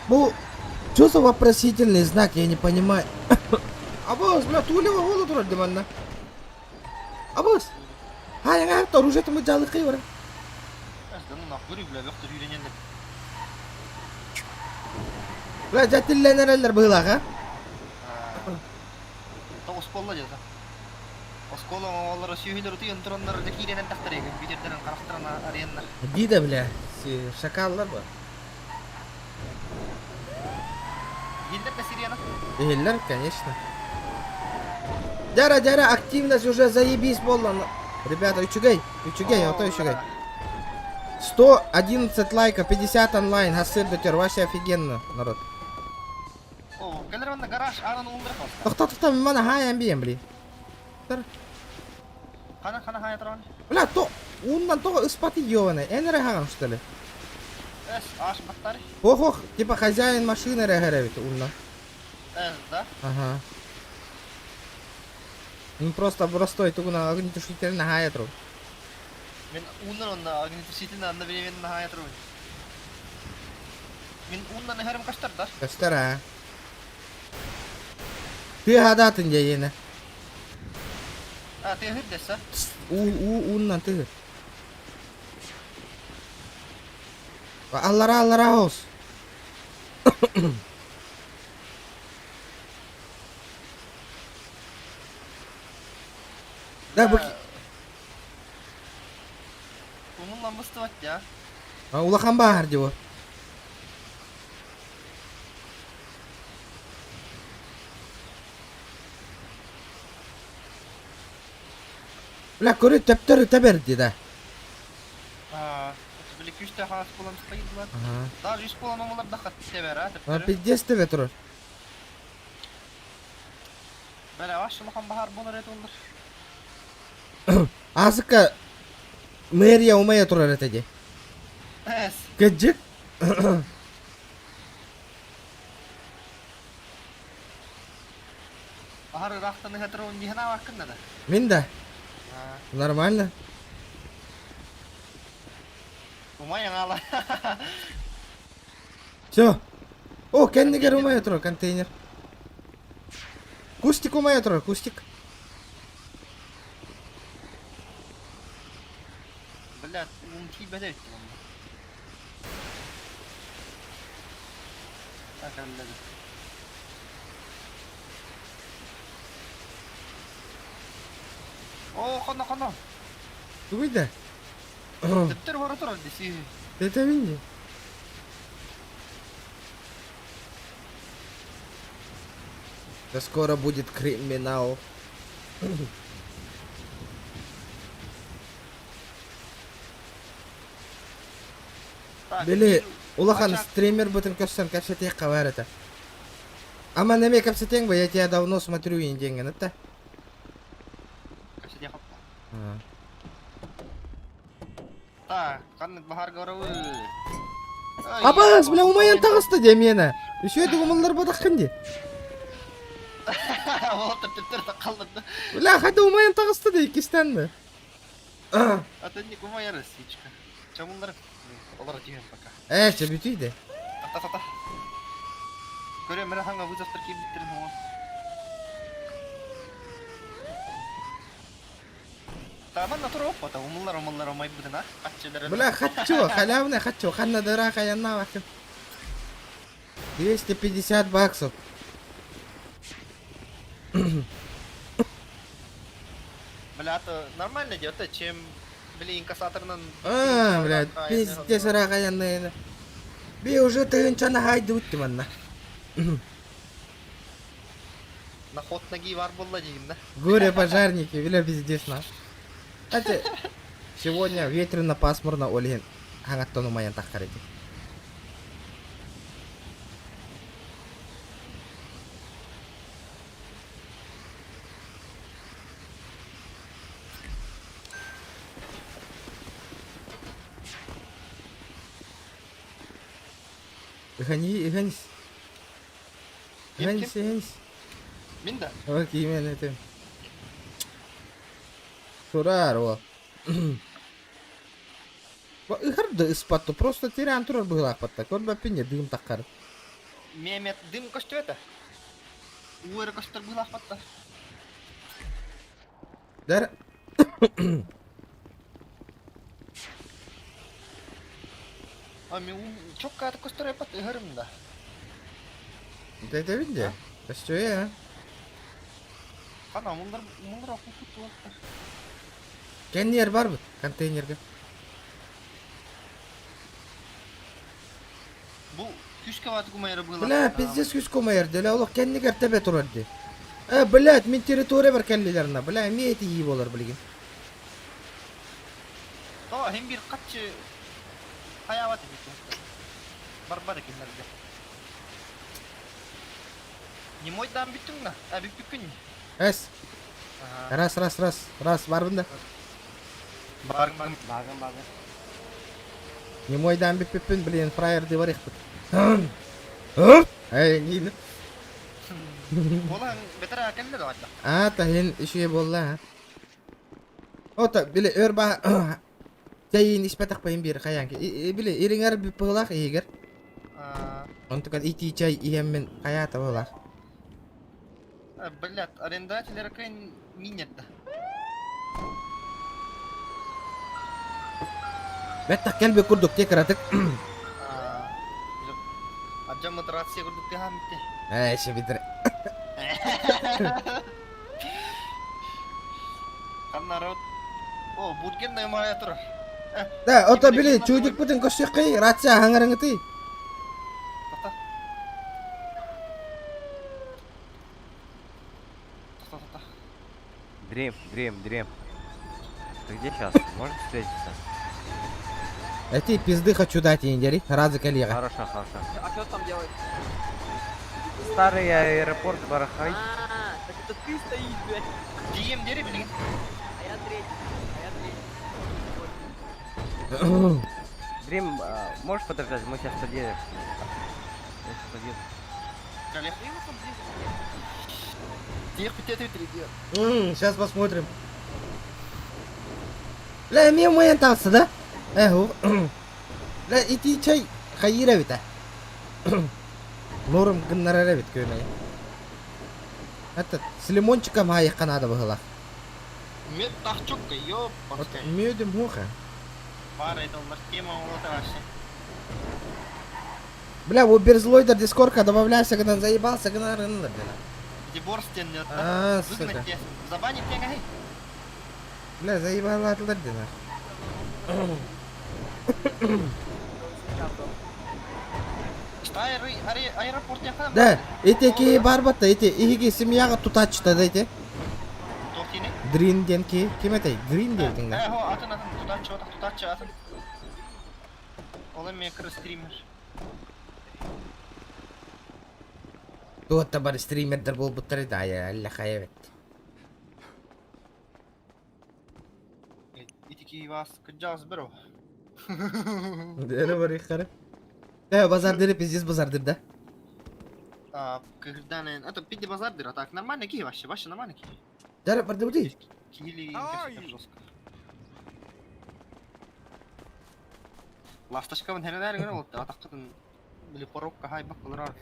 бу, что за вопросительный знак, я не понимаю. Абыз, бля, тулева голову турар диманна. Абыз. Ha, я оружие мы жалыкы кыйбар. Бля, жатилленерелер быылаға. Тоғыз болла деді. Оскола олар сүйілер утыйын тураннар да киренен тақтар компьютерден қарақтыран ареннар. Дида, бля, шакаллар ба. Елдер да сирена. Еллер, конечно. Дяра, дяра, активность уже заебись болла. Ребята, үчүгэй, үчүгэй, ото үчүгэй. 111 лайков, 50 онлайн, хасыр бетер, вообще офигенно, народ. О, кэлэр онно гараж аанын ууллар хаста. Тохто, тохто, мана хаян бием, бли. Хана хана хая туран. Бля, то, уннан то ыспаты ёбаный, энере хаган, что ли? Эс, аш баттар. Ох, ох, типа хозяин машины регеревит, унна. Эс, да? Ага. Ну просто простой, тугуна огнетушитель на хаятру. Мен уннан онна огнетушитель одновременно хая туран. Мен уннан харым каштар да. Каштара. Ты гадатын дьяйена. А, ты хырдеса? У, у, уннан ты. Аллара, аллара хос. Да, бу... Умуллан быстыбат я. А, улахан баар диво. Бля, көрү төптөрү теберди да. А, били күстә хас булам стайдылар. Ага. Даже үс булан омулар да хат тебер, а, А, төптөрү. пиздец тебе турар. Бәле, аш улахан бахар болар эт олар. Азыка мэрия умая турар этеди. Эс. Кыджык. Бахар рахтаны хатырын дихана ваккында да. Мин да. Нормально. Умай аңала. Все. О, кеннигер умая турар контейнер. Кустик умайа турар, кустик. Блядь, ум тиийбэтэ эбит онно. Так, эллэбит. О, хоно, хоно. Тугуй да? Төптөр бара турар дии. Тэтэбин дии. Да скоро будет криминал. Били улахан стример бытын көрсөн кэпсэтиэххэ баар этэ. Ама неме кэпсэтиэҥ бо я тебя давно смотрю диэҥҥин этэ. Кэпсэтиэххэ. Так, ханнык баһаарга барабы? Абаас, бля, умайан таҕыста дии миэнэ. Үсүө дугумаллар бодаххын дии. Ол төптөр таккалларды. Бля, хайда умайан таҕыста дии, иккистэн А ты не умайар свечка. Чамыллар. Олар тиһэн пока. Ээ, чэ бүтүй де. Та-та-та. Көрө мэрэ ханга вызовтар киирбиттерин оҥо. Таман натура оппата, умуллар умуллар умайбытына, хаччылары. Бля, хочу, халявный хочу, ханна дыра хаянна вахын. 250 баксов. Бля, то нормально дело, чем, били, инкассаторынан... А, блядь, пиздец ыраах айанныйны. Би уже тыһынчаны хайды уттым анна. На ход ноги бар болла деймін да. Горе пожарники, бля, пиздец на. Кстати, сегодня ветрено пасмурно, ол иһин хаҥаттан умайан таххар этим. Ыхани, ыханис. Ким, Ыханис, ыханис. Мин да. Окей, мен этим. Турар о. Ыхар да ыспатту, просто тиран турар быһылаахпатта. Көрбөппүн я дым таххар. Мемет дым көстү это. Уэры көстөр быылаахпатта. Дэр А мен ум чокка көстөр эпат ыһырым да. Тэтэбин де. Көстүө Хана мундар мундар окуп туаттар. Кэнниэр барбыт контейнерге. Бу күскө бааты кумайры быылаах. Бля, пиздец күс комайыр деле олох кэннигэр тэбэ турар ди. Э, блядь, мин территория бар кэллилэрна. Бля, эмиэ этии болар билигин. То хем бир катчы хаябат эбит. Барбар экеннерде. Не мой дан бүттүң да. А бүппүккүн. Эс. Раз, раз, раз, раз, барбын да. Бар Багын багын. Не мой дан бүппүппүн, блин, фраер ди бар ихпит. Эй, не. Олан бетер акелле да айтта. А, таһин үчүгэй буолла. а. Ото, били, өр ба чайын испэтэх пайын биир хайаан. Били, ириҥэр быһылаах иһигэр. Онтукан итии чай иһэммин хайаата быһылаах. Блядь, арендатель кын минет да. Бэттэх кэлби курдук те кыратык. Аджаммыт рация курдук тыһааммытте. Ээ, шебитер. Ханна народ. О, бургер наймая турар. Да, ото били чуудикпутун көрсүөххэй, рация хаҥарыҥытый. Тоқта. Тоқта, тоқта. Дрим, Дрим, Дрим. Ты где сейчас? Можешь встретиться? Эти пизды хочу дать индери, разы коллега. Хорошо, хорошо. А что там делать? Старый аэропорт Барахай. А, так это ты стоишь, блядь. Дием дери билигин. А я третий. А я третий. Дрим, а, можешь подождать? Мы сейчас подъедем. Я сейчас подъеду. Кале. Тиэх бүтэ Сейчас посмотрим. Бля, мен моян тағысы да? Э, Бля, ити чай хайыра бит, а. Норм гыннарара бит көмей. Этот, с лимончиком аайыхха наада быһыылаах. Мед тахчукка, ёппаскай. Медом муха. Баар айталлар тема оҥолото вообще. Бля, у Берзлойдер дискорка добавляйся, гынан заебался, гынан рынылар, бля. Деборс диэн А, сука. Выгнать тебя. Забанить тебя, Бля, заебалатылар дина. Аэропорт Да, эти ки барбатта, эти иһиги семьяга тутачта да эти. Дрин диэн ки, ким этэй? Грин диэн да. Э, хо, атын атын тутаччы, отах тутаччы атын. Ол эми стример. Туотта бар стримердер буолбуттар да, алла хайа бит. Итики вас кыджаас бро. Дere бар ихары. Э, базардыры пиздец базардыр да. А, кырдан, это пиди базардыр, а так нормально ки вообще, вообще нормально ки. Дere барды бudi. Кили жестко. Ласточка вон херенер гына болду. Атаккытын били порокка хай бак болор.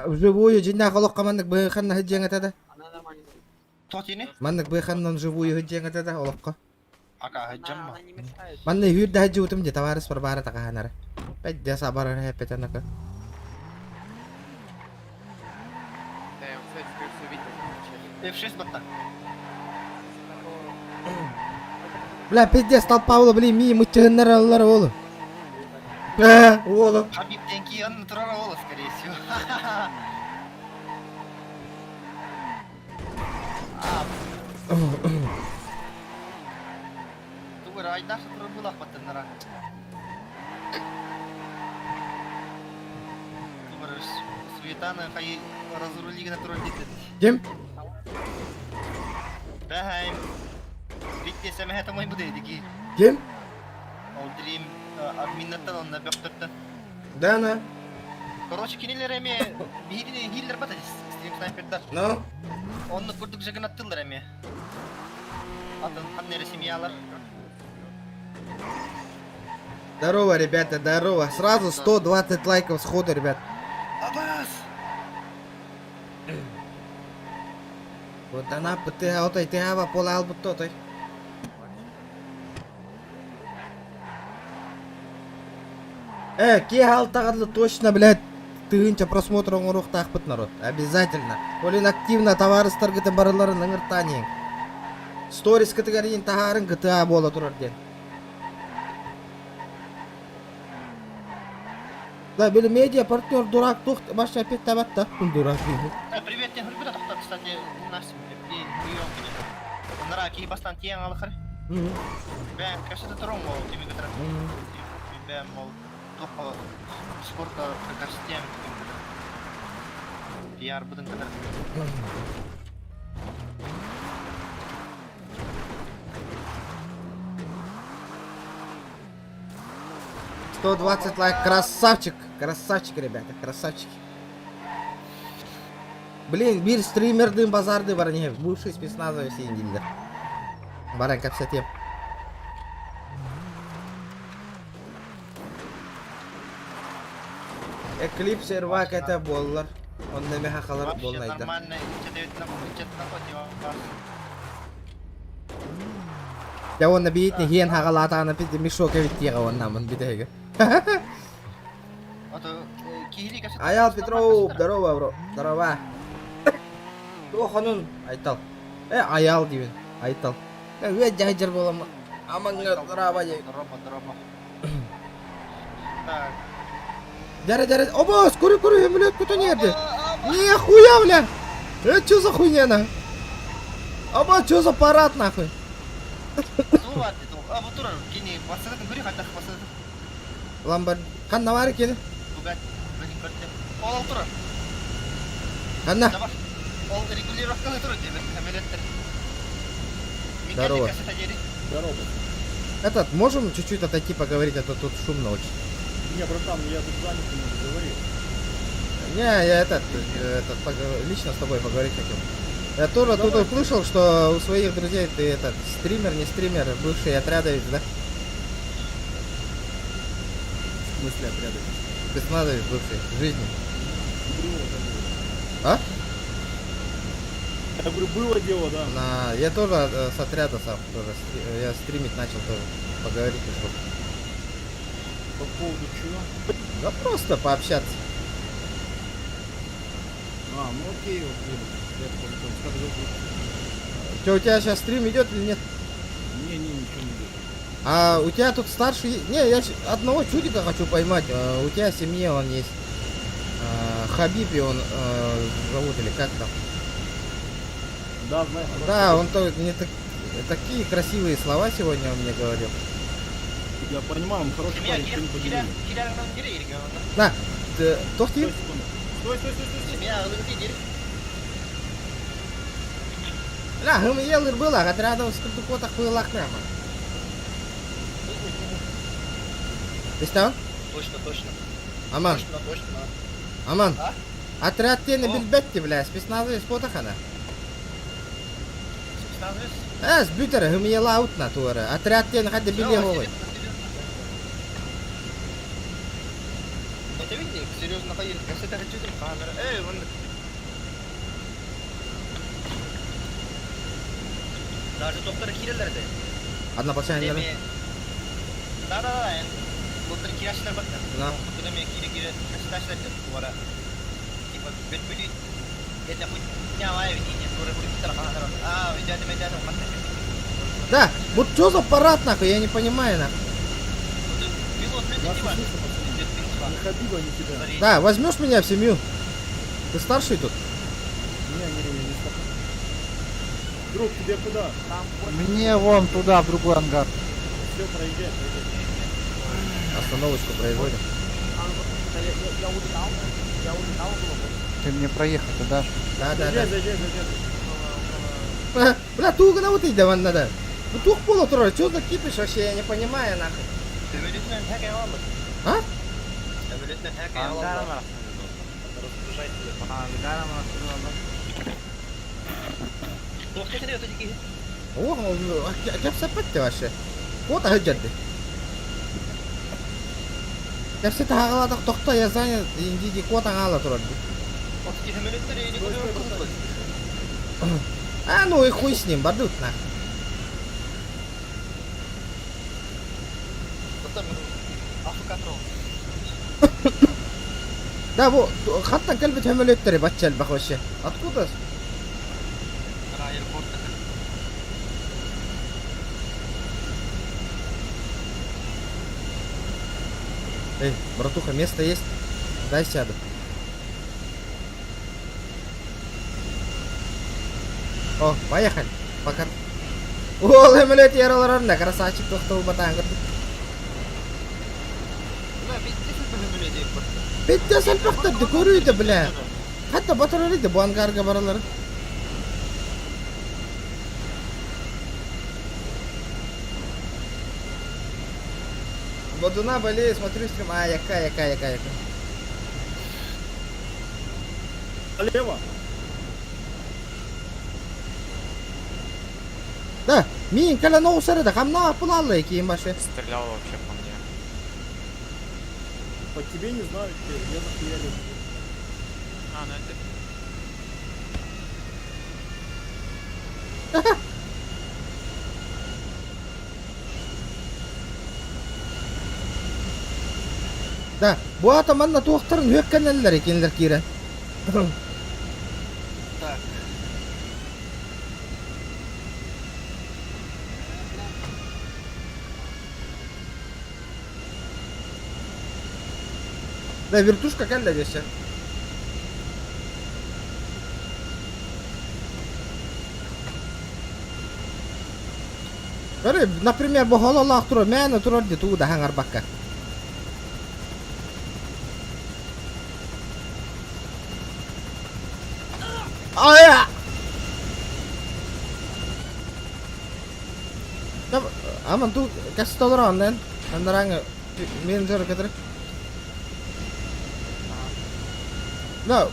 Вживую жинна холок маннык быханна хыджаңа тада. Она нормально. Тотини? Маннык быханнан живую хыджаңа тада олокко. Ака хыджамма. Она не мешает. Манны хүрдэ хыджутум же товарищ барбара такаханара. Пәдде сабар хепетанака. Да, я, кстати, теперь все видел. F6 батта. Бля, пиздец, толпа була, блин, ми мытчыгыннар аллар олу. Э, олу. Хабиб тенки он турар ола, скорее всего. Тугар айдар турар булах баттаннара. Тугар Светана хай разрулигна турар дитет. Ким? Бәһәйм. Битте сәмәһә мой буде диги. Ким? Ол дрим админнаттан онна бөктөртөн. Да, на. Короче, кинилер эми биһигини хиллер бата стрим снайпердар. Ну? Онну курдук жыгынаттылар эми. Атын ханнere семьялар. Здорово, ребята, здорово. Сразу 120 лайков сходу, ребят. Абас! Вот она птыга отой тыгаба пола албытты отой. Э, ке халтагарлы точно, блядь, тыгынча просмотр оңоруктаахпыт народ. Обязательно. Олин активно товарыстар гытын барыларын ыңыртаниң. Сторис кытыгарин тахарын гыта бола турар ден. Да, били медиа партнер дурак тухт баша опять табатта. Дурак. Привет, я говорю, тохта, кстати, нас блин, прием. Нара ки бастан тиен алыхар. Бән, кашата турон мол, тими гытра. Бән мол, тоха спорта каштем тими гытра. Пиар будын кытыр. 120 лайк. Красавчик. Красавчик, ребята, красавчики. Блин, бир стримердин базарды бар не, бывший спецназовец индилдер. Баран капсатем. Эклипс сервак это боллар. Он на мехахалар Вообще болнайдар. нормально, Я он набиит не ген хагалата на пиде мешок ведь он нам он битеге. Аял Петров, здорово, бро. Здорово. Тохонун айтал. Э, аял деймін. Айтал. Э, өт жайжыр боламын. Амаңга здорово деймін. Здорово, здорово. Так. Дәрі, дәрі. Оба, скоро, скоро, блядь, куда не ерді? Нихуя, бля. Э, чё за хуйня, на? Оба, чё за парад, нахуй? Ламбар. Ханна бар екен? Ол турар. Ханна. Ол регулировканы турар деймін, әмелеттер. Здорово. Здорово. Этот, можем чуть-чуть отойти поговорить, а то тут шумно очень. Не, братан, я тут занят, не могу говорить. Не, я этот, этот, лично с тобой поговорить хотел. Я тоже тут услышал, что у своих друзей ты этот, стример, не стример, бывший отрядовец, да? В смысле отрядовец? Спецназовец бывший, в жизни. А? Я говорю, было дело, да. На, я тоже э, с отряда сам тоже. Я стримить начал тоже. Поговорить пришел. По поводу чего? Да просто пообщаться. А, ну окей, окей. Я понял, как зовут? Че, у тебя сейчас стрим идет или нет? Не, не, ничего не идет. А у тебя тут старший... Не, я одного чудика хочу поймать. А, У тебя в семье он есть. А, Хабиб и он э, зовут или как там? Да, знаю. Да, он то мне так, такие красивые слова сегодня он мне говорил. Я понимаю, он хороший парень, ничего не поделили. На, ты, тохти? Стой, стой, стой, стой, стой. Бля, хым елыр было, отрядом скрытукотах было прямо. Ты что? Точно, точно. Аман. Точно, точно. Аман. А? Отряд тени билбетти, бля, спецназовец потахана. Спецназовец? Э, сбютер, хым ела аутна туара. Отряд тени хадда били голый. Это видели? Серьезно, поедет. Кассета хочу камера. Эй, вон. Даже доктор кирелерде. Одна большая Деме. Да, да, да. Доктор кирашlar бak. Да. Деме кире кире кассеташлар туара. Типа бет бүди. Это хоть не авай не туара будет А, видя деме дядя Да, вот что за парад нахуй, я не понимаю нахуй. Пилот, Не Хабиба, не тебя. Да, возьмешь меня в семью? Ты старший тут? Не, не, не, не старший. Друг, тебе куда? Мне вон туда, в другой ангар. Все, проезжай, проезжай. Остановочку производим. Ты мне проехать-то дашь? Да, да, да. Заезжай, заезжай, заезжай. Бля, Бля, туго на вот иди, вон надо. Ну тух пола турар, что за кипиш вообще, я не понимаю нахуй. А? О, кепсепетти вообще. Вот ахыджады. Кепсе тағаладық тоқта, я занят, инди кот ағала турар. А, ну и хуй с ним, бардут нахуй. Да, вот, хаттан кэлбит хөмөлөттөрү батчал бах вообще. Откуда? Эй, братуха, место есть? Дай сяду. О, поехали. Пока. О, хөмөлөт яраларында красавчик тоқтау батаң Бетте сәлпәқтәді көрүйді, бля. Хатта батырар еді bu ангарға баралар. Бодуна болею, смотрю стрим. А, яка, яка, яка, яка. Налево. Да, мин кәлә ноусары да хамна апылаллы кейін башы. Стрелял вообще по мне. По тебе не знаю, че, я захуярил. А, ну это... Да, бу атаманна туохтарын хөккәнәлләр екенлер кирен. Так. Да, вертушка кәллә десе. Көрі, например, бу хололаах турар, мәне турар ди тугу да хаңар бакка. Ая! Аман ту кастолар аннан, андараң менеджер кетер. Да,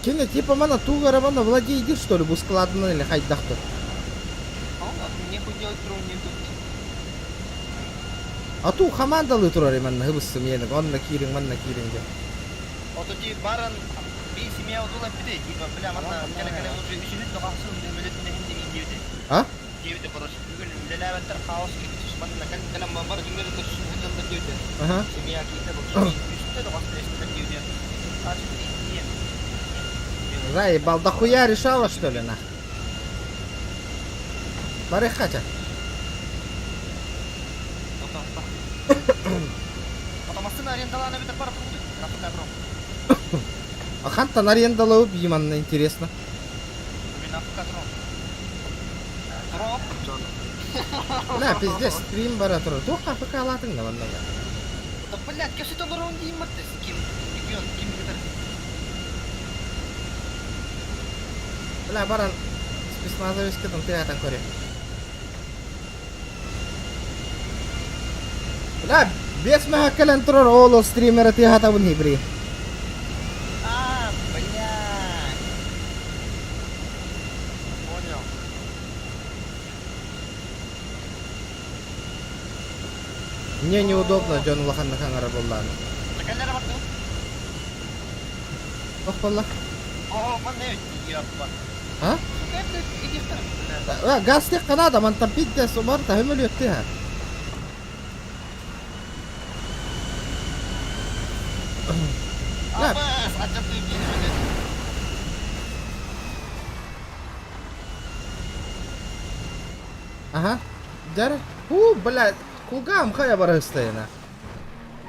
кене типа мана тугара мана владеет что ли, бу складына или хайдахты. Нехуй делать тру не тут. А ту командалы турар манна хыбыссы мени, онна кирин, манна кирин де. Вот эти баран бей семья. Семья удула пиде, типа, бля, манна кэлэ-кэлэ уже үсүһүн доҕахсын мүлүт нэһин дигин диэбитэ. А? Диэбитэ, короче, бүгүн үлэлээбэттэр хаос киирбит, манна кэлэн бар дүҥҥэ көрсүн сылдьаллар диэбитэ. Ага. Семья киирдэ, үстэ доҕас эстэр диэбитэ. Заебал, дохуя решала, что ли, нахуй? Бары хатя. Потом арендалаан эбитер бар А хантан арендалау биманна интересно. Бля, пиздец, стрим бара турар. Туох АФК алаатыҥ да манна. Да, блядь, кэпсэтэ олорон диим ким регион ким кытар. Бля, баран спецназовецкатын тыатан көрө. Бля, бес мэһэ кэлэн турар ол стримера тыаһатабын хибри. А, блядь. Понял. Мне неудобно, дьон улаханнык хаҥара буоллааны. Кэллere бардым. Ох болла. О, манна ёппа. А? Газ тех канада, мантан пидде сумар та хөмөлүөттү ха. Абас, ачаты били. Ага. Дәрі. Ху, блядь, кулгам хая барыстайна.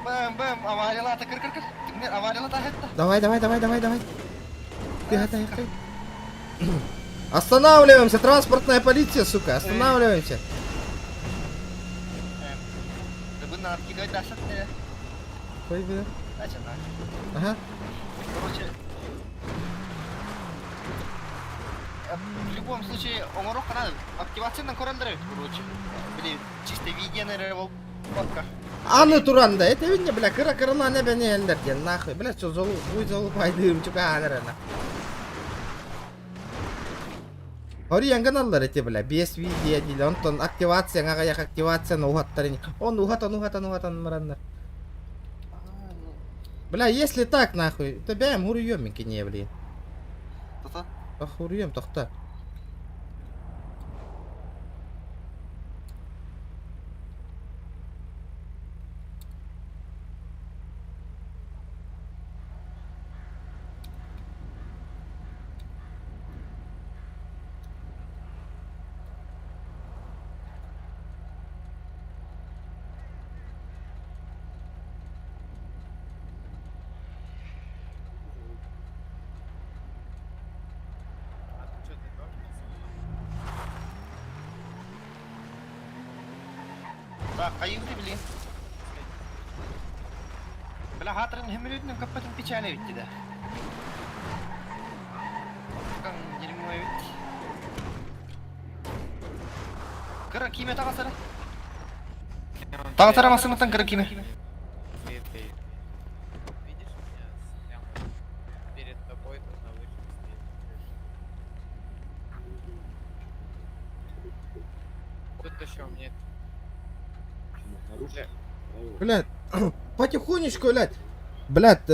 Бэм, бэм, авариялата кыр кыр кыр. Тигнер авариялата хетта. Давай, давай, давай, давай, давай. Ты хата, хата. Останавливаемся, транспортная полиция, сука, останавливаемся. Ага. Короче, в любом случае, оңорох надо. Активациядан көрөлдөр, короче. Блин, чисто видео бол фотка. Аны туранда, это видно, бля, кыра кырына не бене элдер ден, нахуй, бля, что золу, хуй золу пайдырым, чука анарана. Ори янган эти, бля, без видео дили, онтон активация, ага активация, на ухаттарын. Он ухатан, ухатан, ухатан, мараннар. Бля, если так, нахуй, то бэм, хуруем не, блин. Тота? Охуруем, тохта. Так, кайыгы блин. Бля, хатрын хемилүтүн каппатын печали битти да. Кан дерьмо бит. Кыра киме тагасара. Тагасара масынытан кыра киме. Видишь меня прямо перед тобой тут на вышке стоит крыша. Тут еще мне... Блядь, потихонечку, блядь. Блядь,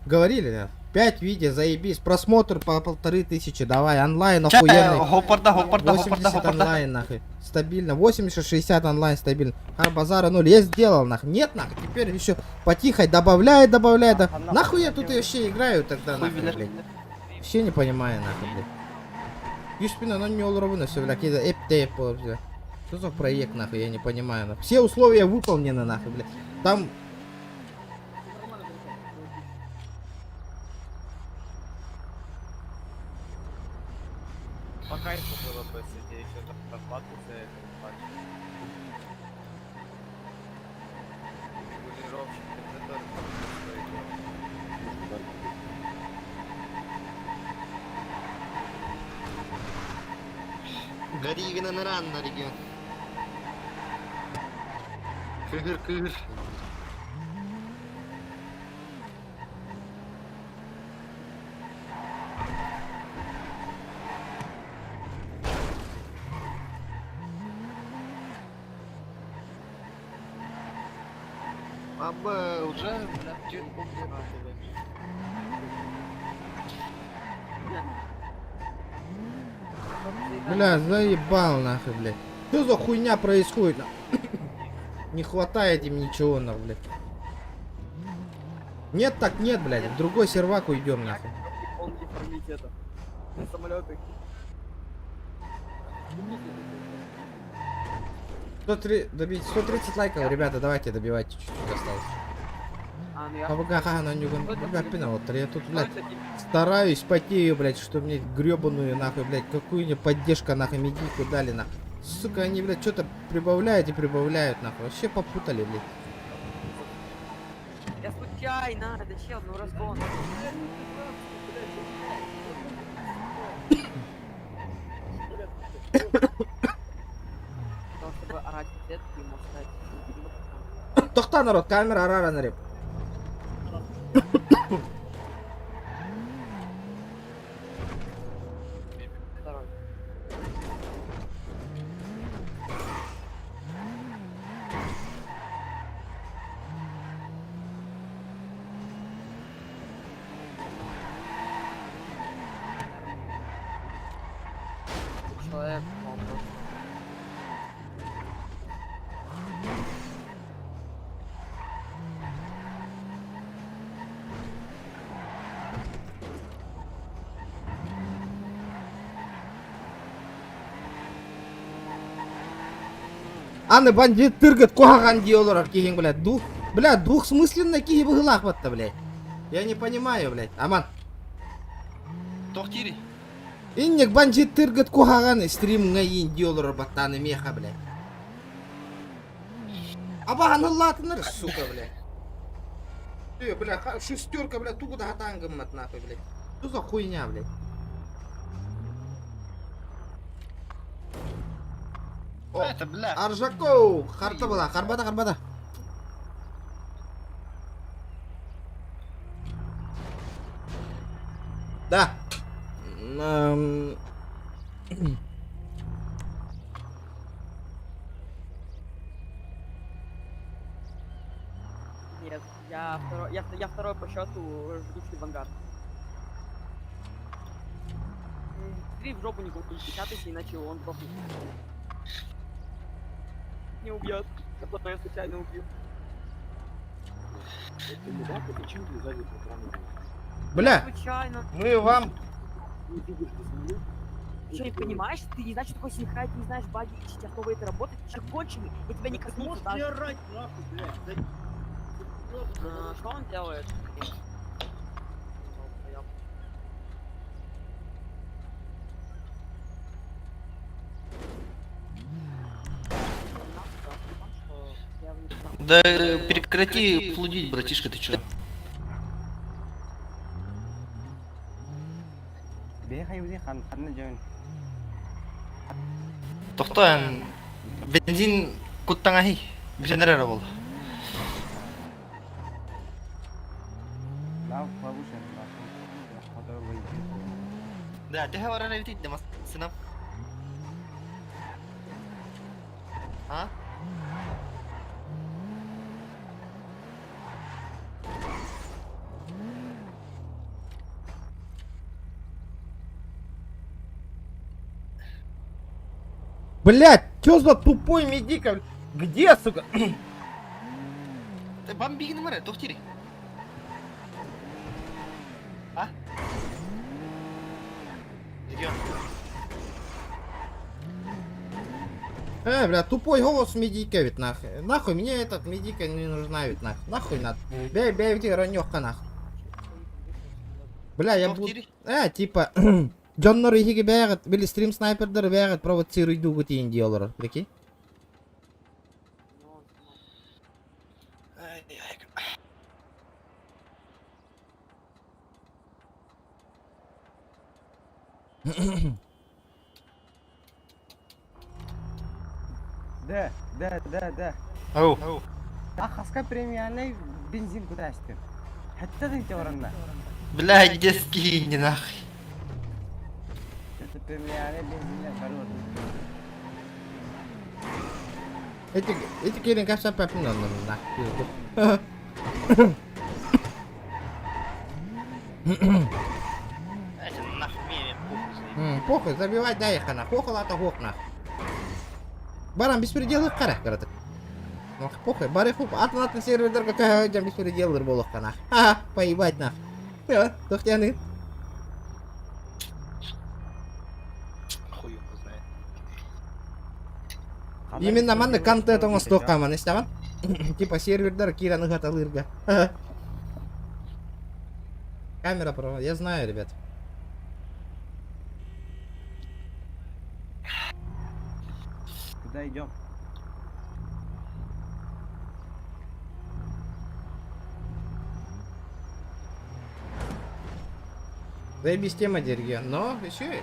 говорили, да, 5 видео, заебись, просмотр по 1500, давай, онлайн охуенный. Хопарда, хопарда, хопарда, 80 хопарда. онлайн, нахуй, стабильно, 80-60 онлайн стабильно. Базара ноль, я сделал, нахуй, нет, нахуй, теперь еще потихо добавляет, добавляет, да. Нахуй я тут вообще играю тогда, нахуй, блядь. Вообще не понимаю, нахуй, блядь. Юспина, но не олровно все, блядь, это эп эп, блядь. Что за проект, нахуй, я не понимаю, нахуй. Все условия выполнены, нахуй, блядь. Там... По кайфу было бы, если тебе еще зарплату за это выплачивали. Регулировщик, это дорого стоит. Горигина на регион. Кыгыр, кыгыр. Аба, уже, блядь, чуть. Бля, заебал нахуй, блядь. Что за хуйня происходит? Не хватает им ничего, нахуй, блядь. Нет так нет, блядь. В другой сервак уйдем, нахуй. Самолеты. 103, добить 130 лайков, ребята, давайте добивайте, чуть-чуть осталось. А, ну я... Я тут, блядь, стараюсь потею, блядь, что мне гребаную, нахуй, блядь, какую-нибудь поддержка, нахуй, медийку дали, нахуй. Сука, они, блядь, что-то прибавляют и прибавляют, нахуй. Вообще попутали, блядь. Я случайно, это чел, ну разгон. Потому чтобы орать в ответ, ты можешь сказать... Тохта, народ, камера арара нареп. Второй. Человек упал просто. Аны бандит тыргат куһаҕан дии олорор киһиҥ, блядь, двух, блядь, двухсмысленно киһи быһыылаах батта, блядь. Я не понимаю, блядь. Аман. Тохтири. Инник бандит тыргат куһаҕан стримҥа иин дии олорор баттааны миэхэ, блядь. Абаһан ыллаатынар, сука, блядь. Ты, бля, шестерка, блядь, тугу да хатаан гыммат, нахуй, блядь. Что за хуйня, блядь? О, Это, бля. Аржаков! Харта была, харбата, харбата. Да. Нет, я второй по счету жгучий в ангар. Три в жопу не печатайся, иначе он просто не убьет. А потом я случайно убью. Бля, Случайно. мы вам... Ты что, не понимаешь? Ты не знаешь, что такое синхрай, ты не знаешь баги, и основы этой работы. Ты человек конченый, я тебя не коснулся даже. орать, нахуй, блядь. А, что он делает? Долбоёб. Да прекрати флудить, братишка, ты чё? Бэйхай хан ханна жон. Тохтоон бензин куттаңахи. Биренер бол. Лав повыше, Да, ты говоришь, летит, да, сына. А? Блядь, чё за тупой медика? Где, сука? Ты бомби номер, тохтири. А? Где он? Бля, тупой голос медика ведь нахуй. Нахуй мне этот медика не нужна ведь нахуй. Нахуй надо. Бля, бля, где ранёхка нахуй. Бля, я буду... Типа... Дьоннор иһиги бэҕит, били стрим снайпердер бэҕит провоцируйдуугут иин диолор, прикинь. Да, да, да, да. Ау. А хаска премиальный бензин куда астын? Хатта да оранна. Бля, детский не нахуй. Это премиальный бензин барор. Эти кирин капса папин на Это нахуй мне похуй. Похуй, забивай дай их нах. Хохолата хох нах. Баран беспредел их кара кыратык. Нах, похуй, бары хуп, атын атын сервердерге көһөйден беспределлер болохка нах. Ха, поебать нах. Тохтяны. Хуй его знает. Именно манны контент оҥостуохха маны истэҕин. Типа сервердер киирэн ыһаталыырга. Камера права, я знаю, ребят. Куда идем? Заебись тема дерге, но еще и...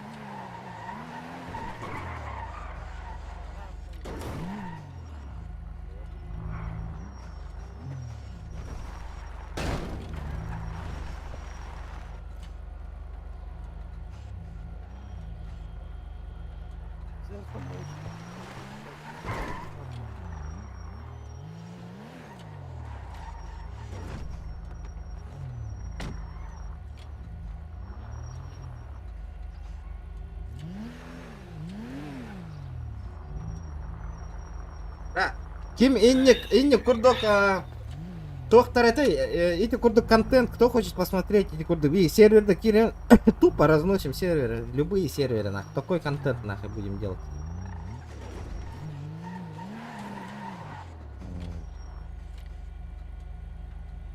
Ким инник, инник курдук туохтар это, эти курдук контент, кто хочет посмотреть эти курдук, и серверда киирэн тупо разносим серверы, любые серверы, нах, такой контент нахуй будем делать.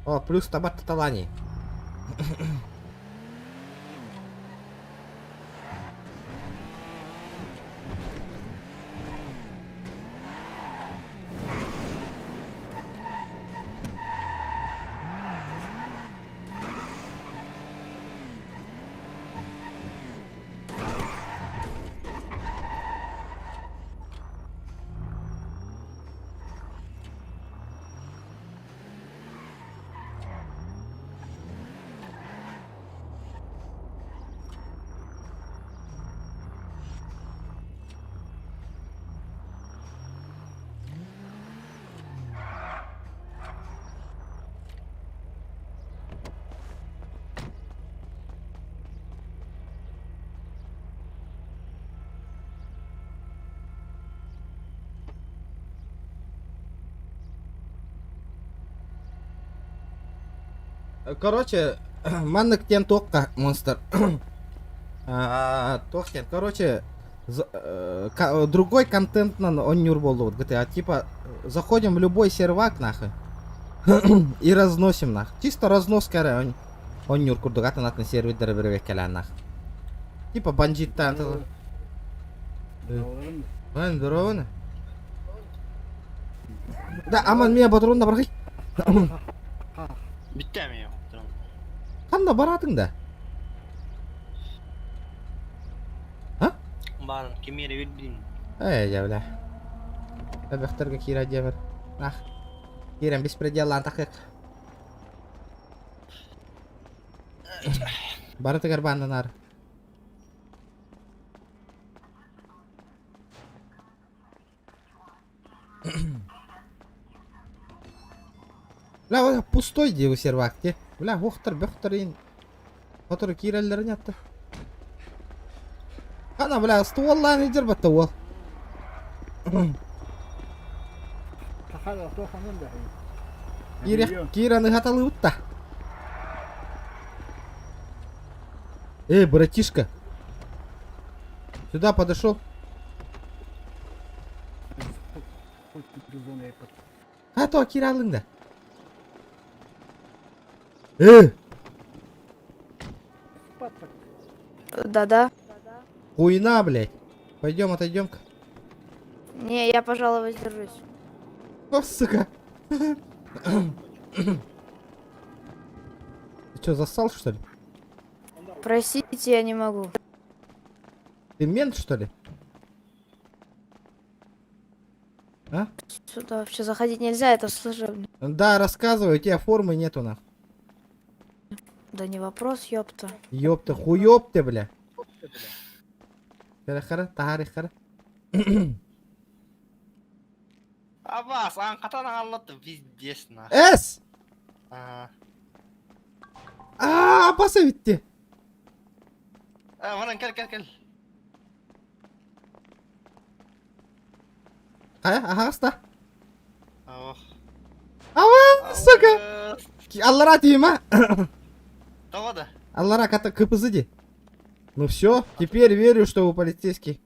О, плюс табат талани. Короче, маннык диэн туохха монстр. Туох диэн, короче, другой контентынан оонньуур буоллубут GTA. Типа, заходим в любой сервак нахуй и разносим нах. Чисто разноска эрэ оонньуур курдук атын атын сервердere бирбеккэлээн нах. Типа бандиттаан Вань, здорово. Да, аман меня патрон да баргай. Бүттэ мен Ханна баратың да? А? Баар кимиэрэ билбин. Эй, дьэ, бля. Эбэхтэргэ киирэ диэбэр. Ах. Киирэн беспределлаан тахык. Барытыгар бааннанар. Бля, вот пустой диэбу сервак те. Бля, охтар, бөхтөр ин. Которы киирэллэрин ятты. Хана, бля, стволлаан идер батта уол. Киирэх, киирэн ыһаталыыбыт Эй, братишка. Сюда подошел. А то кииралыҥ да. Э! Да-да. Хуйна, блядь. Пойдем, отойдем-ка. Не, я, пожалуй, воздержусь. О, сука. Ты что, зассал, что ли? Простите, я не могу. Ты мент, что ли? А? Сюда вообще заходить нельзя, это служебный. Да, рассказывай, у тебя формы нету, нах. Да не вопрос, ёпта. Ёпта, хуёпта, бля. Хара, тахары, хара. Абас, аан хатан аҕаллат пиздец на. Эс! Аа. Аа, баса битти. Э, варан кэл кэл кэл. Хайа, аһаҕас да? Ох. Ава, сука! Аллара тиима. Того да. Аллара ката КПЗ ди. Ну все, теперь верю, что вы полицейский.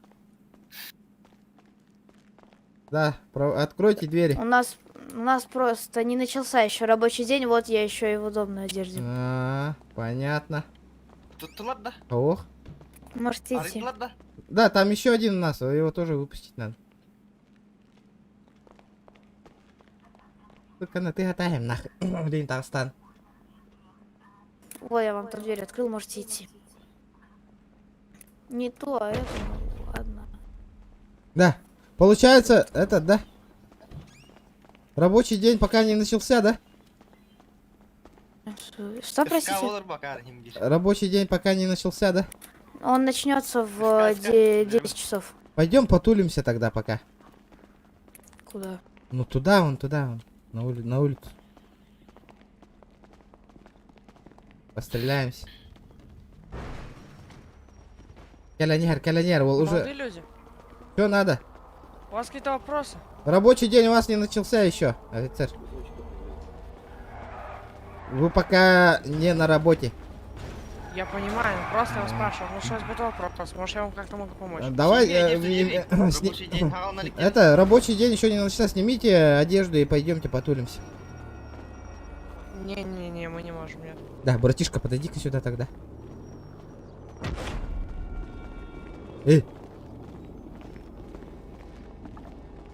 Да, откройте двери. У нас просто не начался еще рабочий день, вот я еще и в удобной одежде. А, понятно. Тут ладно. Ох. Можете идти. Ладно. Да, там еще один у нас, его тоже выпустить надо. Сука, на ты гатаем нахуй. Блин, Татарстан. Ой, я вам там дверь открыл, можете идти. Не то, а это, ну, ладно. Да. Получается, это, да? Рабочий день пока не начался, да? Что, простите? Рабочий день пока не начался, да? Он начнется в 10 часов. Пойдем потулимся тогда пока. Куда? Ну туда вон, туда вон. На улицу. Постреляемся. Кэлэн, кэлэн, ол уже. Молодые люди, Что надо? у вас какие-то вопросы? Рабочий день у вас не начался еще, офицер. Вы пока не на работе. Я понимаю, но просто я вас спрашиваю, может у вас будет вопрос, может я вам как-то могу помочь. Давай, это, рабочий день еще не начался, снимите одежду и пойдемте потулимся. Не-не-не, мы не можем, нет. Да, братишка, подойди-ка сюда тогда. Эй!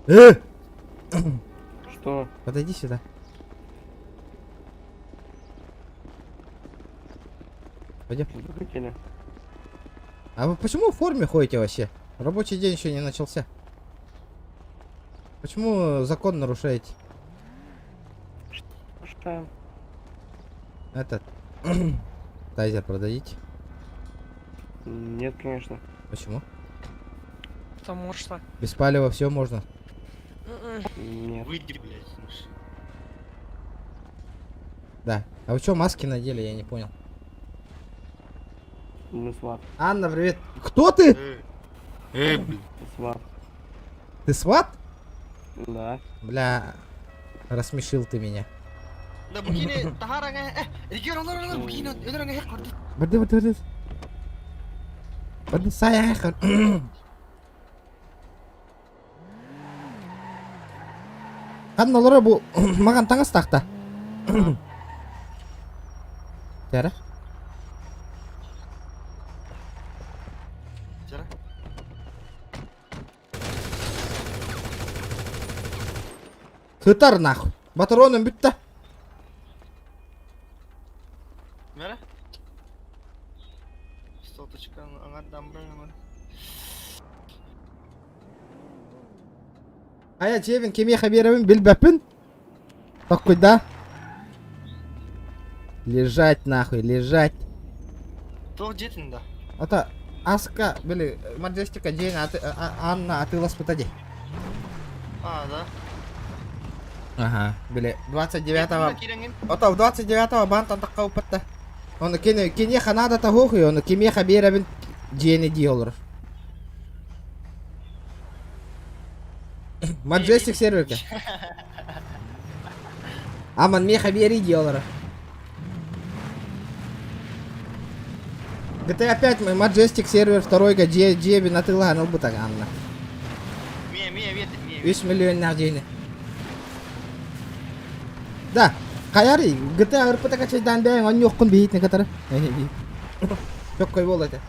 Э! Что? Подойди сюда. Пойдем. Что хотели? А вы почему в форме ходите вообще? Рабочий день еще не начался. Почему закон нарушаете? Что? Этот. Тайзер продадите? Нет, конечно. Почему? Потому что... Без палева все можно. Нет. Выйди, блядь. слушай. Да. А вы что маски надели, я не понял. Мы SWAT. Анна, привет. Кто ты? Эй, блин. SWAT. Ты SWAT? Да. Бля, рассмешил ты меня. Да букини тахараҥа регион олор букини өлөрөҥө корду. Барды, барды, барды. Барды, сая, Ханна олоро бу маган таҥас тахта. Тара. Жара. Сытар нахуй. Батароным бүтті. Мера? Соточка аңардан бір. Ая жебин кемеха беребин билбеппин. Такой да. Лежать нахуй, лежать. Тоқ жетін да. Ата Аска, били, Маджестика день, аты, Анна атыыласпыта дии. А, да. Ага, били, 29-го. Киреңин. Ата 29-го бантан таққа упатта. Оны кене кене ханада тахохи, оны кемеха беребин дьиэни дии олорор. Маджестик серверке. Аман меха бери дии олорор. GTA 5 мы Majestic сервер второй га дьиэбин атыылаһан ылбыта Анна. Мия, мия, ветер, мия. 3 миллионнаах дьиэни. Да, Хаяри, GTA РП качайдан бэйэн он юққун бейт не катары. Жоқ кой бол это.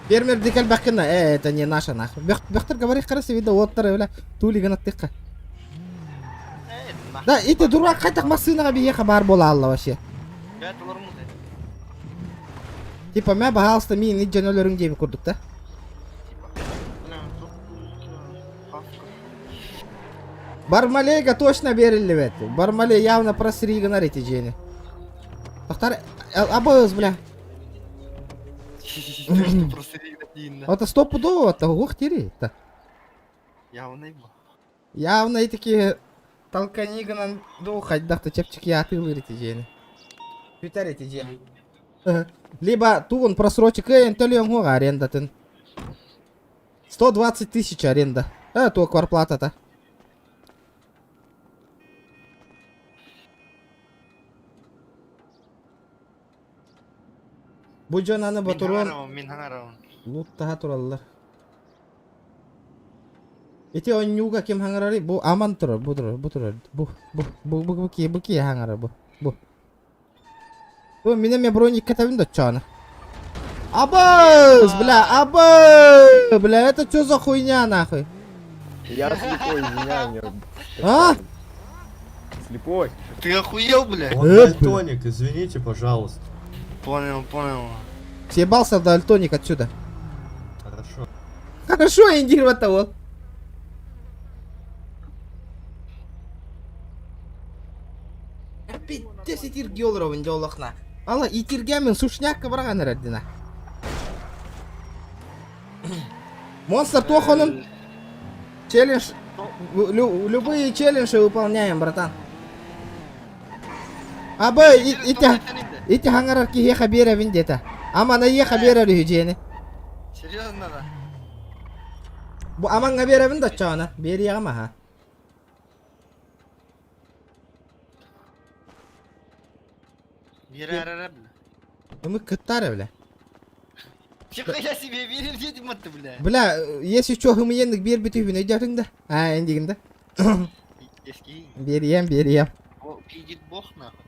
Фермер дикал бакына, это не наша нахуй. Бехтер говори қарасы вида оттар бля тули гына тыққа. Да, ити дурак қайтақ машинаға биеха бар бола алла вообще. Бәт олар мұз. Типа мә пожалуйста мин ит жөнөлөрүң дейби курдук да. Бля, тут хавка. Бармалейга точно берилибет. Бармалей явно просри гынар эти жени. Тохтар абыз бля. Точно просто дейін. Это стопудово, это ух тири. Явно ибо. Явно и такие толкани гынан ду хайдахта чепчик я атылыр эти жени. Бүтэр эти же. Либо тугун просрочек эн төлөң хуга арендатын. 120 тысяч аренда. Э, то кварплата-то. Бу дьон аны ботуруон Мин хаҥарабын. луттаһа тураллар. Ити онньууга ким хаҥарарый? Бу Аман турар, бу турар, бу турар. Бу, бу, бу, бу, бу, бу, бу киһи хаҥарар, бу, бу. Бу мин эмиэ броник кэтэбин да оччоҕуна. Абыс, бля, абы, бля, это что за хуйня нахуй? Я слепой, извиняй меня. А? Слепой. Ты охуел, бля? Он дальтоник, извините, пожалуйста. Понял, понял. Съебался дальтоник отсюда. Хорошо. Хорошо, индирва того. Пиздец итирги олоробун дьэ олохна. Ала итиргэмин сушнякка бараҕан эрэрдина. Монстр туох онун? Челлендж. Любые челленджи выполняем, братан. Абы ити ити хаҥарар киһиэхэ биэрэбин диэтэ. Аман эйиэхэ биэрэр үһү дьиэни. Серьезно да? Бу амаҥҥа биэрэбин да оччоҕуна. Биэриэҕим аһа. Биэрэр бля. Ымык кыттаар бля. Нихуя себе верим едем ты, бля. Бля, если что, хымыйенник биэрбит үһүн өйдөөтүҥ да? Аа, эндигин да? Биэриэм, биэриэм. Видит бог нахуй.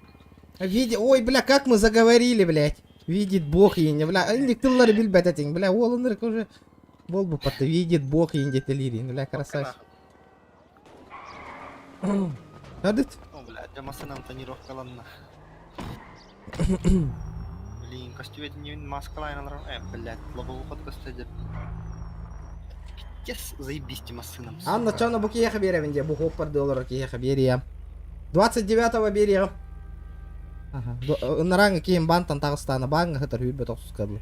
Види, ой, бля, как мы заговорили, блядь. Видит бог и не, бля, инник тыллары билбэт этиҥ, бля, уол уже буолбуппат, видит бог и диэтэлиирин, бля, красавчик. Адыт. О, бля, дьэ массыынам тонировкаланна. Блин, костюм не маскалайн э, блядь, лобовухат көстөдө. Пиздец, заебись массыынам. Анна, чоно бу киһиэхэ биэрэбин диэ, бу хоппар олорор киһиэхэ биэриэм. 29-го биэриэҕим. Аха, ынарааҥы киһим баантан таҕыстаана, бааҥҥа сытар сүүрбэ тохсуска дылы.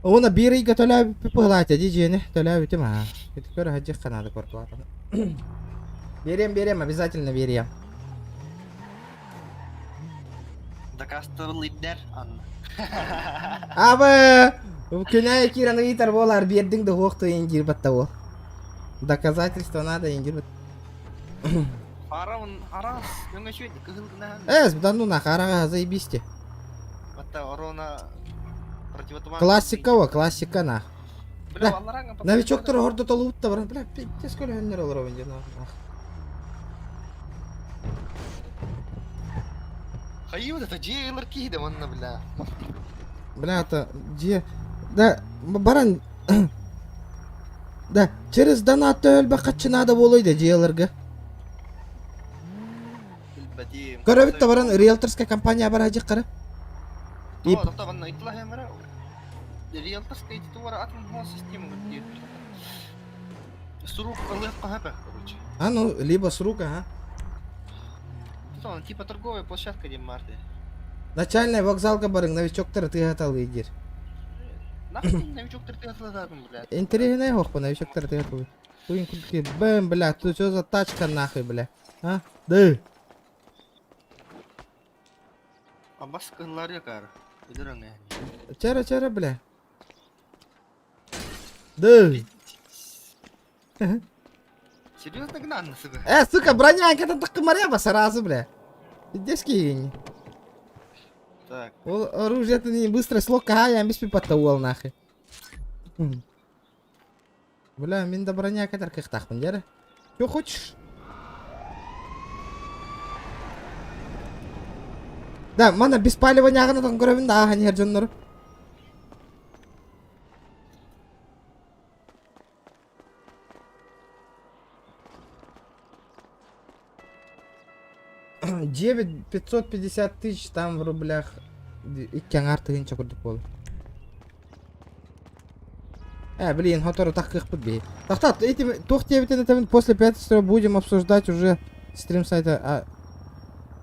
Уонна биир ыйга төлөөбүппүт быһылаата дии дьиэни төлөөбүтүм аа. Ити көрө сылдьыахха наада квартплатаны. Биэриэм, биэриэм, обязательно биэриэм. Дакаастабыл ирдэр, Анна. Абы! Күнэ киирэн ыйытар буолар, биэрдиҥ да уох тыйын диир батта уол. Доказательство надо индир. Фараон араас өҥөчү кыһыл гына. Эс, да ну нах, араға заебись Батта орона противотуман. Классика во, классика нах. Бля, Бля, новичоктор ордо толуутта баран, бля, пиздец көлөһөннөр олоробун диэн нах. Хайы вот это дьиэ ылар киһи да манна, бля. Бля, это дьиэ... Да, баран... Да, через донат өлбө надо болой да дьиэлерге. Билбэтим. Көрөбүт да баран риэлторская компания бар хажы И... Тоқта манна итла хэмэра. Риэлторская ити туара атын хол система диир. С рук ылыах хапа, короче. А ну, либо с рук, ага. Тут типа торговая площадка дем марты. Начальный вокзалга барың, новичоктар тыгатал идир. Нахуй новичоктар тыгатладым, блядь. Интересный хохпа, новичоктар тыгатал. Туин кутки, бэм, бля, тут что за тачка нахуй, бля? А? Да. Абас кыллар якар. Үдөрөҥ Чара, чара, бля. Да. Серьезно гнан, сука? Э, сука, броня, это так маряба сразу, бля. Пиздец кинь. Так. Оружие это не быстро слог, а я без пипата нахуй. Бля, мин да броня катар кыхтахпын, дәрі. Чё хочешь? Да, мана без палева нягана там көрөбүн да ахан хер дьоннору. 9 550 тысяч там в рублях. Икки аҥаар тыһыынча курдук буолар. Э, блин, хотору так кыхпыт бей. Так, так, эти туох диэбитин после пятницы будем обсуждать уже стрим сайта.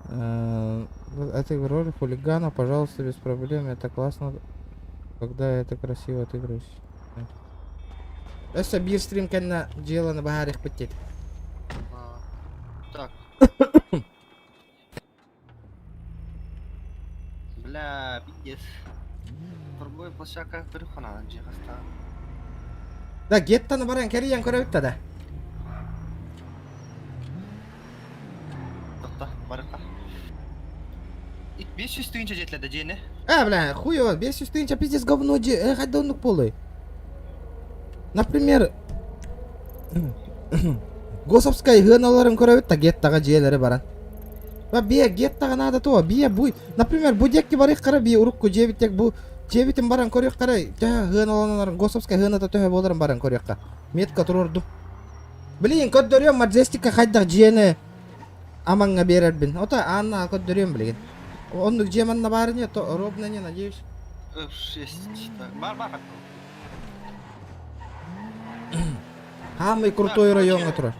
А, этой роли хулигана, пожалуйста, без проблем. Это классно, когда это красиво отыгрываешь. Өссө биир стрим кэннэ дьыаланы быһаарыахпыт диэтэ. Так. Бля, пиздец. Торговая площадка перехана, хаста. Да, геттаны баран кэрийэн көрөбүт да. Тохто, барыкка. 500 тыһыынча жетледе дьиэни. А, бля, хуево, 500 тысяч, пиздец, говно, дьиэ, э, хайда оннук буолуой? Например, Госовскай сыаналарын көрөбүт да геттаҕа дьиэлэри баран. Ба бие геттаҕа наада туо, бие бу, например, бу диэки барыаххара бие урукку дьиэбит бу дьиэбитин баран көрүөххара төһө сыаналанарын Госовскай сыаната төһө буоларын баран көрүөххэ. Метка туруордум. Билигин көрдөрүөм Маджестикка хайдах дьиэни амаҥҥа биэрэрбин. Ото Анна көрдөрүөм билигин. Оннук дьиэ манна баар ини, то ровно не надеюсь. Шесть. Бар бар. Самый крутой райоҥҥа турар.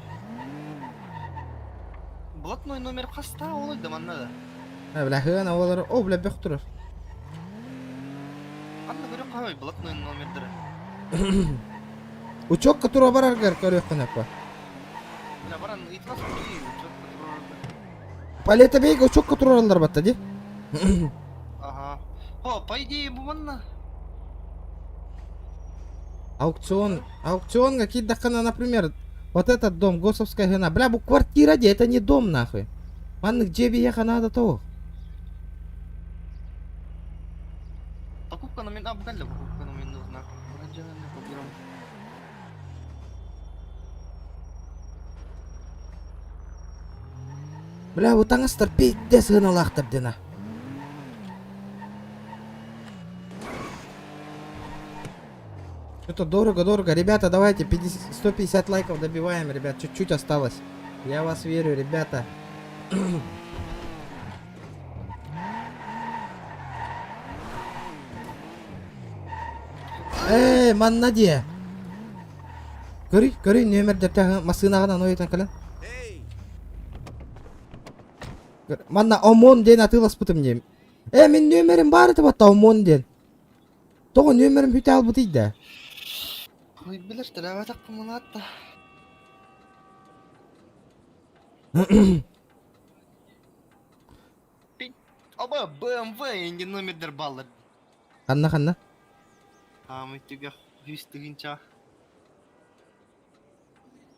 Блатной номер хаста ол да манна да. Э, бля, хыана олар, о, бля, бөх турар. Ханна көрө хай блатной номердары. Учётка тура бараргар көрүөххүн аппа. Бля, баран ыйтылас учетка турар. Палета бейге учётка турараллар батта ди. Ага. О, по идее, бу манна. Аукцион, аукцион какие-то, например, вот этот дом, Госовская гена. Бля, бу квартира де, это не дом нахуй. Маннык дьиэ биһиэхэ надо того. Покупка номер... А, буквально покупка номер нужна. Бля, бу таҥастар пиздец сыаналаахтар дена. Это дорого-дорого. Ребята, давайте 50, 150 лайков добиваем, ребят. Чуть-чуть осталось. Я вас верю, ребята. Эй, манна дьиэ. Көрүй, көрүй, нүөмэрдэртэ массыынаҕынан ойутан кэлэн. Манна ОМОН диэн атыыласпытым диэм. Э, мин нүөмэрим баар этэ батта ОМОН диэн. Тоҕо нүөмэрим бүтэ албытый да? Ой, билэр төлөөбөтөх кымылаатта. Оба BMW инде номердер баллар. Ханна ханна? Аамый түгэх үс тыһыынча.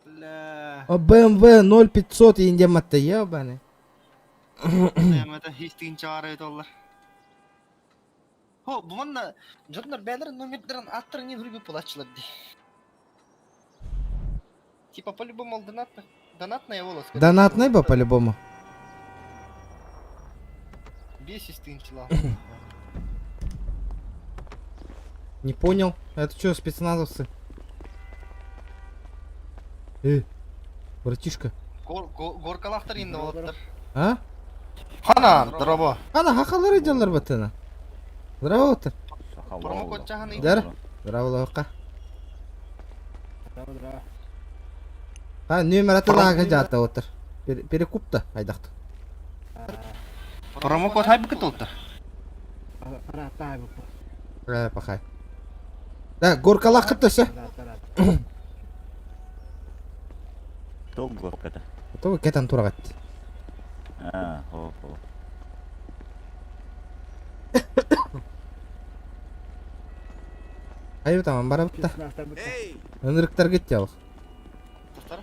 Бля. О, BMW 0500 инде матта ебаный. Это үс тыһыынча арай доллар. Хо, бу манна дьоннор бээлэрин номердарын аттарын не хүрүбү пулачылар ди. Типа по-любому донат, донатная волос. Донатный бы по-любому. Бесись ты начала. Не понял. Это что, спецназовцы? Братишка. Горкалахтар инде болоттар. А? Хана, здорово. Ана, хахалар иделлар баттына. Здорово, отыр. Промокод чаһаны. Дар. Здорово, лока. А, номер атылаага жаата отыр. Перекупта, айдакты. Промокод хай букет Э, пахай. Да, горкалах кыттысы. Туох горката? То кетан турагат. А, хо хо. Айы тамам барабытта. Ынырыктар кетти ал. Достар.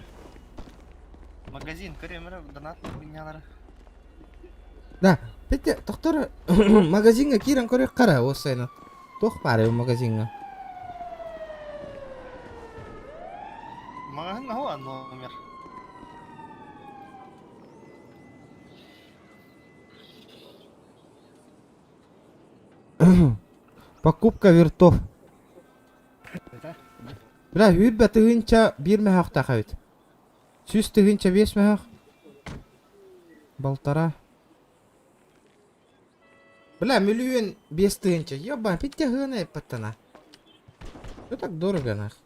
Магазин көрөмөр донат хуйнялары. Да, Петя, тоқтор магазинга кирен көрөк кара осайна. Тох бары магазинга. Магазин хуа номер. Покупка вертов. Бля, хүрбэ тыһыынча биир мөһөөхтөөх эбит. 100 5 мөһөөх. Полтора. Бля, 1 500 000. Ёба, пиття гына паттана. Что так дорого, нах?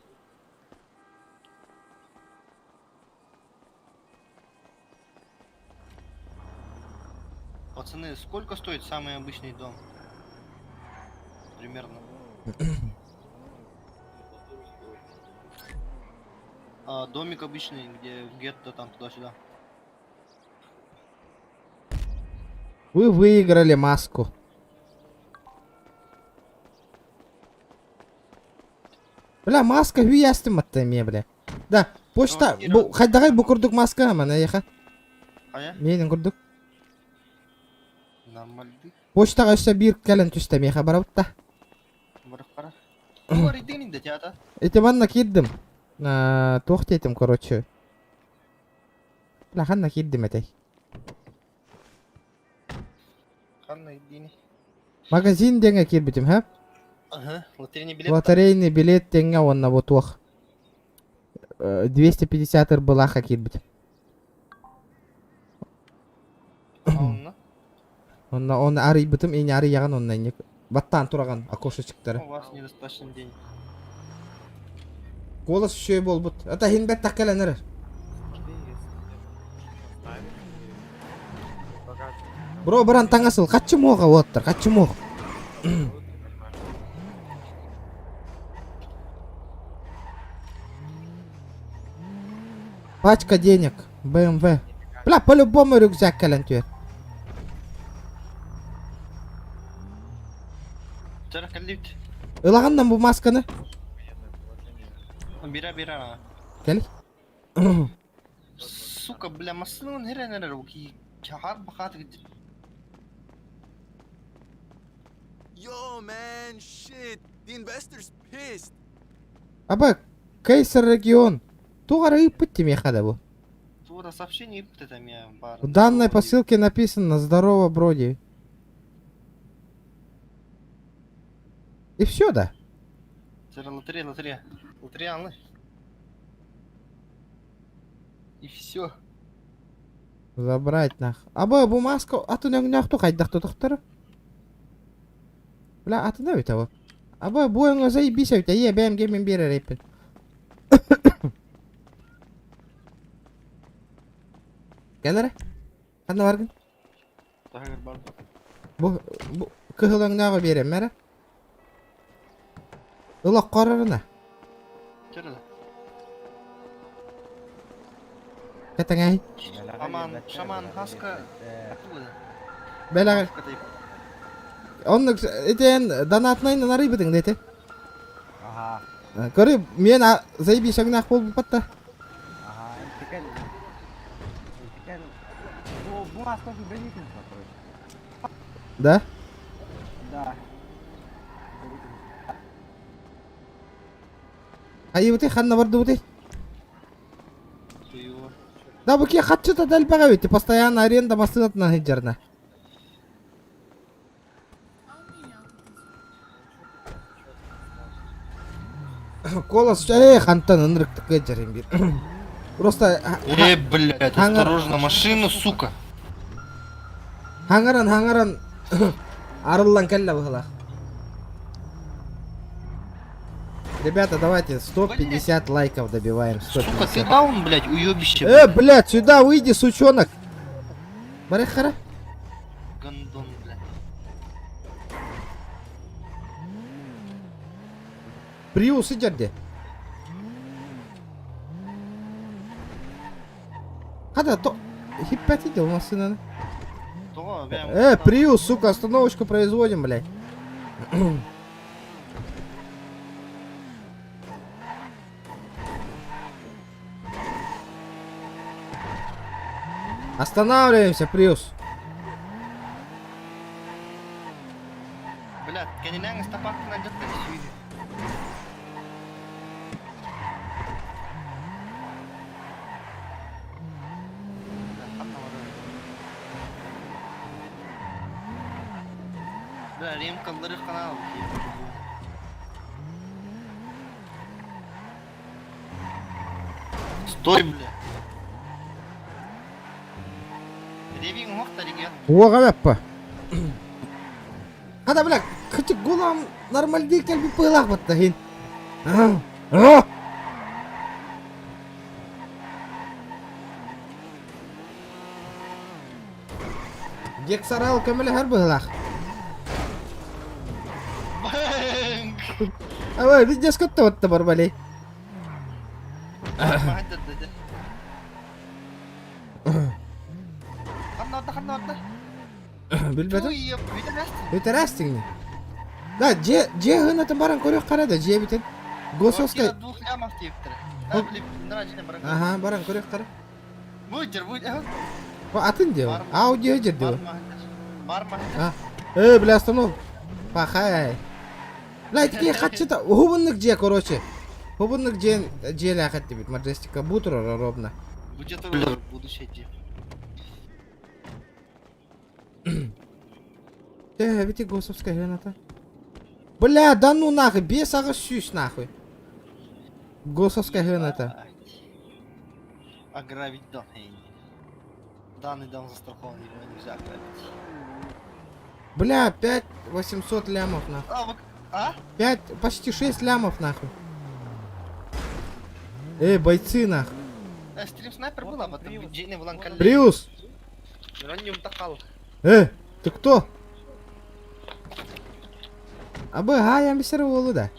Пацаны, сколько стоит самый обычный дом? Примерно. А, домик обычный, где в гетто там туда-сюда. Вы выиграли маску. Бля, маска хүйястым матта эмиэ, бля. Да, почта, бу хайдаҕай бу курдук маска мана эйиэхэ. Хайа? Миэнин курдук. Нормальды. Почтаҕа өссө биир кэлэн түстэ миэхэ барабыт да. Барыххара. Тугу арыйдыҥ инде театр? Ити манна киирдим. Туох диэтим, короче. Бля, ханна киирдим этэй? Ханна иддини? Магазин диэҥҥэ киирбитим, һэ? Аһа, лотерейный билет. Лотерейный билет диэҥҥэ уонна бу туох 250 ырбылаахха киирбитим. Онно? Онно оны арыйбытым, ини арыйаҕын онно инник баттаан тураҕын окошечектары. У вас недостаточно денег. Куолас үчүгэй буолбут. Ата иһин бэрт кэлэн эрэр. Бро, баран таҥас ыл. Хаччы муоха уоттар, хаччы муох. Пачка денег, БМВ. Бля, по-любому рюкзак кэлэн түөр. Чара кэллибит. Ылаҕын бу масканы. Бира бира. Кэл. Сука, бля, массыынан херен эрэр ки чахар бахат Yo, man, shit. The investor's pissed. Аба, Кейсер регион. Туох эрэ ыыппыт тимиэхэ да бу. Тура сообщение ыыппыт этэ эмиэ баар. В данной посылке написано «Здорово, Броди». И все, да? Сера лотерея, лотерея. Лотерея алы. И все. Забрать нах. Аба бу маска атын өҥнөөх хайдах тутахтара? Бля, атына эбит абы. Аба бу өҥө заебись эбит, ийэ бэйэм гемин биэрэр эппин. Кэл эрэ. Ханна баргын? Таһыгар бар. Бу, бу кыһыл өҥнөөҕү биэрэм эрэ. Ылах корорuna. Чөрөлө. Кэтэҥэй. Аман, шаман, хаска. Бэлэҕэр. Оннук итиэн донатнайынан арыйбытыҥ да ити. Аха. Көрү, мен заебись өҥнөөх буолбуппат да. Аха, интикен интикен бу бу маска бэлитин короче. Да? Да. Хайыбытый ханна бардыбытый? Да бу ки хатчыта дэлбэҕэ эбит, постоянно аренда массыынатынан сылдьарна. Колос, эй, хантан ынырыктык кыдьарым бир. Просто... Э, блядь, осторожно, машину, сука. Хаҥаран, хаҥаран арыллан кэллэ быһылаах. Ребята, давайте 150 лайков добиваем. 150. Сука, ты даун, блядь, уебище. Э, блядь, сюда выйди, сучонок. Барыхара. Гондон, блядь. Приус идерде. Хада, то... Хиппати дел машина. Э, Приус, сука, остановочку производим, блядь. Останавливаемся, Приус. Блядь, кэнинэҥ стапаккынан дьахтар сүүнү. Бля, ремкалары канал. Стой, бля. Ревиҥ уһук таригет. Уоҕа бэппэ. Хата, бля, кычык гулам нормальдыы кэлбит быһыылаах батта иһин. Гексарал көмөлөһөр быһыылаах. Ой, везде скотта барбалей. Ханна Билбэтим. Бүтэрээстиҥ Да, дьиэ дьиэ ыһынатын баран көрүөх хара да дьиэ бүтэн. Госовскай. Двух лямов тиэптэр. Ага, баран көрүөхтэрэ. Будер, будер. Бу атын диэ. Ауди дир диэ. Бар А. Э, бля, останов. Пахай. Бля, ити хаччыта уһубуннук дьиэ, короче. Уһубуннук дьиэн дьиэлээх эттибит. Маджестика бу турар ровно. Будет будущее дьиэ. Э, бити Госовская граната. Бля, да ну нахуй, бес аҕыс сүүс нахуй. Госовская граната. Ограбить дом. Данный дом застрахован, его нельзя ограбить. Бля, 5 800 лямов нахуй. А, а? 5, почти 6 лямов нахуй. Эй, бойцы нахуй. Э, стрим снайпер был, а потом Приус! Э, ты кто? Абы, ха, я бисер уолу да.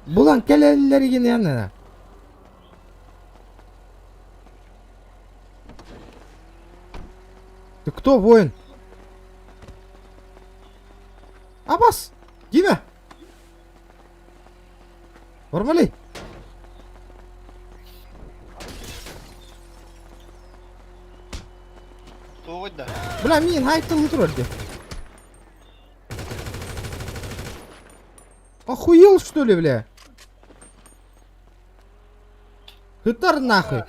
Булан кэлэллэригин янына. Ты кто, воин? Абас! Дима! Бармалей! Бля, мин хайтыл турар ди. Охуел что ли, бля? Хытар нахуй.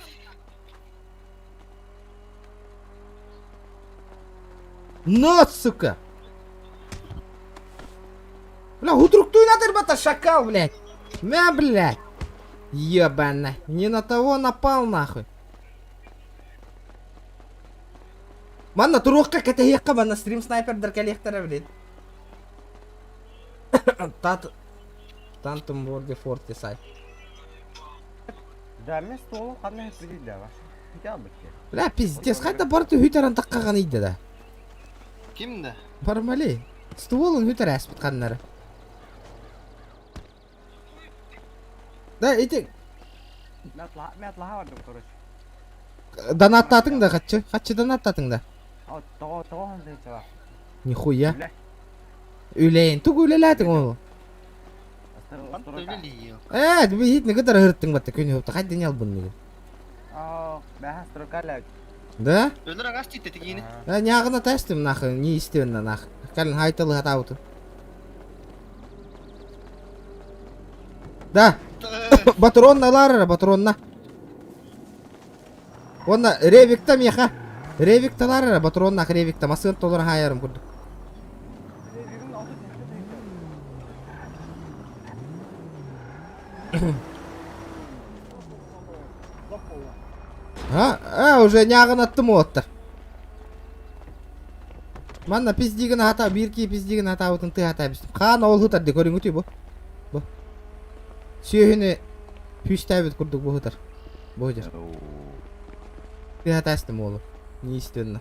На, сука! Бля, утруктуй на бата, шакал, блядь! Мя, блядь! Ебана. Не на того напал, нахуй. Манна туруохка кэтэһиэххэ манна стрим снайпердар кэлиэхтэрэ блин. Тат Тантум Ворди Форти сай. Да, мен столым қандай хәппеди да ваш. Бля, пиздец, хайда барты хүтәрән таққаған иді да. Кимді? Бармали. Стволын хүтәр әспіт қаннары. Да, ити Мен атлаға бардым, короче. Донаттатың да хатчы. Хатчы донаттатың да. О, того, того ханды чала. Нихуя. Үлейін, туг үлеләтің ол. Э, бихит не кытар хырттың батта күн хопта хайда не албын неге. О, бәһә строкаля. Да? Өлөр ағаш титі тегені. Э, нягына тәстім нахы, не истевен нах. Калин хайталы хатауты. Да. Батронна ларара, батронна. Онна ревикта меха. Ревикта ларара, батронна ревикта. Масын толар хайарым курдук. А, а, уже нягын аттым оттар. Манна пиздигин хата, бирки пиздигин хата утын ты хата бистим. Хан ол хытар де көрүң үтүй бу. Бу. Сүйүнү пүстәбит курдук бу хытар. Бу жер. Ты хата астым олу. Неестественно.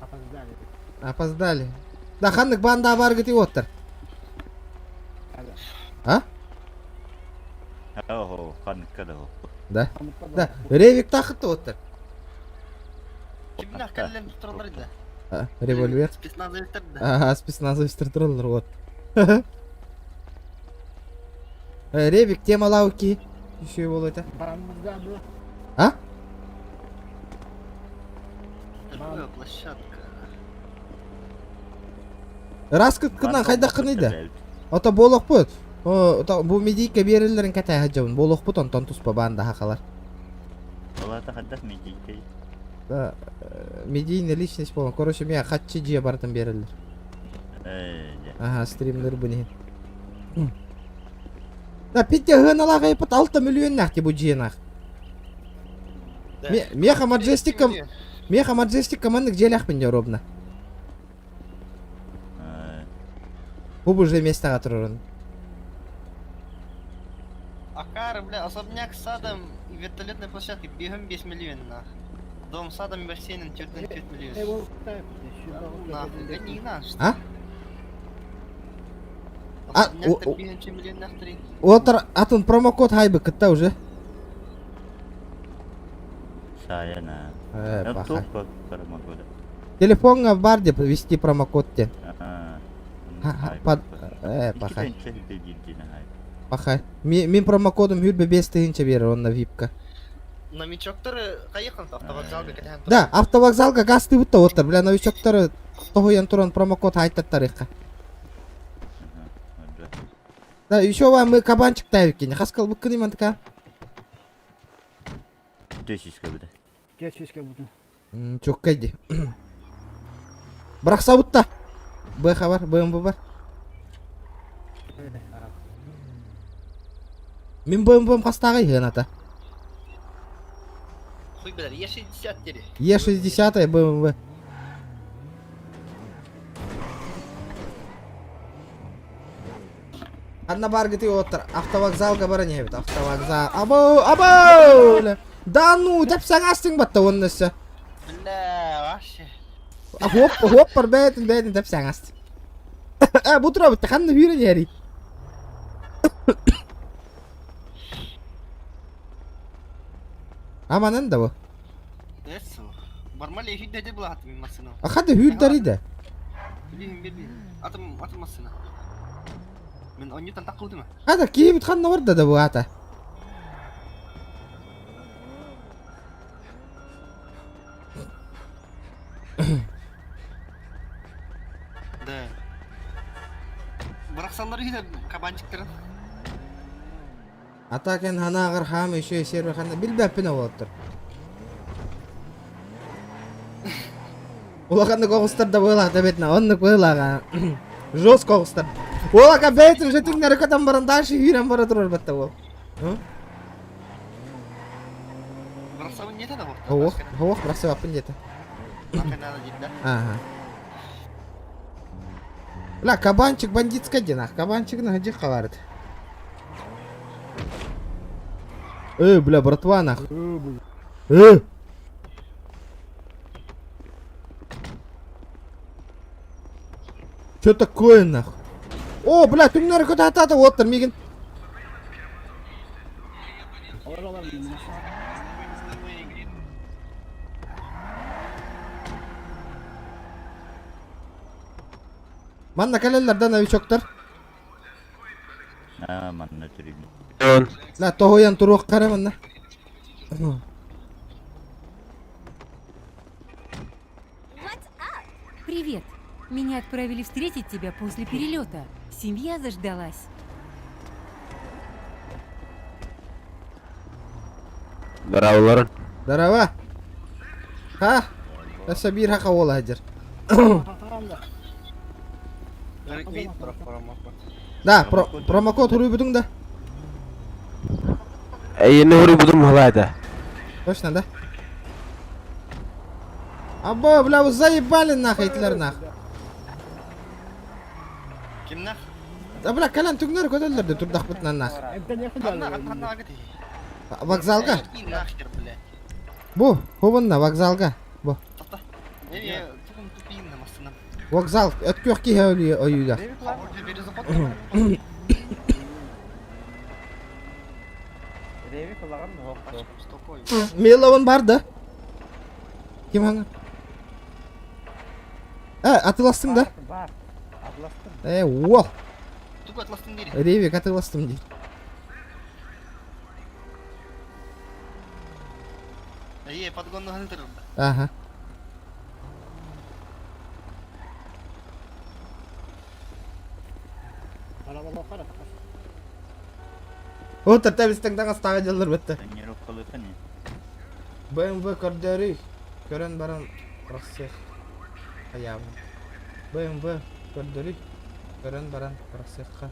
Опоздали. Опоздали. Да ханнык банда бар гити оттар. А? Ого, ханыкка да. Да. Да, ревик тахытты оттар. Кимдин аккаллен туралар да. А, револьвер. Спецназовецтер да. Ага, спецназовецтер туралар вот. Ревик тема лауки. Еще его это. А? Торговая площадка. Раскыткынан хайда кыныйда. Ото болох бут. О, бу медийка берилерин ката хаджабын. Болох бут онтон туспа банда хакалар. Олата хаддах медийкей. Да, медийный личность болон. Короче, мен хатчы жие бартын берилер. Ага, стримдер бу не. Да, питте хыналага айпат 6 миллион нах бу жие нах. Меха маджестикам Меха маджестик командык желяхпин ровно. Бу уже местага турурун. Акар, бля, особняк с садом и вертолетной площадкой бегом 5 миллион, нах. Дом с садом и бассейном 4 миллион. Нахуй, гони наш. А? А, Особняк бегом 4 миллион нах 3. Отыр атын промокод хайбы кытта уже. Саяна. Э, паха. промокод. Телефоҥҥа бар деп ввести промокод диэн. Под... Пахай. Пахай. Мин промокодум хүрбэ 5000 берер онно випка. Новичоктары хайыхан автовокзалга кэтэһэн Да, автовокзалга гастыбыт да оттар. Бля, новичоктары тоһуйан туран промокод айттаттарыхха. Да, еще вам мы кабанчик тавикини. Хас калбыккын имантыка? Төсүскэ буда. Төсүскэ буда. Чоккай ди. Бырахсабыт да. БХ бар, БМВ бар. Мин БМВ-м хастааҕый ыаната? Хуй билэр, Е60 дири. Е60 БМВ. Ханна баргыты оттар. Автовокзалга баран иһэбит. Автовокзал. Або, або! Да ну, деп саҥастыҥ батта уонна өссө. Бля, вообще. Хоп, хоп, бээтин, бээтин деп саҥаст. Э, бу турабыт, ханна үүрэн иһэрий? Аманан да бу. Эсу. Бармали хидде булаат мин машина. Ахады хүүрдари да. Билин билин. Атым атым машина. Мин онньутан такылдым. Хада киһибит ханна барда да бу ата. Да. Бырахсаллар иһинэ кабанчиктарын. Атакен ханаагар хаам еще сервер ханна билбэппин оҕоттор. Улаханнык оҕустар да быылаах эбит на оннук быылааҕа. Жестко оҕустар. Уолака бэйэтин уже түҥнэри көтөн баран дальше үүрэн бара турар батта уол. Бырахсабын диэтэ да Хоох, хоох, бырахсыбаппын диэтэ. Ага. Бля, кабанчик бандитская диэн, кабанчик на халарыт. Эй, бля, братва, нах. Э! Чё такое, нах? О, бля, түҥнэри көтө оттар миигин. Манна кэлэллэр да новичоктар. Аа, манна түрүн. На, тоһуйан туруоххара манна. Привет. Меня отправили встретить тебя после перелета. Семья заждалась. Здорово. Здорово. Ха? Өссө биир хака уола сылдьар. Да, про промокод хуруйбутуҥ да? Эйини хуруйбутум халаата. Точно, да? Або, бля, вы заебали нахуй, итилэр нах. Ким нах? Да, бля, кэлэн түҥнэри көтөллөр да турдахпытынан нах. Вокзалга. Нахер, блядь. Бу, хубунна, вокзалга. Бу. Не, тугум тупиин массына. Вокзал, өткөх киһи ойууга. Ревик улаган Миловын бар да. Ким хаңа? Э, атыластың да? Бар. Атыластым. Э, уол. Тугу атыластым дири. Ревик атыластым диир. Э, подгонну хантыр. Ага. Отыр тәбістің таңастағы жылыр бітті. Тренировкалыка не? BMW көрдөрүй. Көрөн баран Россия. Аябы. BMW көрдөрүй. Көрөн баран Россияға.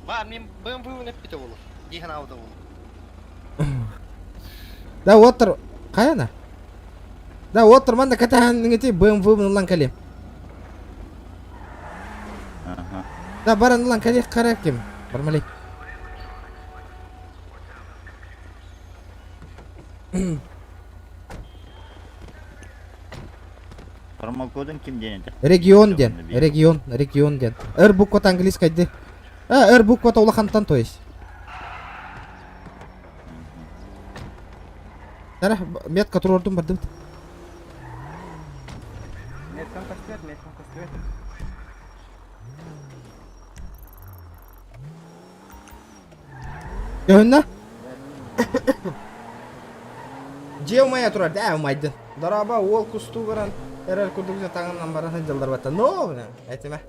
Ба, мен BMW өнеп бите болу. Дихан ауда болу. Да, отыр. Қаяна? Да, отыр, манда катахан эти BMW ылан калем. Ага. Да, баран ылан кале қарап кем. Бармалей. Промокодун ким диэн этэ? Регион диэн. Регион, регион диэн. Р буквата английскай ди. А, Р буквата улахантан, то есть. Тара, метка турордум бардым. Көһүннэ? Дьиэ умайа турар, ээ умайдын. Дорообо, уол кустуу баран эрэр курдук дьэ таҥыннан баран сылдьаллар батта. Но, этимэ.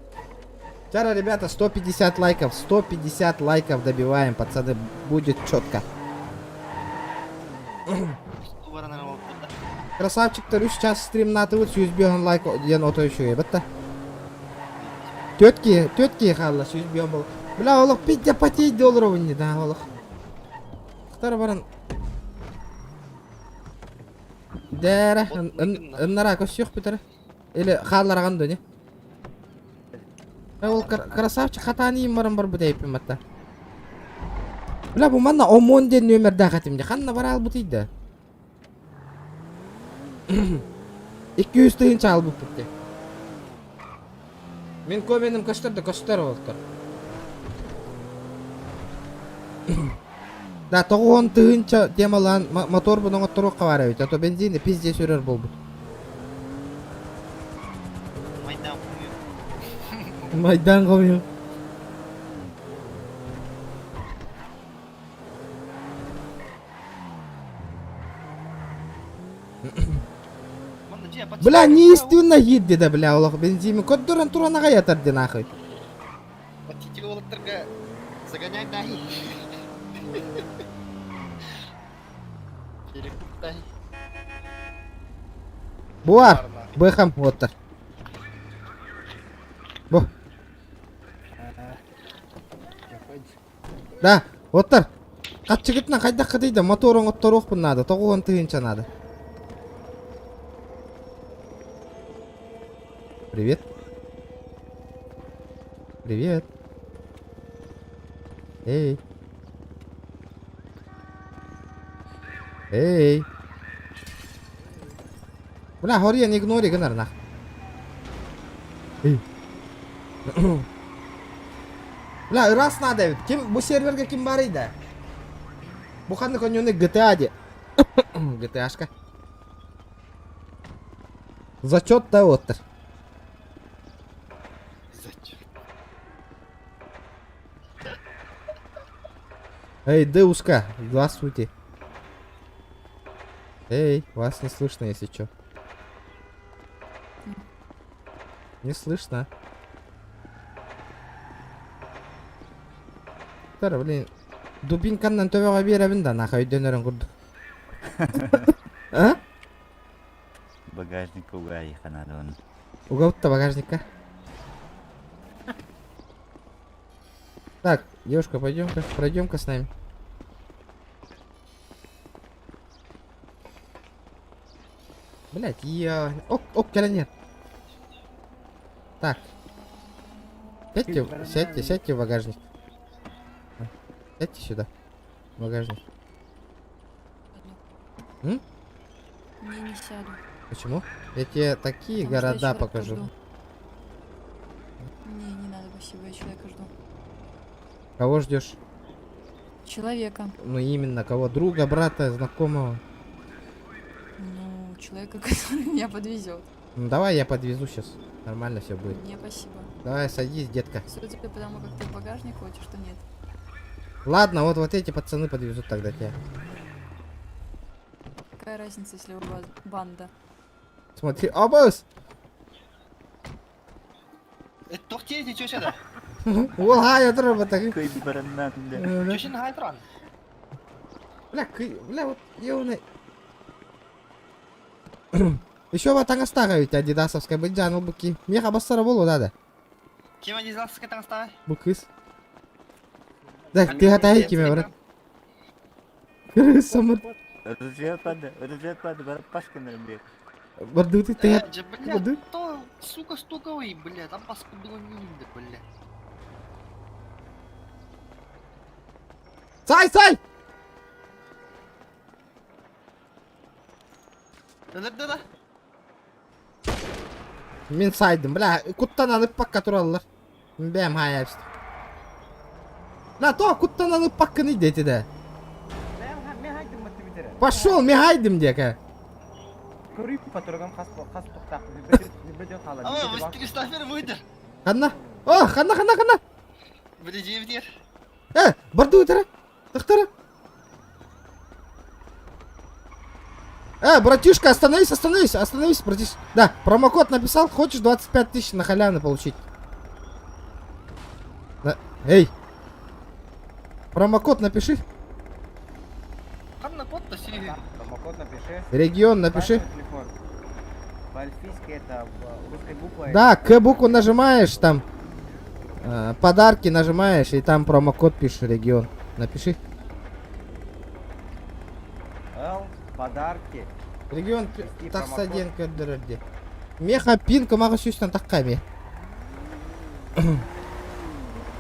Вчера, ребята, 150 лайков, 150 лайков добиваем, пацаны, будет четко. Красавчиктар үс час стримнаатыбыт 105 лайк диэн ото үчүгэй батта. Түөрт киһи, 4 киһи хаалла 105 бол. Бля, олох пиздя потей долларов не да, олох. Хтар баран. Дээрэ, ыннара көссүөх бүтэрэ. Или хааллараган да не? Ол красавчик хатаан баран барбыт эйпин батта. Бля, бу манна ОМОН диэн нүөмэрдээх этим де. Ханна бараалбытый да? 200 тыһыынча албыппыт де. Мин коменым көстөр да көстөр олтор. Да, 90 тыһыынча темалаан мотор бун оҥотторуохха баар эбит, а то бензини пиздец үрэр буолбут. Майдан хомуйу. Майдан хомуйу. Бля, неестественно едет, да, бля, олох бензин көрдөрөн туран аҕай ятар ди нахуй. Подтити уолаттарга загоняй дай. Перекуп дай. Буар, бэхэм уоттар. Бу. Да, оттар. Хаччыгытынан хайдах кытыйда мотор оҥотторуохпун наада, 90 тыһыынча наада. Привет. Привет. Эй. Эй. Бля, хорьян игнори гынар нах. Эй. Бля, раз надо ведь. Ким бу серверге ким бар иде? Бу ханнык өнүнү GTA де. GTA-шка. Зачет да оттыр. Зачет. Эй, девушка, здравствуйте. Эй, вас не слышно, если чё. Не слышно. Тар, блин. Дубинканнан төбөҕө биэрэбин да, нахуй өйдөнөрүн курдук. А? Багажник угай ханадон. Угабытта багажникка. Так, девушка, пойдем-ка, пройдем-ка с нами. Блять, я... Ок, ок, нет. Так. Сядьте, сядьте, сядьте в багажник. Сядьте сюда. В багажник. М? Не, не сяду. Почему? Я тебе такие Потому что я города человека покажу. жду. Не, не надо, спасибо, я человека жду. Кого ждешь? Человека. Ну именно, кого? Друга, брата, знакомого. Ну, человека, который меня подвезет. Ну давай я подвезу сейчас. Нормально все будет. Не, спасибо. Давай садись, детка. Судя по тому, как ты в багажник хочешь, что нет. Ладно, вот вот эти пацаны подвезут тогда тебя. Какая разница, если вы банда? Смотри, обоз! Туох тиэти чөшө да? Уол хай отыр батагы. Кый бараннан Чөшөн хай туран. Бля, кый, бля, вот ёбаный. Еще вот таҥастаах ведь адидасовская быдьаан бу ки. Меха бассара болу да. Ким адидасовская таҥастаах? Бу кыыс. Так, ты хатай киме брат. Кырыс самыр. Разведпады, разведпады, бар пашканырым бек. Бардыты ты. Бля, то, сука, стуковый, бля, там паскудило нинда, бля. Сай, сай! Да-да-да. Мин сайдым, бля, куттан пакка тураллар. Бэм хайапст. На то куттан пакканы дети да. Пошел, мигайдым дека. Көрүй патрогам хас хас тухтаах бүбөтө хаалар. Ама, Кристофер выйдер. Ханна? О, ханна, ханна, ханна? Били дьиэбитигэр. Э, барды утара. Тахтара. Э, братишка, остановись, остановись, остановись, братиш. Да, промокод написал, хочешь 25 тысяч на халяву получить. Да. Эй! Промокод напиши. Ханна код-то сири. Промокод напиши. Регион напиши. Знаешь телефон? По-эльфийски это русской буквой. Да, К букву нажимаешь там. Подарки нажимаешь и там промокод пишешь регион. Напиши. Л, подарки. Регион Ввести тахса промокод. диэн көрдөрөр Меха пин кымаҕы сүүстэн тахха эми.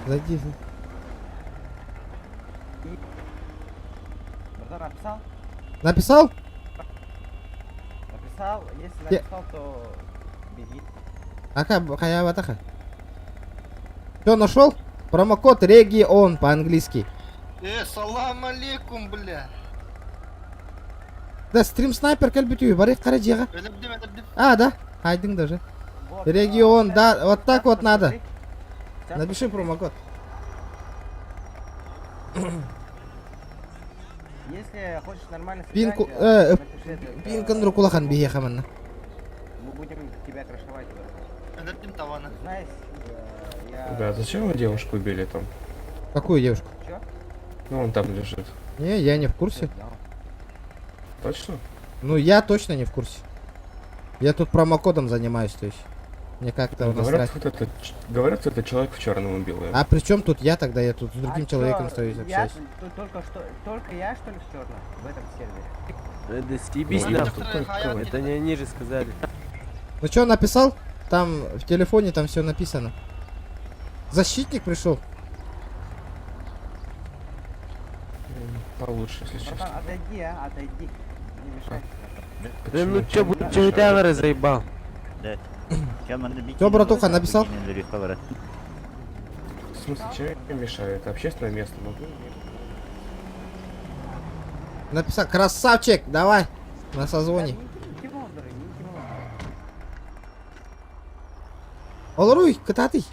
Зайди. Братан, написал? Написал? Написал? Если Я- написал, то беги. Ака, хая батаха. Все, нашел? Промокод регион по-английски. Салам алейкум, бля. Да, стрим снайпер кэлбит бары кара дьиэҕэ. Өлөрдүм, өлөрдүм. А, да? Хайдың даже. Регион, да, вот так вот надо. Напиши промокод. Если хочешь нормально Пин, сыграть, напиши этот, пин кондру кулахан бихе хаманна. Мы будем тебя крышевать. Өлөрдүм таваны. Знаешь, я... Да, зачем вы девушку убили там? Какую девушку? Чё? Ну, он там лежит. Не, я не в курсе. Точно? Ну, я точно не в курсе. Я тут промокодом занимаюсь, то есть. Мне как-то Ну, Говорят, насрать. вот это, говорят, это человек в черном убил её. А при чем тут я тогда? Я тут с другим А человеком чё, стою, я общаюсь. только что, только я что ли в черном в этом сервере? Да съебись Ну, нахуй. Это не они же сказали. Ну что, написал? Там в телефоне там все написано. Защитник пришел. Получше, если честно. Братан, отойди, а, отойди. Не мешай. Да ну чё, чё ты заебал? Всё, братуха, написал? В смысле, чем я мешаю? Это общественное место, могу? Написал. Красавчик, давай. На созвоне. Олоруй, кытаатый.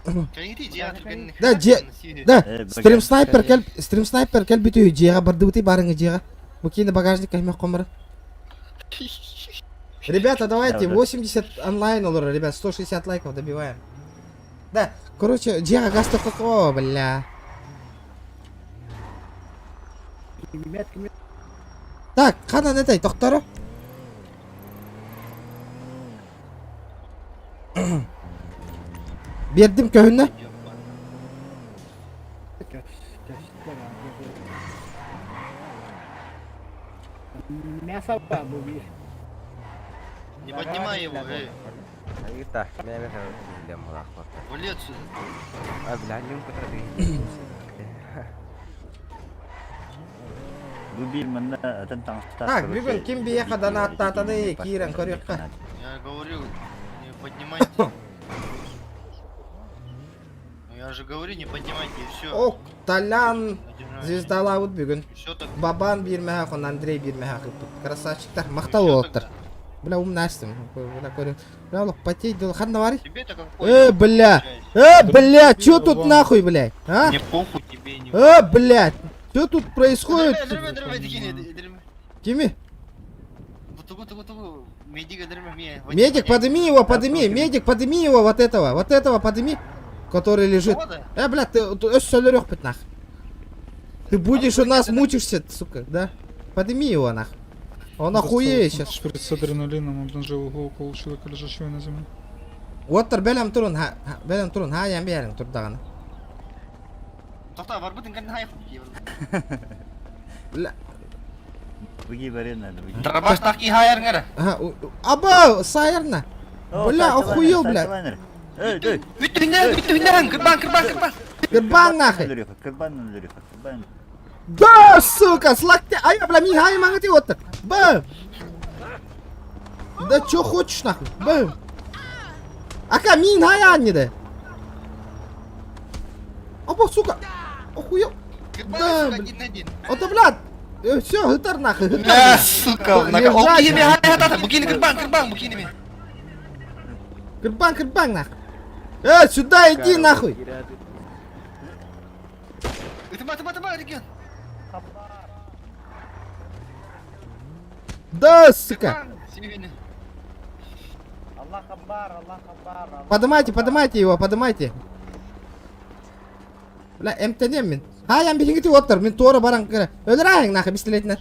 Да, же, да, стрим снайпер кэл, стрим снайпер кэлбит дьиэҕэ бардыбытый барыңы дьиэҕэ. Бу киини багажник каймак комара. Ребята, давайте 80 онлайн олорор, ребят, 160 лайков добиваем. Да, короче, дьиэҕэ газ о, бля. Так, ханан этэй, тохторо. Бердим көһүннэ. Мясо бабу Не поднимай его, эй. Вали отсюда. А, бля, ты. Так, бүгүн ким биэхэ донаттаатаны киирэн көрүөххэ. Я говорю, не поднимайте. Ну я же говорю, не поднимайте, и все. Ок, Толян звездалаабыт бүгүн. Бабан биир мэһэ хон Андрей биир мэһэ кыппыт. Красавчиктар, махтал уолаттар. Бля, умнастым. Бля, көрү. Бля, олох потей дыл ханна барый? Бля. Бля, чё тут нахуй, блядь? А? Мне похуй тебе не. Блядь. Что тут происходит? Кими? Медик, подними его, подними, медик, подними его, вот этого, вот этого подними, который лежит. Бля, ты, өс нах. Ты будешь у нас мучишься, сука, да? Подними его, нах. Он охуеет сейчас. Шприц с адреналином обнажил иголку у человека, лежащего на земле. Уоттар бэлэм турун, ха, бэлэм турун, ха, ям берин турдаганы. Тоқта, барбытын кән хайық. Бля. Дробаш таки хайырңыр. Ага, аба, сайырна. Бля, охуел, бля. Үттүннән, үттүннән, кырбан, кырбан, кырбан. Кырбан нахуй. Да, сука, с локтя. Ай, бля, мигай, мангати, вот так. Бэм. Да чё хочешь, нахуй. Бэм. Ака, мин хай да. Опа, сука. Охуел. Да, бля. Это, блядь. Все, ытар нахуй, ытар. Бля, сука, Лежать. Букини кырбан, кырбан, букини. Кырбан, кырбан нахуй. Э, сюда иди нахуй. Ытыма, ытыма, ытыма, регион. Да, сука. Аллах Акбар, Аллах Акбар. Поднимайте, поднимайте его, поднимайте. Бля, МТН мин. Хайан биһиги оттор, мин туора баран кыра. Өлөрәһиң нахуй пистолетинен.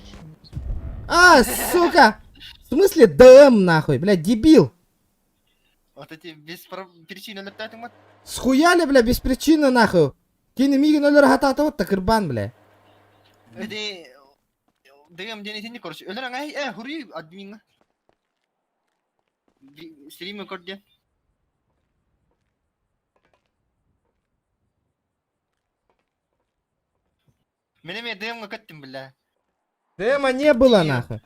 А, сука! В смысле ДМ нахуй, бля, дебил. Вот эти без причины өлөртөөтүҥ мат. Схуяли, бля, без причины нахуй. Кини миигин өлөрө хатаата вот кырбан, бля. Эти ДМ диэн итинник короче. Өлөр аңай э хури админга. Стрим көрдө. Мин эмиэ ДМ-га көттүм, бля. ДМа не было нахуй.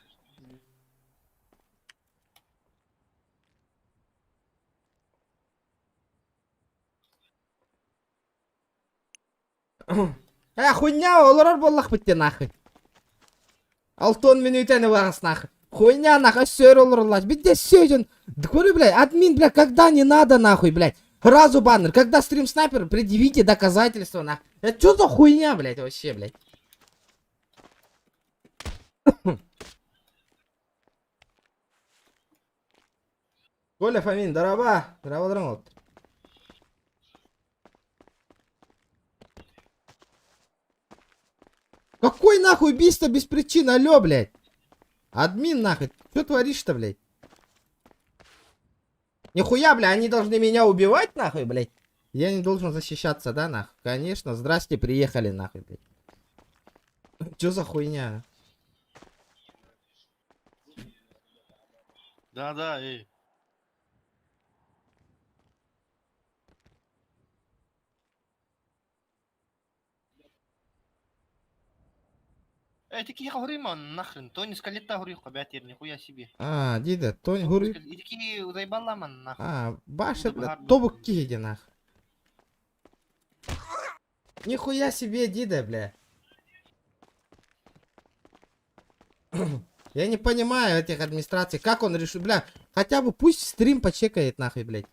Э, хуйня, олорор буоллахпыт те нахуй. Алтон минутаны вагас нахуй. Хуйня нахуй, сөр олороллар. Бидде сөйден. Говорю, блядь, админ, блядь, когда не надо нахуй, блядь. Сразу баннер. Когда стрим снайпер, предъявите доказательства нахуй. Это что за хуйня, блядь, вообще, блядь? Коля Фомин, дороба. Здорово, дорого. Какой нахуй убийство без причины, алло, блядь? Админ нахуй, что творишь-то, блядь? Нихуя, бля, они должны меня убивать, нахуй, блядь? Я не должен защищаться, да, нахуй? Конечно, здрасте, приехали, нахуй, блядь. Чё за хуйня? Да-да, эй. Эй, такие говорим, нахрен, Тони Скалетта говорю, бятер, нихуя себе. А, дида, Тони, говорю. И такие заебала, ман, нахуй. А, баша, бля, тобук киһи нах. Нихуя себе, дида, бля. Я не понимаю этих администраций, как он решил, бля, хотя бы пусть стрим почекает нахуй, блядь.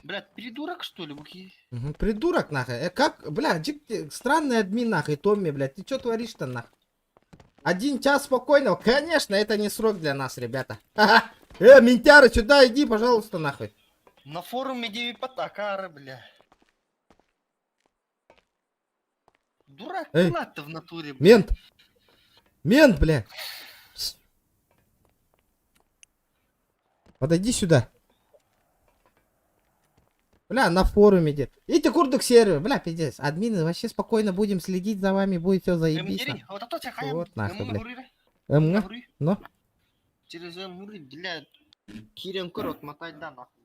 Блядь, придурок что ли, буки? Мгм, Придурок нахуй. Как, бля, джик, ты, странный админ нахуй, Томми, блядь, ты чё творишь-то нахуй? Один час спокойного, конечно, это не срок для нас, ребята. Ха-ха. Ментяры, сюда иди, пожалуйста, нахуй. На форуме 9 потакары, бля. Дурак Эй. ты в натуре, бля. Мент! Мент, бля! Пс. Подойди сюда. Бля, на форуме где. Идите курдук сервер, бля, пиздец. Админы, вообще спокойно будем следить за вами, будет все заебись. М, нахуй. вот это тебя хаям. Вот нахуй, М, бля. гури, М, гури. но. Через М, гури, бля. Кирен корот, мотай да нахуй.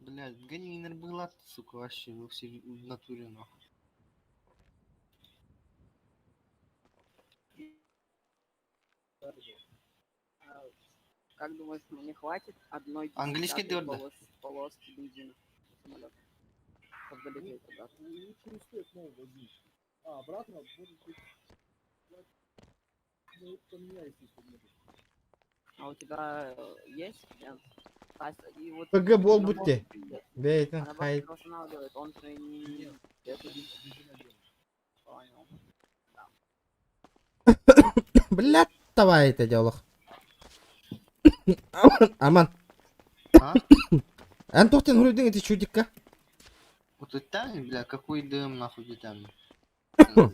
Блядь, гони была, сука, вообще, вы все в натуре нахуй. Как думаешь, мне хватит одной Английский десятой дёрда. полоски бензина на самолет, чтобы долететь обратно? Лучше не стоит нового возить. А, обратно может быть... Ну, поменяй, если можешь. А у тебя есть вариант? Тась, и вот ПГ бол на будьте. Волге Бля, это Она хай. быстро восстанавливает, он же не... Понял. Бля, давай это дело. Аман. А? Эн тохтен хуруйдың эти чудикка. Вот это, бля, какой дым нахуй где там?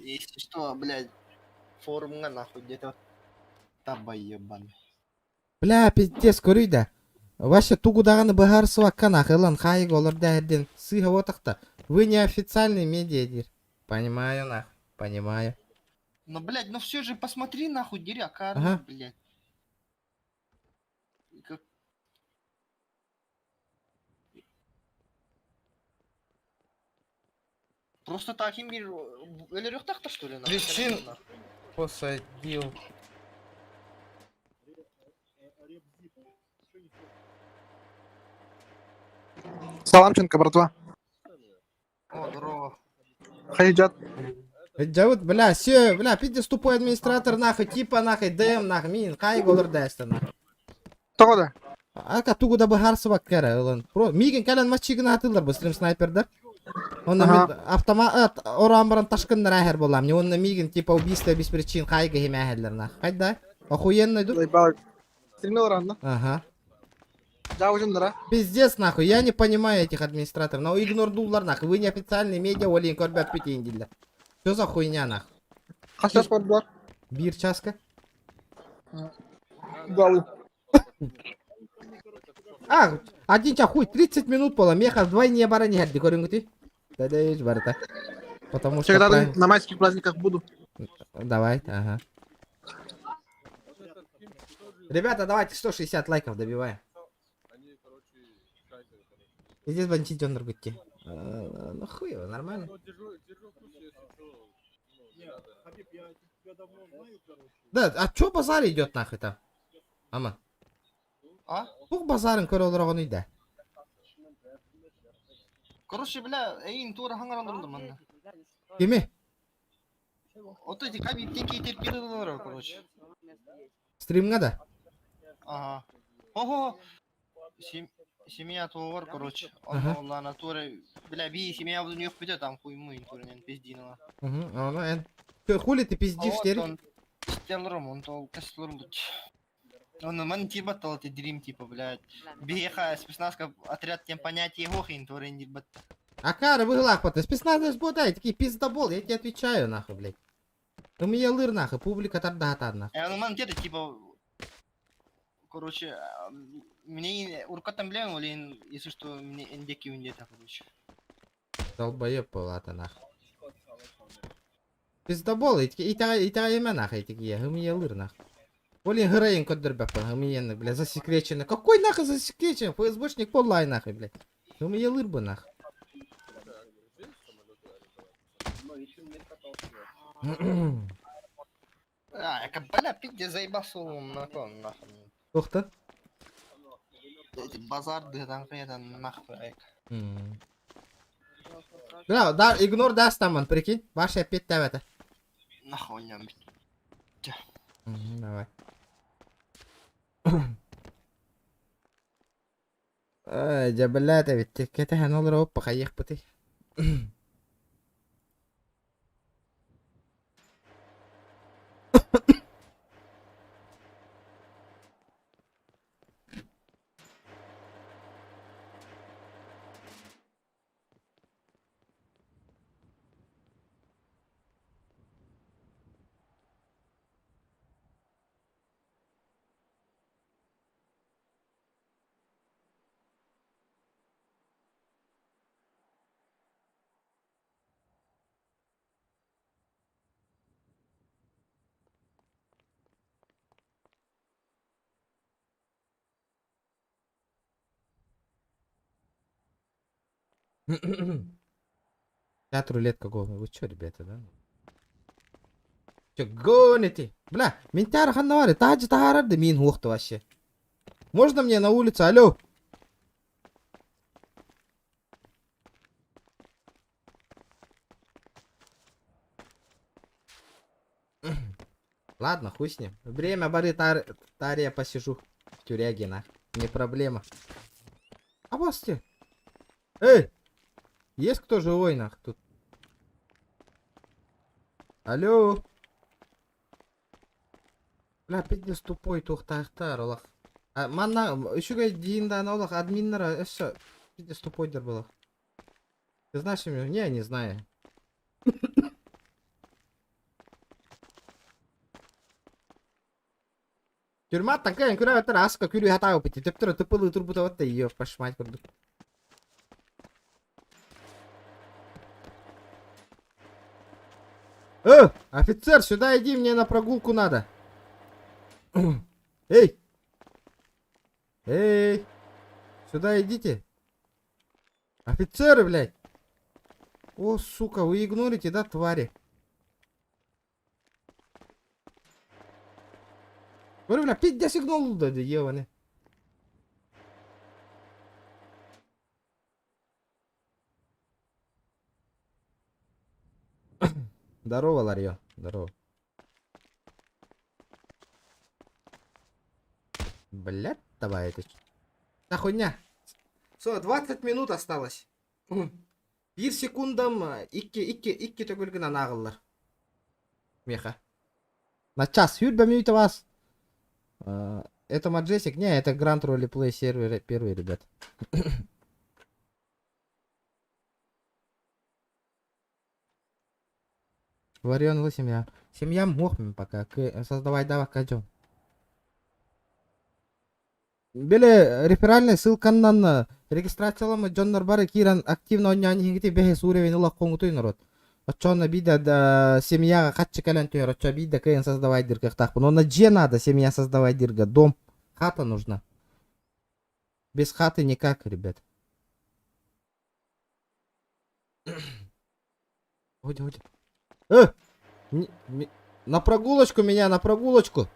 Если что, блядь, форумга нахуй где-то таба ебаный. Бля, пиздец, көрүй Вася тугудаганы быһаарсыбакка нахуй ылан хайык олор дээдин сыыһа уотахта. Вы не официальный медиа дир. Понимаю нахуй, понимаю. Ну, блядь, ну все же посмотри нахуй, деря, Ага. блядь. И Как... Просто так им мир өлөрүөхтаахтар что ли нахуй? Причин посадил. Саламченко, братва. О, здорово. Хайджат. Джавут, бля, все, бля, пиздец тупой администратор, нахуй, типа, нахуй, ДМ, нахуй, мин, кай голыр дайста, нахуй. Тоҕо да? Ака тугу да быһаарсыбак кэрэ ылан. Про, миигин кэлэн маччыгына атылар бу стрим снайпердар. Онно Ага. мин автомат ороон баран ташкыннар ааһар буоллам. Не онно миигин типа убийство без причин хайга химээһэллэр нах. Хайда? Охуенно иду. Стримил рано. Ага. Жаужындара. Пиздец нахуй, я не понимаю этих администраторов. Но игнордуллар нахуй. Вы не официальные медиа, олин көрбөт бүтейін дилер. Что за хуйня нахуй? Хас час бар? Бир часка. Галы. А, один час хуй, 30 минут пола, меха вдвойне бара не хадди көрүнгүти. Да да барта. Потому что Всегда правильно- на майских праздниках буду. Давай, ага. Ребята, давайте 160 лайков добиваем. И здесь бантить он другой. Ну хуй его, нормально. Да, а чё базар идет нахуй там? Ама. А? Тух базарын көрө олорогон үйдө. Короче, бля, эйин тура хаңаралырды манна. Кими? Вот эти кабиптен терпилер, короче. Стримга да? Ага. Ого! Семья туар, короче. Ага. Онна натуре, бля, би семья буду не пойдет, там хуй мы турнен пиздинала. Угу, аны эн. Ты хули ты пиздишь теперь? Стеллером, он то костеллером тут. Он ман тиба тол ти дрим типа, блядь. Биеха спецназка отряд тем понятие гохин турен дибат. Акара выглах поты. Спецназ бодай, такие пиздобол, я тебе отвечаю нахуй, блядь. У меня лыр нахуй, публика тарда нахуй. Э, ну ман где-то типа короче, мне урка там бля, или если что, мне эндеки где-то, короче. Долбоеб была-то нахуй. Пиздобол, и та имя нахуй, такие, у меня лыр нахуй. Блин, героин кодер бля, бля, засекречено. Какой нахуй засекречен? ФСБшник онлайн нахуй, блядь. У меня лыр бы нахуй. А, я бля, пизде заебасул на нахуй. Ух ты. Эти базар там это нахуй. айк. Бля, да, игнор даст там, он, прикинь. Ваша опять это. Нахуй ням. Давай. Ай, дьэ, блядь, ведь кэтэһэн олоро пахайыахпытый. Чат рулетка голая. Вы чё, ребята, да? Чё, гоните? Бля, ментяра ханнавари, таджи тахарар да мин хуахта вообще. Можно мне на улицу? Алло? Ладно, хуй с ним. Время бары тар тария посижу в тюряге, на. Не проблема. А басте. Эй! Есть кто живой, нах, тут? Алло? Бля, пиздец тупой тухтахтар, олах. А, манна, еще дейін да олах, админнара, өссө, пиздец тупой дер было. Ты знаешь имя? Не, не знаю. Тюрьма такая, күрә аска күрү хатаа пити. Төптөрө тыпылы турбута ватта ее пошмать курдук. Офицер, сюда иди, мне на прогулку надо. Эй! Эй! Сюда идите. Офицеры, блядь! О, сука, вы игнорите, да, твари? Говорю, бля, пиздец сигнал, да, ебаный. Здорово, Ларьё. Здорово. Блядь, давай это. Да хуйня. Все, 20 минут осталось. Биир секундам икки, икки, икки төгүл гынан ааҕыллар. Меха. На час. Сүүрбэ мүнүүтэ вас. Это Majestic? Не, это Grand Roleplay сервер первый, ребят. Варион семья. Семья мохмин пока. Создавай давай кадем. Били реферальнай ссылканнан регистрацияламмыт дьоннор бары киирэн активно оонньоон иһиҥҥитий бэһис уровень ыла хоҥутуй норуот. Оччоҕуна биирдэ да семьяҕа хаччы кэлэн түһэр, оччо биирдэ кыайан создавайдыыр кыахтаахпын. Уонна дьиэ наада семья создавайдыырга, дом, хата нужна. Без хаты никак, ребят. Уходи, уходи. Э! На прогулочку меня, на прогулочку!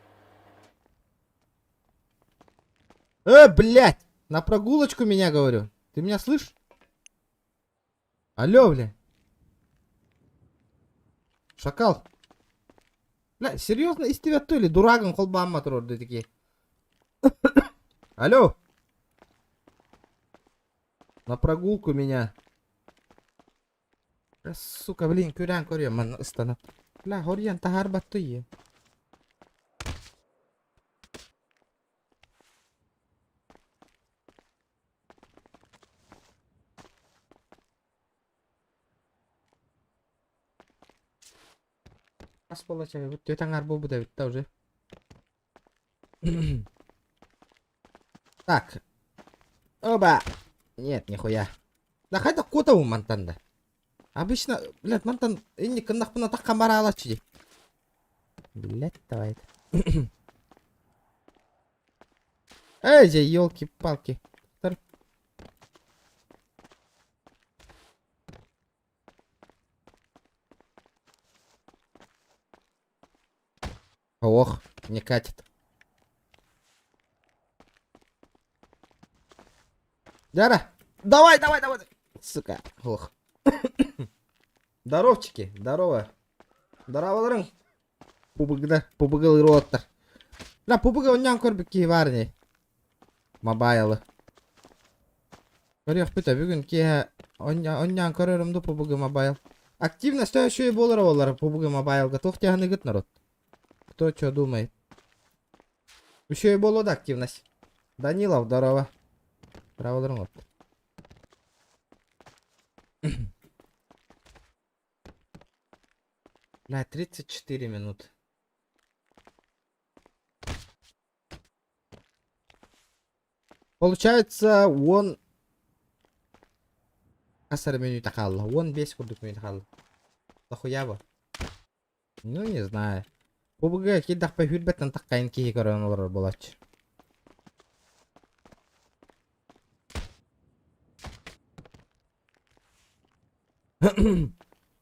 Блядь! На прогулочку меня, говорю. Ты меня слышишь? Алло, бля. Шакал. Бля, серьезно, из тебя то ли дурагын холбаама турар такие. Алло. На прогулку меня. Бля, сука, блин, күрэн көрүө манна ыстана. Бля, хорьян таһаарбатты ийэ. Ас буола чайбыт түөрт аҥаар буолбут эбит да уже. Так. Оба! Нет, нихуя. Да хайда куотабын мантан да. Обычно, блядь, мантан инник гыннахпына таххан бараалаччы дии. Блядь, давай. Эй, же, елки-палки. Ох, не катит. Дяра! Давай, давай, давай! Сука, ох. Здоровчики, здорово. Здороваларың. Пубыгда, пубыгыл роттар. Бля, пубыга онньоон көрбүт киһи баар ини. Мобайлы. Көрүөхпүт бүгүн киэһэ онньоон көрөрүм ду PUBG Mobile. Активность үчүгэй буолара буоллар PUBG Mobile-га туох дьаһаныгыт народ? Кто что думает? Үчүгэй буолуо да активность. Данилов, здорово. Здраволарың от. На 34 минут. Получается, он хас эрэ мүнүүтэ хаалла? 15 курдук мүнүүтэ хаалла. Дохуя бу. Ну, не знаю. PUBG киирдэхпэ сүүрбэттэн таххайын киһи көрөн олорор буолааччы.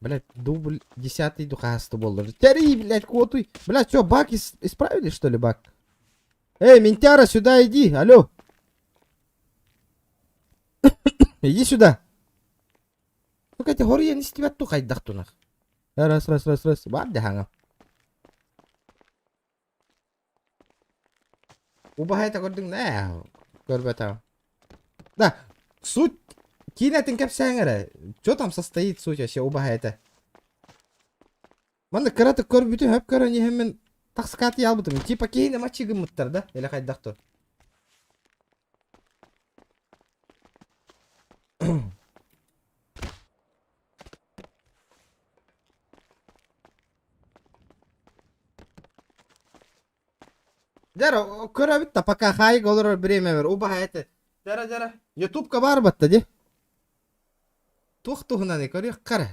Блять, дубль десятый духасты буоллар. Тэрий, блядь, куотуй. Блядь, что, баг исправили, что ли, баг? Эй, ментяра, сюда иди, алло. Иди сюда. Ну, Катя, хоруйан истибэт ту хайдах тунах. Раз, раз, раз, раз. Бар дэһаҥа. Убаһайта көрдүҥ да көрбөтөҕүм. Да, суть киинэтин кэпсээҥ эрэ. Что там состоит суть вообще убаһайта? Манна кыратык көрбүтүм, хөп көрөн иһэммин тахскаат ялбытым. Типа киһини маччы гыммыттар да, или хайдах то. Дьэ, көрөбүт да пока хаайык олорор бириэмэбэр убаһа этэ. Дьэрэ дьэрэ. Ютубка баар батта дии. Туох туһунан көрүөххэ эрэ.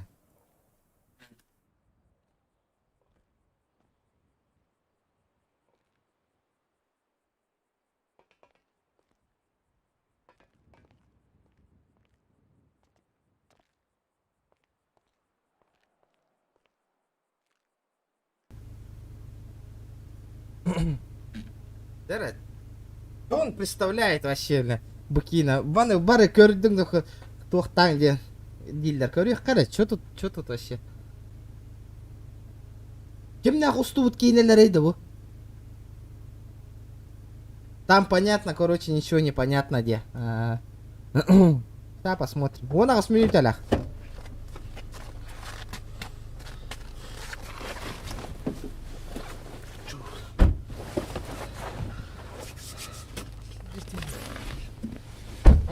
Дэрэ. Он представляет вообще, бля, быкина. Баны бары көрдүҥ да туохтаан диэн дииллэр. Көрүөххэ эрэ, что тут, что тут вообще? Кимнээх устубут киинэлэрэй да бу? Там понятно, короче, ничего не понятно де. Да, посмотрим. Вон аҕыс мүнүүтэлэх.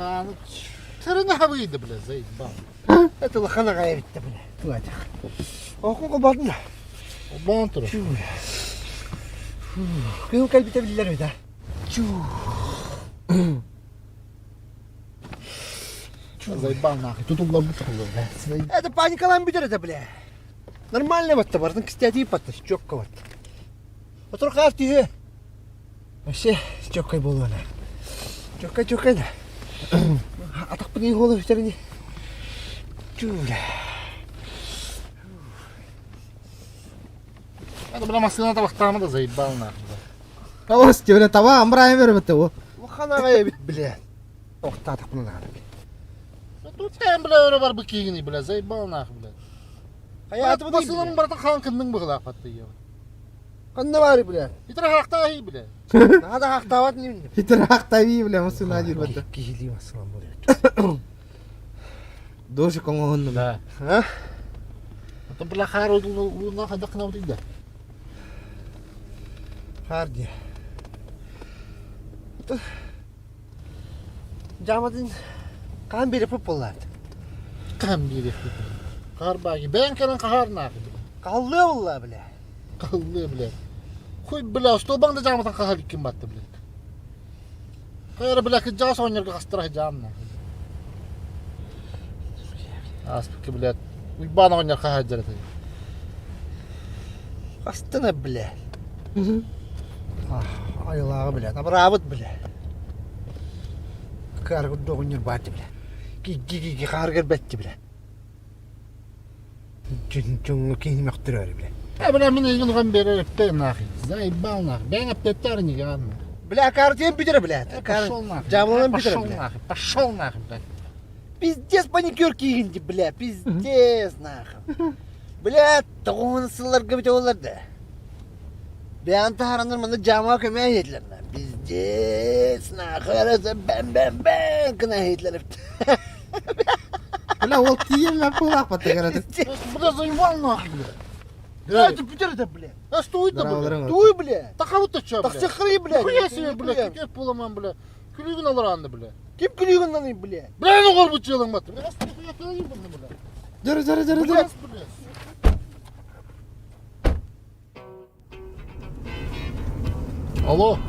А, ну, Сырына хабыйды, бля, заебал. Это лохана гаявитте, бля. Туатах. Оку бардын. Обан тур. Кыл кэлбитэ биллэр үдэ. Заебал нахуй. Тут углар бу Это паникалан бүтэр это, бля. Нормально вот бардын кстати патты, чётко вот. Отур хаар түһү. Вообще чёткай буолуона. Чёткай, чёткай да. Атахпын и голову үтэрини. Чу, бля. Это, бля, машина табахтаама да заебал нахуй. Тоҕус, бля, таба амбрайын бербитте бу. Лохана бит, бля. Охтаатахпын наада. Тут там, бля, өрө бар быкигини, бля, заебал нахуй, бля. Хайааты Басылым барта хан кынның быгыла патты я. Ханна баары, бля. Итер хактаhi, бля. Наада хактаабат ним. Хитер таби, бля, масына дир бата. Киһили масылам болует. Дожи коңоһунну. Да. А? Это, бля, хар уна хадакна утида. Харди. Жамадын кан берип болларды. Кам бири. Кар баги. Бен кенен кахар нахуй. Каллы болла, бля. Каллы, бля. Хуй, бля, столбаңда жаматан кахар иккен батты, бля. Кайра, бля, кыджа сонерге кастыра жам нахуй. Аспыки, бля. Уйбан онер кахар жараты. Астына, бля. Айылағы, бля. Абырабыт, бля. Каргы доғынер барды, бля. Ки-ки-ки каргыр бәтті, бля. Чүн-чүн кейін мақтырар, бля. Э, бля, мен егин уган берер эпте нахуй. Заебал нахуй. Бен эптеттер неге ан. Бля, картем бүтер, бля. Пошел нахуй. Жабылан бүтер, Пошел бля. нахуй. Пошел нахуй, блядь. Пиздец паникер кийгинди, бля, пиздец, нахуй. Бля, тоғын сылларга бит оларды. Бән таһараныр мында жама көмә хетлер. Пиздец, нахуй, арасы бәм бәм бәм кына хетлер. Бля, ол тием мен пулак бата карады. Бля, заебал нахуй, бля. Бля, это бүтер это, бля. А что это, Здорово, бля? здорово. Туй, бля. Тахабыт та чё, бля? Тахсыхры, бля. Хуя себе, бля, кекет поламан, бля. Күлүгүн алар анды, бля. Ким күлүгүн бля? Бля, ну горбу челың бат. Бля, хуя күлүгүн бля. Жары, жары, жары, Бля, жары. бля. Алло.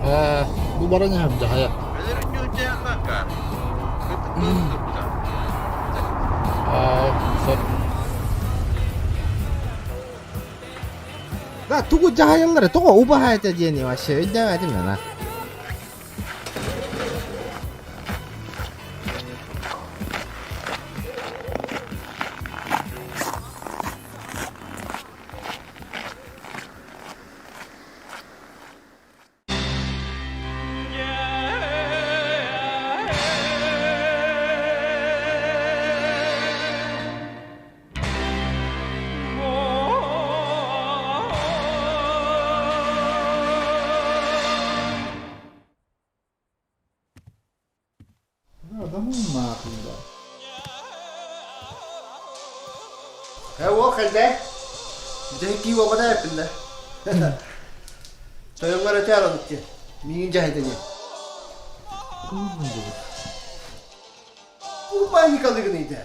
Э, бу бара не хабда хая. А, сөп. Да, тугу жахайыллары, тоҕо убаһа диэни вообще өйдөөбөтүм мен, а. Да, да ну нахуй, да. Э, ол хәлдә. Дәки вабада әппинде. Тойоңар өтә алып Миңин жаһайда не. Бу паникалыгын иде.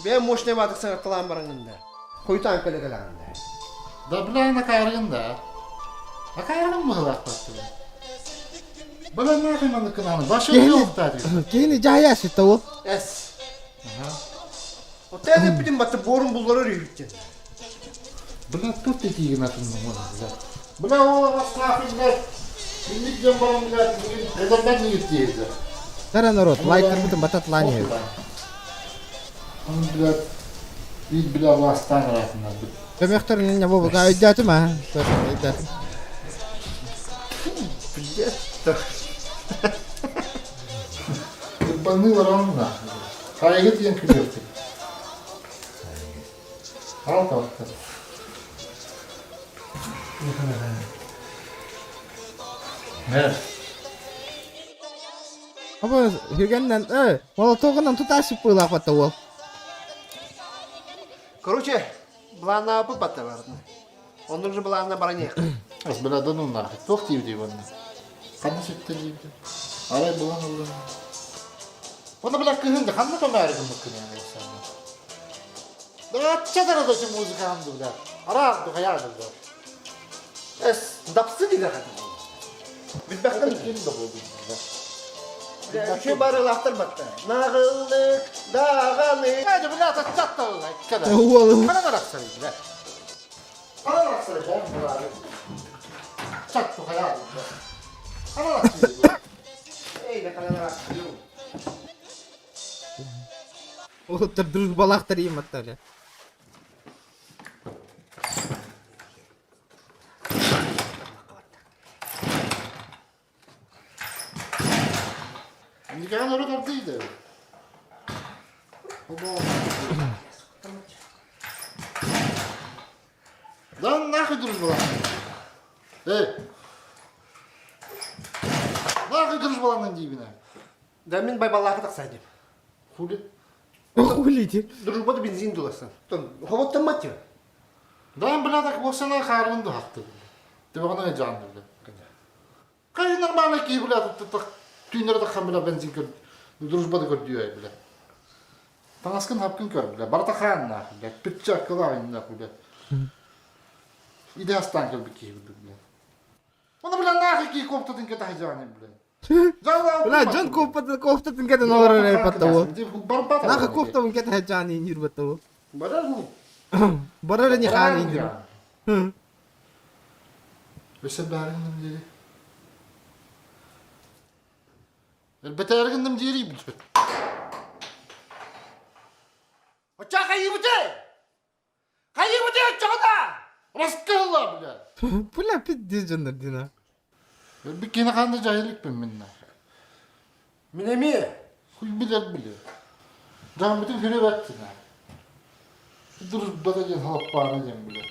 Бә мощный батык саңатталан барыңында. Койтан көле калаңында. Да, бля, на кайрыгын да. А кайрыгын мыгылак батты, бля. Бля, нахуй маны кынаны. Башы yok да. Кини жахая сүттэ ол. Эс. Отәне бүтүн батты борун буллары рүйүттен. Бля, тут ты тиген атын бля. Бля, ола бас нахуй, блядь. Минник дем барам, блядь. Эдерден не дейdi. Тара народ, лайк бүтүн батат лани. Он, блядь, ит, бля, властан ратына. Көмөктөр не бу буга өйдөөтүм а. Өйдөөтүм. Блядь. Ебаный ворон нахуй. Хайгы диэн күлүөхтүк. Ал табаттар. Мэр. Аба хүгэннэн э молотогунан тутаашып быылаах уол. Короче, былааннаабыт батта бардын. Оннук же былаанна баран иһэх. Ас бля да ну нахуй. Туох диибитий уонна? Ханна сүттэ диибитий? Арай булан ыллым. Уонна бля кыһын да ханна көмөөрү гыммыккын яны Да ачча да да музыкаан ду бля. Араах ду хайаа ду бля. Эс, дапсы диде хатын. Билбэхтэн Ким да буолдун бля. Үчү барылаахтар батта. Нағыллык, дағаны. Hadi бля таччатталла иккада. Уолу. Хана барахсар бля. Хана барахсар бля бля. Чатту хайаа ду бля. Хана барахсар бля. Эй, да каналар. Уолаттар дружбалаахтар ииматтар бля. Никогда народ ардыйды. Да нахуй дружбалан. Эй! Нахуй дружбаланнан дейбін. Да мен байбаллаахы тақса деп. Хули? Хули ти? Дружбада бензин дуласан. Тон, хоботтан мат деп. Да, бля, так болсана харынды хақты. Деп оған жанды, бля. Қай нормально ки, бля, түйнерді қан, бля, бензин көр, дружбада көр дүйе, бля. Танаскын хапкын көр, бля, барта хан, нахуй, бля, пітчак кылайын, нахуй, бля. Иде астан көр бі бля. Оны, бля, нахуй ки коптадын кета хайжаны, бля. Бля, Джон коптатын коптатын кетен олар батта уол. Нахуй коптабын кете хаджаны инир батта уол. Барар ну. Барар не хаан инир. Өсө бәріңнің дери. Бітәргіннің дери бұл. Оча хайыбыты! Хайыбыты очоғда! Раскалла, бля. Бля, пиздец жондар дина. Bir kene qanday jahillikpin men. Мен эми. Хуй билер билер. Жан бүтүн хүреп атты. Дружбада ден халап бары ден билер.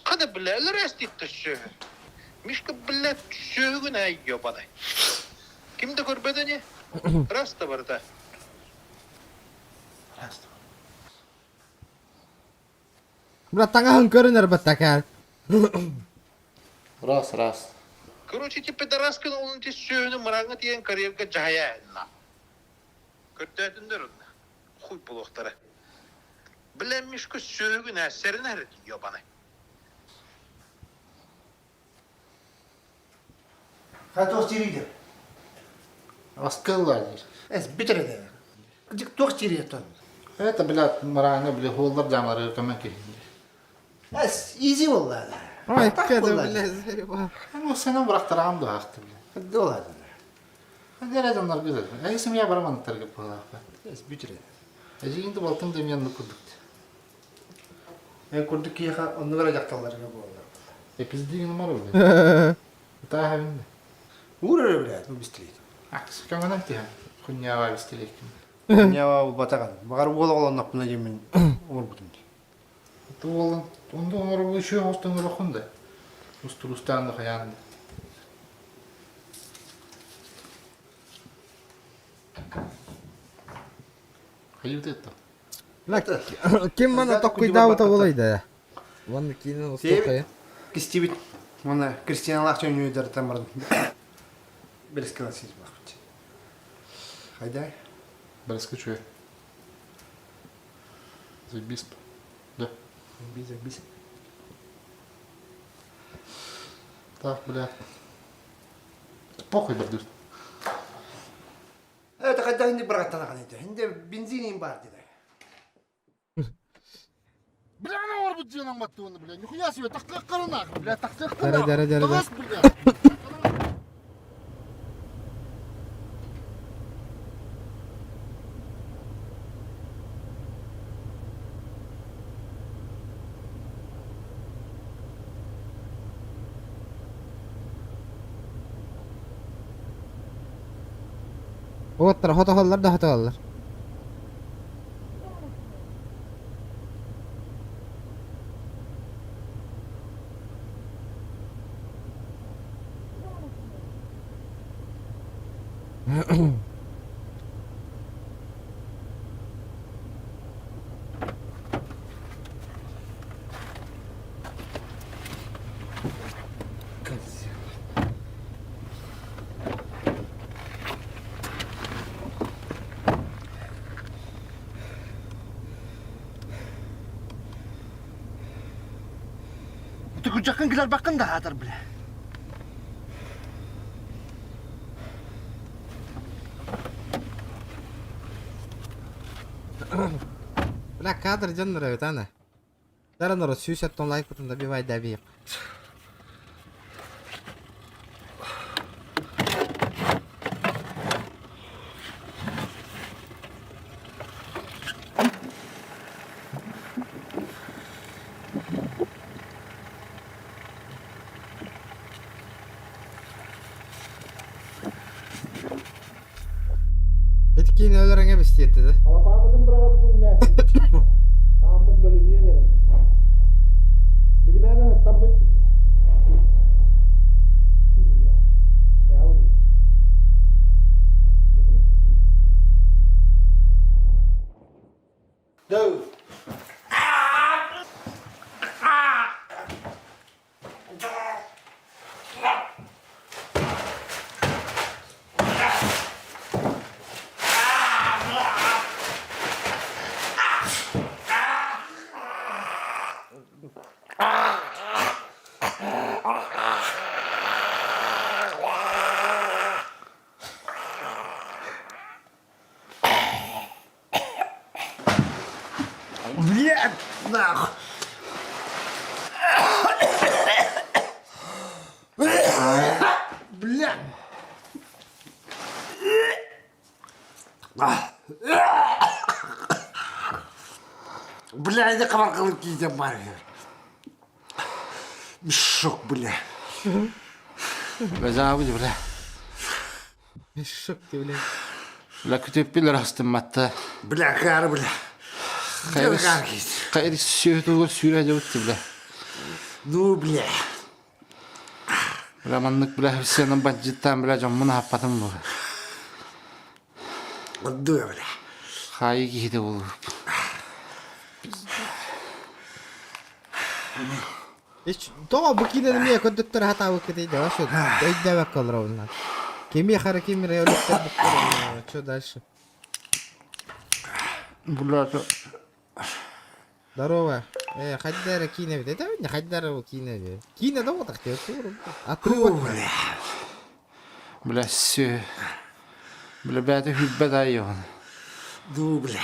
Қада біләлер әстетті шөгі. Мишка білә шөгін әйгө бадай. Кімді көрбеді не? Рас та бар да. Бля, таңаһын көрүнөр баттакар. Раз, раз. Короче, ти пидораскын onun ти шөгіні мыраңы тиен карьерге жая әнна. Көртәтіндер онна. Хуй булуқтары. Білә Мишка шөгін әсерін әрі дейо бана. Хатос тириде. Раскалла дер. Эс битереде. Дик тох тириде. Это, блядь, мыраңы, бля, холлар жамары көмек кейінде. Эс изи болла. Ой, кеде, бля, заебал. Ну, сенен бұрақтырағым да ақты, бля. Долады. Дер адамдар güzel. Әй семья бараман тәргіп болады. Эс битереде. Әжейінді балтың демен күрдік. Мен күрдік киеха онны бара жақталарга болла. Е, пиздеген бар, бля. Та хавинде. Уры, блядь, ну бистрее. Акс, көңінен тиха. Хунява бистелек. Нява батаган. Багар уол олон напына жемен орбутум. Туолын, онда оңыр үші хостың рохунда. Устурустанды хаянды. Хайып етті. Бля, ким мана токкуйдаабыта болойда. Ванна кийин устуқая. Кистибит. Мына Кристианалах чөнү тамыр. Белескела сиз бакыт. Хайдай. Белеске чуе. Заебись. Да. Заебись, заебись. Так, бля. Похуй, бля. Это когда хинди браттана каныты. Хинди бензин бар деди. Бля, она орбут жинан баттыны, бля. Нихуя себе, тақтық қырына, бля, тақтық Дәрі, дәрі, дәрі, дәрі. бля. Уоттара хотоһоллор да хотоһоллор. Тукучаккын килэрбэккин да аатар бile. Бля, кадр дьон нравится, ана. Дара народ, 100 лайк потом добивай добей. Ити киинэ өлөрөҥө бистиэтэ да. Алапаабытын быраҕарбытын умнаахпыт. Хааммыт бөлүнүөн эрэн. Билимээнэн аттаммыт. Dude. Блядь, нахуй. Блядь. Бля, иди хабар киитен бар. Мешок, бля. Базабы, бля. Мешок ты, бля. Бля, күтөппүлэр астымматта. Бля, кары, бля. Хайыр сүйөтүгөр сүүрэ дьабытты, бля. Ну, бля. Бля, маннык, бля, сенен бандьыттаан, бля, дьоммун аһаппатым бу. Отдуя, бля. Хаайы киһитэ буолуп. Тоҕо бу киинэни эмиэ көрдөттөр хатаабыккытый да вообще өйдөөбөккө олоробун Кими хара кимире өлүктөр Что дальше? Бля, Здорово. Хайда эрэ киинэ эбит. Это не хайда эрэ киинэ эбит. Киинэ да вот Отрывок. Бля, все. Бля, бэйэтэ хүлбэт айыон. Дуу, бля.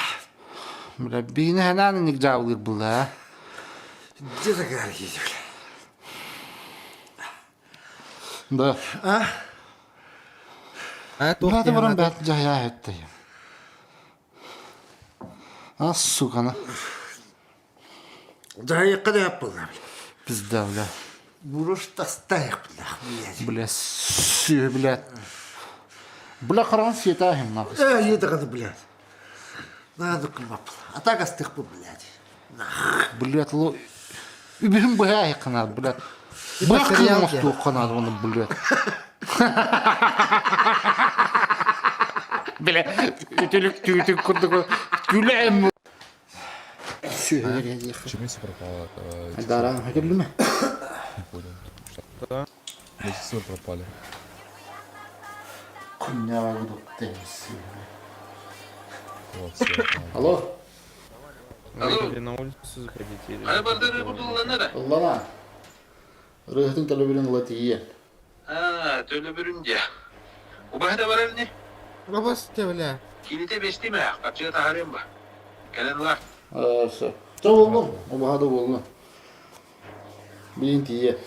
Бля, биһини ханаан инник дьаабылыыр булла, а? Где такая бля? Да. А? А, туох Бэйэтэ баран диэн бэйэтэ дьаһайаа өттөй. А, суканы. Дьаһайыкка да яппылла, бля. Пизда, бля. Буруш тастайык, бля, блядь. Бля, сүө, бля. Бля, хараҕын сиэтээһин нахуй. Э, даҕаны, блядь. Надо кымап. А так астык блядь. Блядь, ло... Үбүһүн быһаайыккынаат, блядь. Быһа сериал кыын оҥостуоххунаат уонна, блядь. Бля, үтүлүк түүтүк курдук күлэм. Почему пропала? Дара, көтүллүмэ? Не понял. Что? Близнецы пропали. Вот, всё, Алло. Алло. на улицу заходите или... Ыллана. Ырыһытын төлөбүрүн ыла тиийэн. А, төлөбүрүн дьэ. Убаһа барар не? Робосте, бля. Килите бестиме, капчыга тахарым ба. Кэлэн ылар. Все. Чэ буоллун, убаһа да буоллун. Билин тиийэ.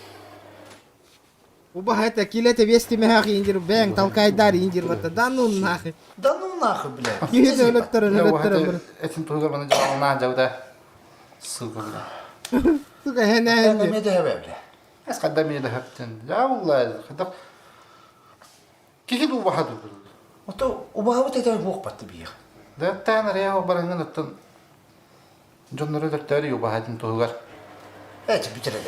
Убаһа это килете вести мехах индир бэң толкайдар индир вот да ну нахуй. Да ну нахуй, блядь. Киһи өлөттөрөн өлөттөрөн. Этин туһугар маны дьаалнаан дьабыта. Сука, бля. Сука хэнэ. Эме да бля. Эс хадда мені да хаптын. Жа улла, хадда. Кихи ду баха ду. Ото убаабыт этэ буохпатты биэх. Дэттään эрэ барыңын оттон дьоннору өлөртөөрү убаһатын туһугар. Эти бүтэрэ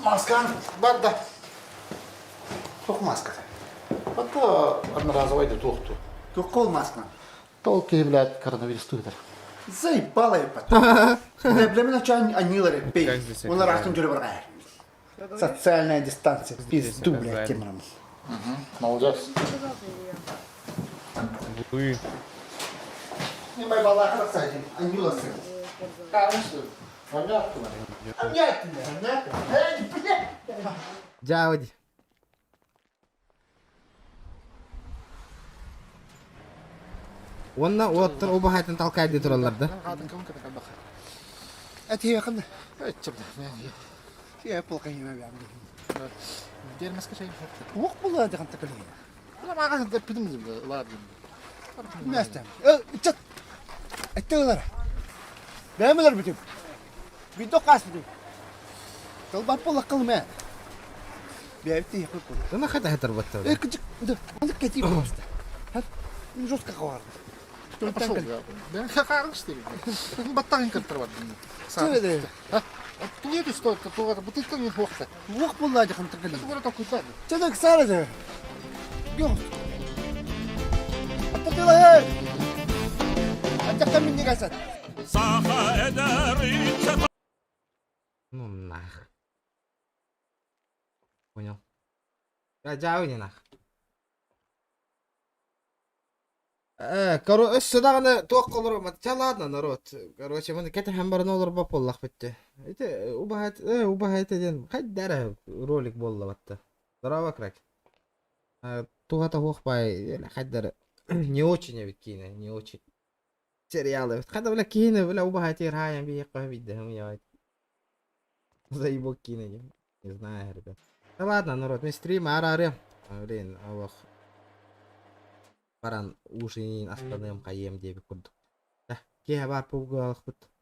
Маскан бар да. Туох маската? Ото одноразовый да туохту. Туох ол маскан? Тол киһи блядь коронавирус туһутар. Заебала ебать. Проблема начальник анилары пей. Он растун жүрө баргар. Социальная дистанция. Пизду, блядь, темам. Молодец. Вы. Не мой балаха садим, анила сын. Понятно. Понятно. Понятно. Блядь. Дьаабы Уонна уоттар убаһатын талкаайдыы тураллар да? Ына хата хатар баттар. Пошел, я. Баттағын кіртір бар. Тует что туга бутылка не хохта. Вох булла дихын тыкын. Тугара токуйта. Чедек сары. Yok. Ататыла эй. Аттакка минни гасат. Ну нах. Понял. Да, дьаабы нах. Э, өссө даҕаны туох олорор, ча ладно, народ. Короче, маны кэтэһэн баран олорбоп буоллах бүттэ. Ити убаһат, убаһат диэн хайда ролик буолла батта. Здорово, крак. Туһата суох бай, хайдар не очень эбит киинэ, не очень. Сериал эбит. Хайда бля киинэ, бля убаһат хаайан биһиэххэ бидде хым Заебок киинэ Не знаю, ребят. Да ладно, народ, мы стрим ары Блин, олох баран ужин астаныам хайыам диэбит курдук. Киһи бар пугу алахпыт.